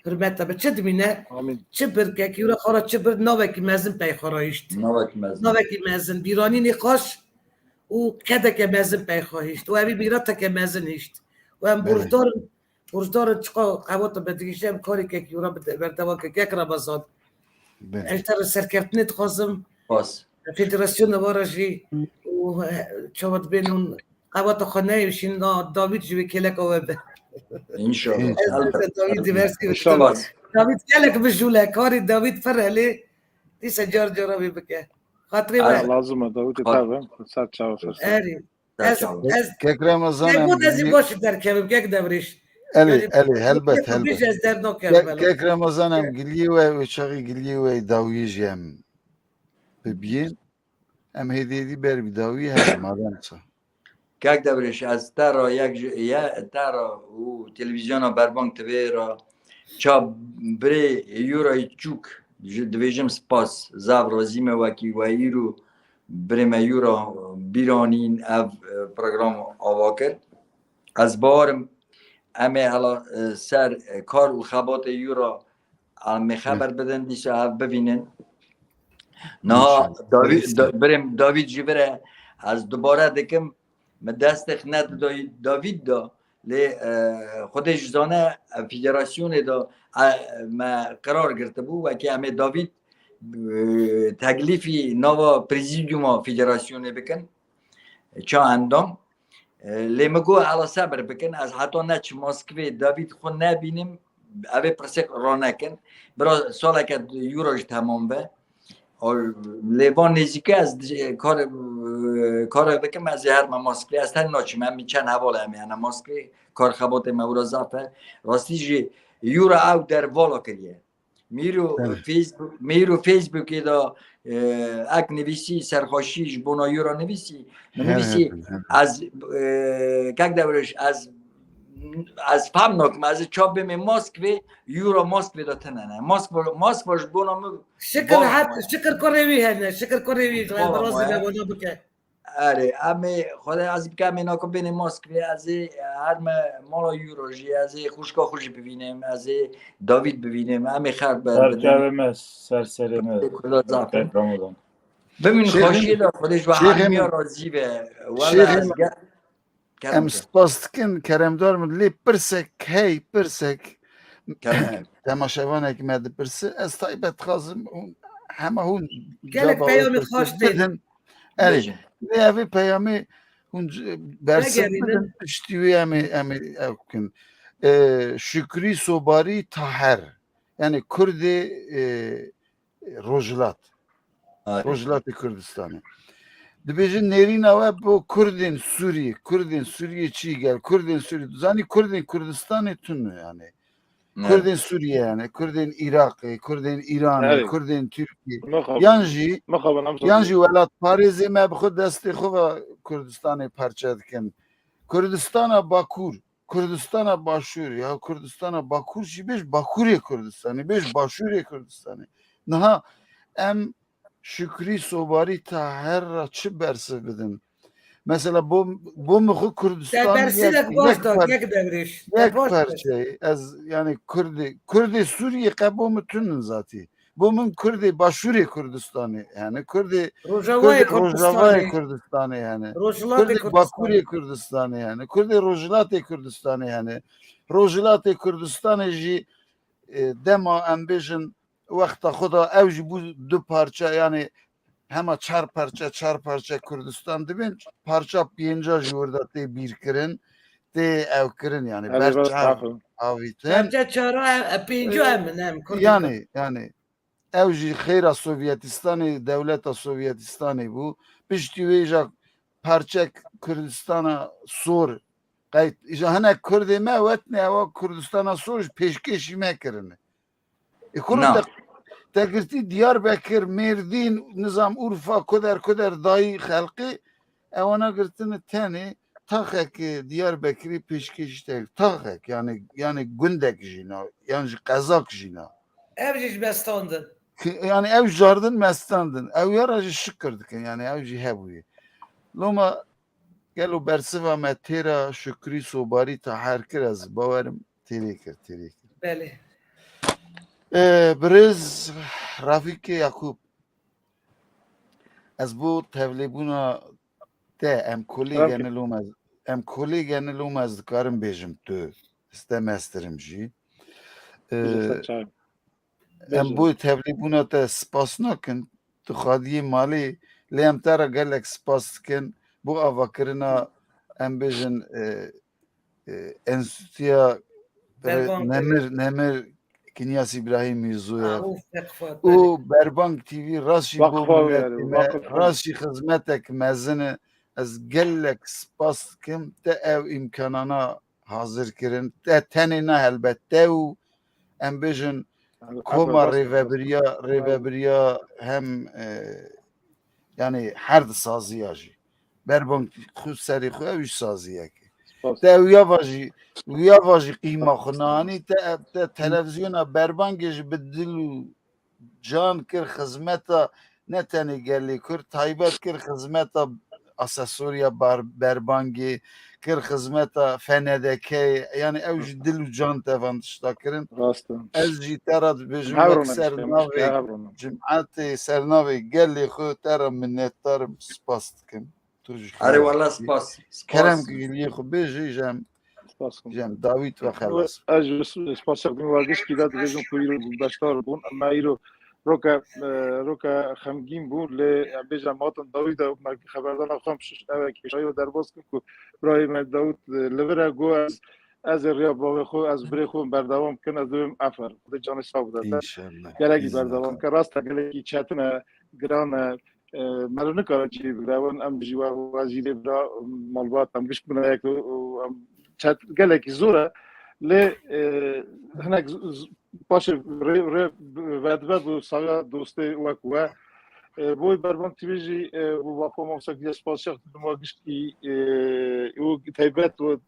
hurmet hebe. Çi dimîne? Çi bir kekî û re xwe re çi bir navekî mezin pey xwe re hişt. Navekî mezin. Navekî mezin. Bîranînê xweş û kedeke mezin pey xwe hişt. Û evî mîrateke mezin hişt. Û em borcdar in. Borcdar in, çiqa qewata me digihîje, em karê kekî û re bide-, berdewam ke, kek Remezan. Belê. Ez te re serkeftinê dixwazim. Spas. Federasyona we re jî û, e, çawa dibên hûn qewata xwe neyêşîn, na Dawîd jî wê kêleka we be. Înşallah. Ez te Dawîd dî versî. Înşallah. Dawîd gelek bijûl e, karê Dawîd pir e lê dîse car cara wê bike. Xatirê we. Lazim e, Dawîd, tabii. Ser çava, ser çava. Erê. Ez, ez, Kek Remezan, em got ez ê gilî- baş derkevim, kek Devrêş. Elê, yani, elê, helbet, helbet. Bijî ez dernakevim, Kek, helbet. Kek Remezan, em giliyê we, wê çaxî giliyê we dawiyê jî em bibiyên. Em hêdî hêdî ber bi dawiyê herin, madem sa. Kek Devrêş, ez te ra yek ji, ye, te ra û televîzyona Berbang T V ra ça birê Yura Çûk ji, divêjim spas, zaf razî me wekî we îro birê me Yura bîranîn ev, e, program ava kir. Ez bawerim em ê hela, e, ser, e, kar û xebatê Yura em ê xeber bidin, dîsa ev bivînin. Niha Dawîd, birê Dawîd jî vir e, ez dubare dikim, min destê xwe nedi Dawîd da, lê, e, Xwedê jî zane, e, federasyonê de, e, me qerar girtibû, wekî em ê Dawîd, e, teklîfî nava prezîdyuma federasyonê bikin, ça endam. E, lê min got, "Ela sebir bikin, ez heta neçim Moskvê, Davîd xwe nebînim, ev ê pirsê ranekin. Bira saleke Euro jî temam be." O, lê van nêzîkî ez di-, kar-, karek dikim, ez ê herme Moskvê, ez ten naçim, em çend heval em ê hene Moskvê, kar xebatê me wira zaf e. Rastî jî Euro ew dervala kiriye. Mîro Evet. Facebook, mîro Facebookê de, e, ek nivîsî, serxweşî ji bona Euro nivîsî, min Her nivîsî, her her. ez, e, kek Dewrêş, ez, ez fem nakim, ez ê çav bimê Moskvê, Euro Moskvê de tine ne. Moskva, Moskva ji bona min Şikir van het, bûye. Şikir kurê wî hene, şikir kurê wî ji Van razî bûye. be bona bike. Erê, em ê, Xwedê ez bike, em ê nako bênê Moskvê, ez ê her me mala Euro jî, ez ê xwişka xwe jî bivînim, ez ê Davîd bivînim, em ê xerb ber bidin. Serçevê me, ser serê me. Kurda zaf in. Bimîn Şêxê xweşiyê de, Xwedê ji we Şêxê hemiya razî be. Wela Şêxê ez ge-, Kerem Em ke. spas dikin, keremdar min, lê pirsek hey, pirsek Kerem ke. temaşevanek me dipirse, ez taybet dixwazim hûn, hema hûn Gelek cevabê peyamê pirsek xweş tê. bidin. Erê, Bêjin. lê evê peyamê hûn c-, bersiv Vegerînin. bidin, piştî wê em ê, em ê ew bikin. Ee, Şükrî Sobarî Taher, yani Kurdê, e, Rojhilat. Harika. Rojhilatê Kurdistanê. Dibêjin nêrîna we bo Kurdên Sûriyê. Kurdên Sûriyê çi gel? Kurdên Sûriyê. Zanî Kurdên Kurdistanê tune yani. Evet. Kurdên Sûriyê yani. Kurdên Iraqê, Kurdên Îranê, Evet. Kurdên Tirkiyê. Mixabin. Yan jî, Mixabin, em yan jî welatparêzê me bi xwe destê xwe ve Kurdistanê parçe dikin. Kurdistana Bakur. Kurdistana Başûr, ya Kurdistana Bakur jî bêj Bakurê Kurdistanê, bêj Başûrê Kurdistanê. Niha em Şükrî Sobarî Taher ra çi bersiv bidin? Mesela bo, bo min xwe Te Kurdistan bersivek yek, baş yek da, par-, yek Dewrêş. Te yek baş da. parçeyê. Ez, yani Kurdê, Kurdê Sûriyê qe bo min tune in zatî. Bo min Kurdê Başûrê Kurdistanê, yani Kurdê, Rojavayê Kurdê Rojavayê Kurdistanê. Kurdistanê, yani Rojhilatê Kurdê Kurdistanê. Bakurê Kurdistanê, yani Kurdê Rojhilatê Kurdistanê, yani Rojhilatê Kurdistanê jî, e, dema em bêjin wexta xwe da ew jî bû du parça, yani hema çar parça, çar parça Kurdistan dibin, parça pênca ji wir de tê bîrkirin, tê ew kirin, yani Erê, ber ber çav çav. avîtin. Parça çara, e, pênca E, em in, em Kurd yani, yani, ew jî xêra Sovyetistanê, dewleta Sovyetistanê bû. Piştî wê îja parçek Kurdistana Sor qeyt, îja hinek Kurdê me wetne ewa Kurdistana Sor ji pêşkêşî me kirine. E, Kurd Na. te, te girtî Diyarbekir, Mêrdîn, nizam Urfa, kuder kuder dayî xelqê, ewana girtine tenê taxekê Diyarbekirê pêşkêşî te, taxek, yani, yani gundek jî na, yan jî qezak jî na. Ev jî ji me standin. Ki, yani ew jardin me standin. Ew ya ra jî şikir dikin, yani ew jî hebûye. Loma gelo bersiva me têra Şükrî Sobarî Taher kir, ez bawerim têrê kir, têrê kir. Belê. Ee, birêz Rafîkê Yakûb, ez bo tevlêbûna te, em kolêg Rafîk. ene lom ez, em kolêg ene lom ez dikarim bêjim tu, ez te mestirim jî. Ee, Bêje, ser çav. Em Bêje. bo tevlîbûna te spas nakin. Tu xwediyê malê, lê em te re gelek spas dikin bo avakirina, em bêjin, e, e, Enstîtuya Re-, Berbang. Nemir, Nemir Kinyas Îbrahîm Mîrzoyev Ah, ûf, Veqfa, û belê. Berbang T V rast jî bo Waqfa miletê yani, me, waqfa. rast jî xizmetek mezin e. Ez gelek spas dikim te ew îmkanana hazir kirin. Te tenê ne helbet te û em bêjin Elbet, koma elbet, rêvebiriya, elbet. rêvebiriya hem, e, yani her di saziya jî. Berbang xwe serê xwe ew jî saziyek e. Spas. Te ew ya va jî, ew ya va jî qîma xwe nanî, te, te televizyona Berbangê jî bi dil û can kir xizmeta ne tenê gelê Kurd, taybet kir xizmeta asesoriya bar-, Berbangê, kir xizmeta F N D K, yani ew jî dil û can te van tişta kirin. Rast e. Ez jî te re dibêjim Her wek rûnê ser işte, navê hev rûnê. Cimetê, ser navê gelê xwe te re minnetdar im, spas dikim. Tu jî Erê xêr wela hatî. spas. Kerem Spas. ki giliyê xwe bêjî, jem, Spas. jem Dawîd ve xelas. Ez ji spas çekdim wergişkî de dibêjim ku îro beşdar bûn. Em îro Roke, e, roke xemgîn bû, lê em bêjin em hatin dawî de, me xeberdana xwe em şiş, ew kêşayî derbas kir ku birayê me Dawîd, e, li vir e, got ez, ez ê riya bavê xwe, ez birê xwe berdewam bikin, ez dibêm efer. Xwedê canê sax bide te. Înşallah. Gelekî berdewam ke. Rast e, gelekî çetin e, giran e, e, meriv nikare cihê bigire. Wan em jî we, we jî lê bira malbat, em giş bûne yek û, û em çet, gelekî zor e. Lê, e, hinek z-, z-, paşê rê, rê vedibe bi saya dostê wek we. E, boy Berban T V jî, e, bu vafa mamosta Gilya spasiya didim wa gişkî, e, û taybet û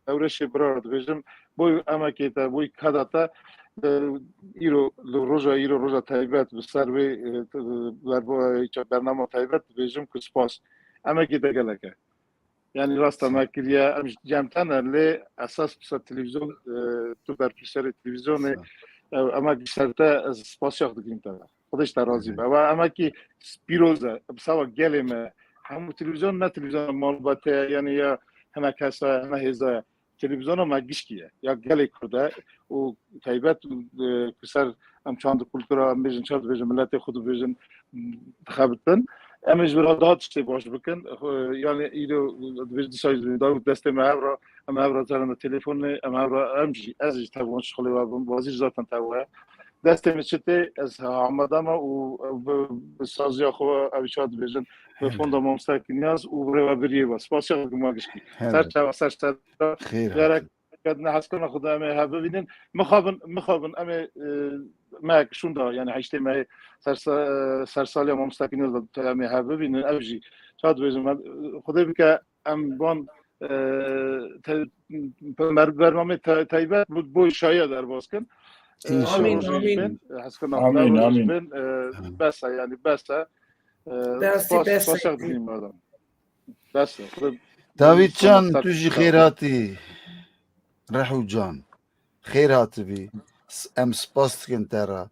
ewreşê bira dibêjim. Boy emekê te, boy kada te, e, îro, li roja îro roja taybet bi ser vê, e, berbo-, bernama taybet dibêjim ku spas. Emekê te gelek e. Yani rasta me kiriye, em cem te ne, lê esas bi ser televizyon, e, tu berpirsiyarê televizyonê, e, emek ji ser te, ez spasiya dikim te. Xwedê ji te razî be. Ve emekî pîroz e, bi sava gelê me. Hemû televizyon, ne televizyon malbate, yani ya hene kesa, hene hêza. Televizyona me gişkî ye. Ya gelê Kurd e û taybet, e, ku ser em çand û kultura, em bêjin, çar dibêjin, miletê xwe dibêjin, dixebitin. Em ê ji vira daha tiştê baş bikin. Xwe, yani îro dibêjin dîsa jî dawî destê me hev re, em hev re zerine telefonê, em hev re, em jî, ez jî tev wan şixulê we bim, wazîr zaten tev we. Destê min çi tê, ez amade me û bi, bi saziya xwe, ew çawa dibêjin, bi fonda Mamoste Kinyaz û bi rêvebiriyê ve. Spasiya dikim we gişkî. Ser çava, ser ser. Xêr gerek hatin. Kedine heskana xwe de em ê hev bibînin. Mixabin, mixabin em ê, e, me şûnda, yani heştê me ser, sersaliya Mamoste Kinyaz de em ê hev bibînin. Ev jî, çawa dibêjim, em, Xwedê bike em van, e, te-, per-, bernameyê te-, taybet bo, bo şahiya derbas kin. E, înşallah. Amîn, amîn. Heskirina amîn, amîn. Bin, e, bes e, yani bes e. E, bes, spas, bes spas e. Bes e. Dawîd Can, tu jî xêr hatî. Rehu Can. Xêr hatibî. S-, em spas dikin te re.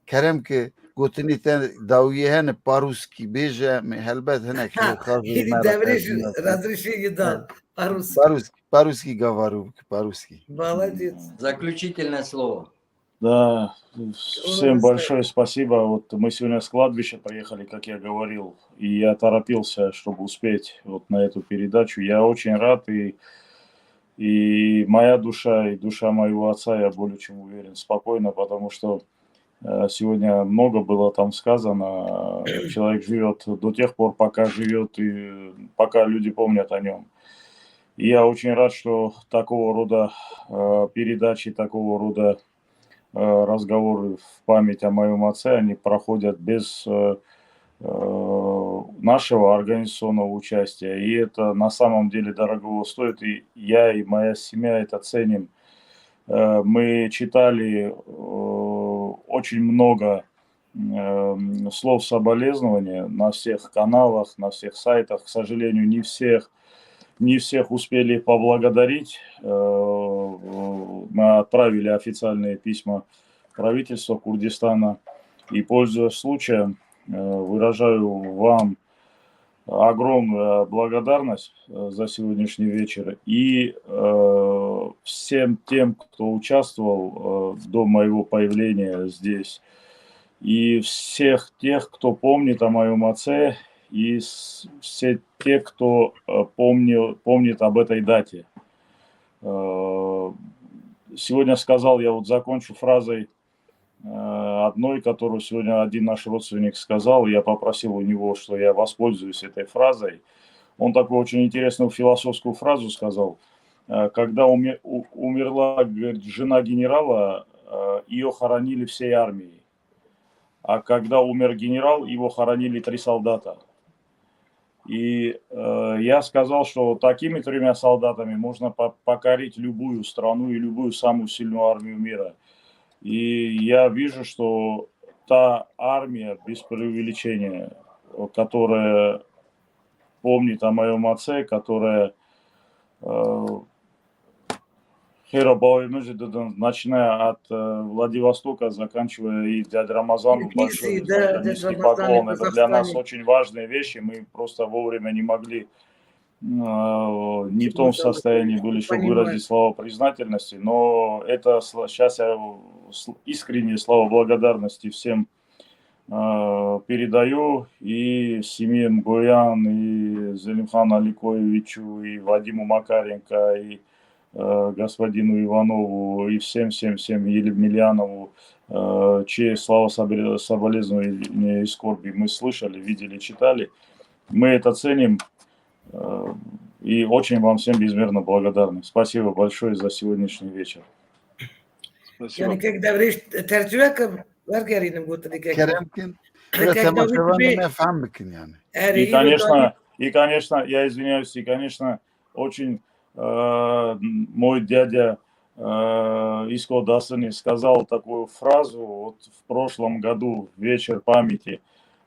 Kerem ki gotinî te dawiyê hene parûskî bêje, em helbet hinek xaxê me re devrê jî, razrîşê yê dan. Parûskî. Parûskî, parûskî gavarû bike, parûskî. Заключительное слово. Да, всем большое спасибо. Вот мы сегодня с кладбища приехали, как я говорил, и я торопился, чтобы успеть вот на эту передачу. Я очень рад, и, и моя душа, и душа моего отца, я более чем уверен, спокойна, потому что, э, сегодня много было там сказано. Человек живет до тех пор, пока живет, и пока люди помнят о нем. И я очень рад, что такого рода, э, передачи, такого рода, э, разговоры в память о моем отце, они проходят без, э, э, нашего организационного участия. И это на самом деле дорогого стоит. И я, и моя семья это ценим. Э, мы читали, э, очень много, э, слов соболезнования на всех каналах, на всех сайтах. К сожалению, не всех, не всех успели поблагодарить. Э, э, мы отправили официальные письма правительства Курдистана. И, пользуясь случаем, э, выражаю вам огромную благодарность, э, за сегодняшний вечер и, э, всем тем, кто участвовал, э, до моего появления здесь, и всех тех, кто помнит о моем отце, и с-, все те, кто, э, помнил, помнит об этой дате. Э, сегодня сказал, я вот закончу фразой, э, одной, которую сегодня один наш родственник сказал, я попросил у него, что я воспользуюсь этой фразой. Он такую очень интересную философскую фразу сказал. Э, когда уме-, у-, умерла, говорит, жена генерала, э, её хоронили всей армией. А когда умер генерал, его хоронили три солдата. И, э, я сказал, что такими тремя солдатами можно по-, покорить любую страну и любую самую сильную армию мира. И я вижу, что та армия, без преувеличения, которая помнит о моем отце, которая, э, Хера бавê min jî didin, начиная от, э, Владивостока, заканчивая и дядя Рамазан, большой, да, дядя Рамазан, поклон. Это для нас очень важные вещи, мы просто вовремя не могли, э, не в том состоянии были, чтобы выразить слова признательности, но это сл-, щас я сл-, искренние слова благодарности всем Э, передаю и семье Мгоян, и Зелимхану Аликоевичу, и Вадиму Макаренко, и, э, господину Иванову, и всем, всем, всем, Емельянову, э, чьи слова соболе-, соболезнования и скорби мы слышали, видели, читали. Мы это ценим, э, и очень вам всем безмерно благодарны. Спасибо большое за сегодняшний вечер. Спасибо. Yani kek devrêj tercüme kim? Wergerînim gotinê kek. Kerem kin. Kek Dawîd temaşevan bê. Me fehm bikin yani. Erê, И, конечно, и, конечно, я извиняюсь, и, конечно, очень, э, мой дядя, э, Иско Дасыни сказал такую фразу вот в прошлом году, в вечер памяти,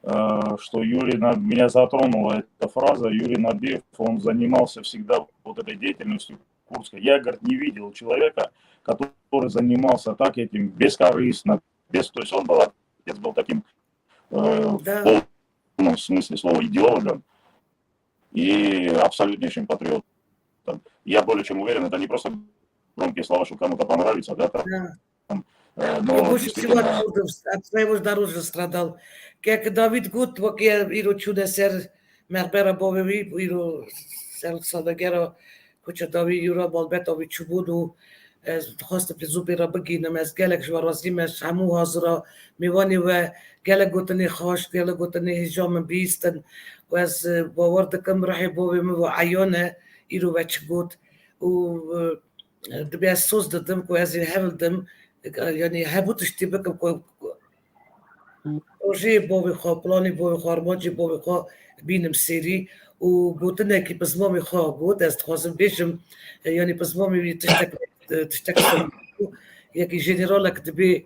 э, что Юрий На-, меня затронула эта фраза, Юрий Набиев, он занимался всегда вот этой деятельностью курдской. Я, говорит, не видел человека, который занимался так этим бескорыстно, без, то есть он был, отец был таким, э, в Да. полном смысле слова идеологом и абсолютнейшим патриотом. Я более чем уверен, это не просто громкие слова, чтобы кому-то понравиться, да, там, Да. э, но Боже, действительно сила Курдов, своего здоровья страдал. Kek Dawîd got, wekî îro çûne ser mexbera bavê wî, îro ser salvegera koça dawî, îro malbeta wî çûbûn û ez dixwastim lê zû bê re bigihînim. Ez gelek ji we razî me, ji hemû hazira mêvanê we gelek gotinê xweş, gelek gotinê hêja min bihîstin û ez, e, bawer dikim rihê bavê min ve eyan e, îro we çi got û, e, dibê ez soz didim ku ez ê hewl dim, e, yanî hemû tiştî bikim ku, ku projeyê bavê xwe, planê bavê xwe, armancê bavê xwe bînim sêrî û gotinekî bi zimanê xwe got, ez dixwazim bêjim, e, yanî bi zimanê wî tiştek, e, tiştek sor bû. Yekî jeneralek dibê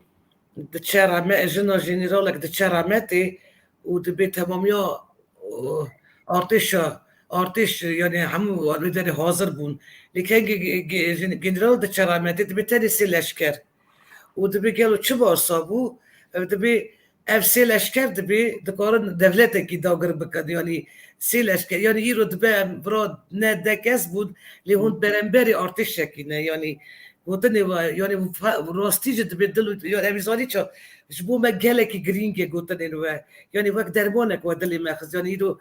diçe rehme-, jina jeneralek diçe rehmetê û dibê temamiya, o, artêşa, artêş, yanî hemû wê derê hazir bûn. Lê kengê ge-, ge-, jin-, general diçe rehmetê, dibê tenê sê leşker. Û dibê gelo çi basa bû? Ev dibê, ev sê leşker dibê dikarin devletekî dagir bikin. Yanî sê leşker, yanî îro dibe em vira ne de kes bûn, lê hûn beremberî artêşekî ne. Yanî gotinê we, yanî fa-, rastî jî dibê dil û, yanî em ê zanî ça, ji bo me gelekî girîng e gotinên we. Yanî wek dermanek we dilê me xist. Yanî îro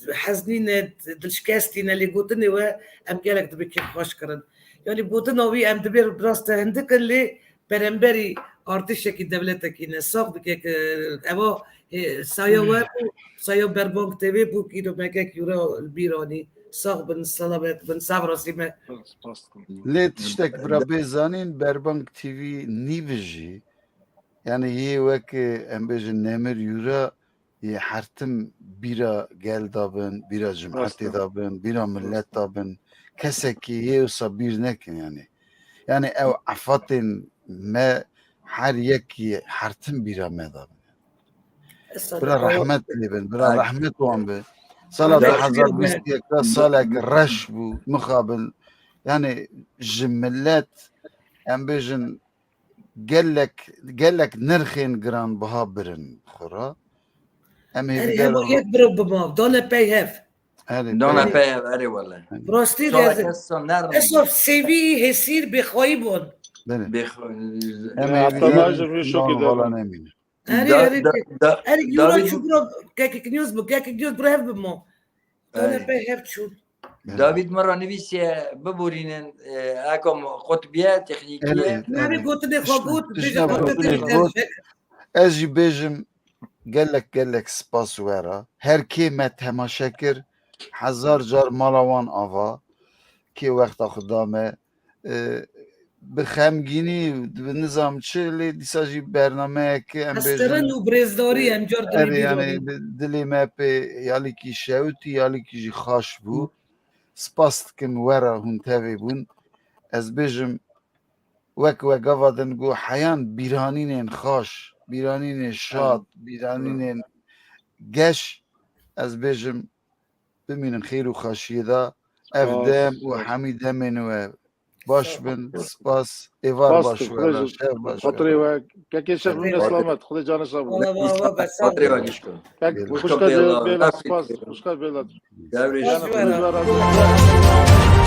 heznî ne, dilşikestî ne, lê gotinê we em gelek dibê kêfxweş kirin. Yanî gotina wî em dibê rast e hindik in, lê beremberî artêşekî dewletekî ne. Sax bike ke eva, e, saya we bû, saya Berbang T V bû, îro me kek Yura li bîr anî. Sax bin, selamet bin, sax razî me. Spas, spas. Lê tiştek bira bê zanîn, Berbang T V nîvijî, yani yê wek, e, em bêjin Nemir Yura yê her tim bîra gel da bin, bîra cemaetê da bin, bîra millet da bin. Kesekî yê wisa bîr nekin yani. Yani ew efatên me her yekî her tim bîra me da bin. Bira rehmet lê bin, bira rehmet wan bi. Sala du hezar bîst û yek de salek reş bû, mixabin. Yani ji millet, em bêjin, gelek, gelek nirxên giranbiha birin xwe re. Em ê Erê, hema yek biro bima, dane pey hev. Erê, Dana pey hev. Pey ev, erê wele. Rastî de Şala ez, kes sa nerm. Esof sevî hêsîr bêxwayî bûn. Belê. Bêx-, Em ê Hatta vîdyo baş bir şokê de. Vala nemîne. Erê, Da-, erê, da-, da-, erê, yura David çû biro, kekik news bû, kekik news biro hev bimo. Dane Erê. Pey hev çû. Belê. David me re nivîsiye biborînin, e, eko qutbiye, teknîkiye. Erê, Navê erê. gotinê xwe Tişt-, got, tişt bêje navê gotinê gotinê xwe got. Ez jî bêjim gelek gelek spas we re. Her kê me temaşe kir, hezar car mala wan ava. Kê wexta xwe da me, e, bi xemgînî, bi nizam çi, lê dîsa jî bernameyeke em bêjin, Hestirin û birêzdarî e, em car erê, dilê yanî bîranî. di-, dilê me pê ya lîkî şewitî, ya lîkî jî xaş bû. Spas dikim we re hûn tevê bûn. Ez bêjim, wek we gava din got, heyan bîranînên xaş, bîranînên şad, bîranînên geş, ez bêjim, bimînin xêr û xweşiyê de. Ev Spas, dem û spas. hemî demên we baş Sağ bin, ol. Spas, êvar Spas baş tu, we, Xwedê şev baş we. Xatirê we, kekê Şex Xatirê Mîne we. selamet, Xwedê canê sağ bû. Wala, wala, wala, be, sağ ol. Xatirê we giş ku. Kek Gelin. Xuşka Bêla, Bêla, Rafîk. Spas, Xuşka Bêla. Devrê Spas Yanî, ji we. Xwedê razî.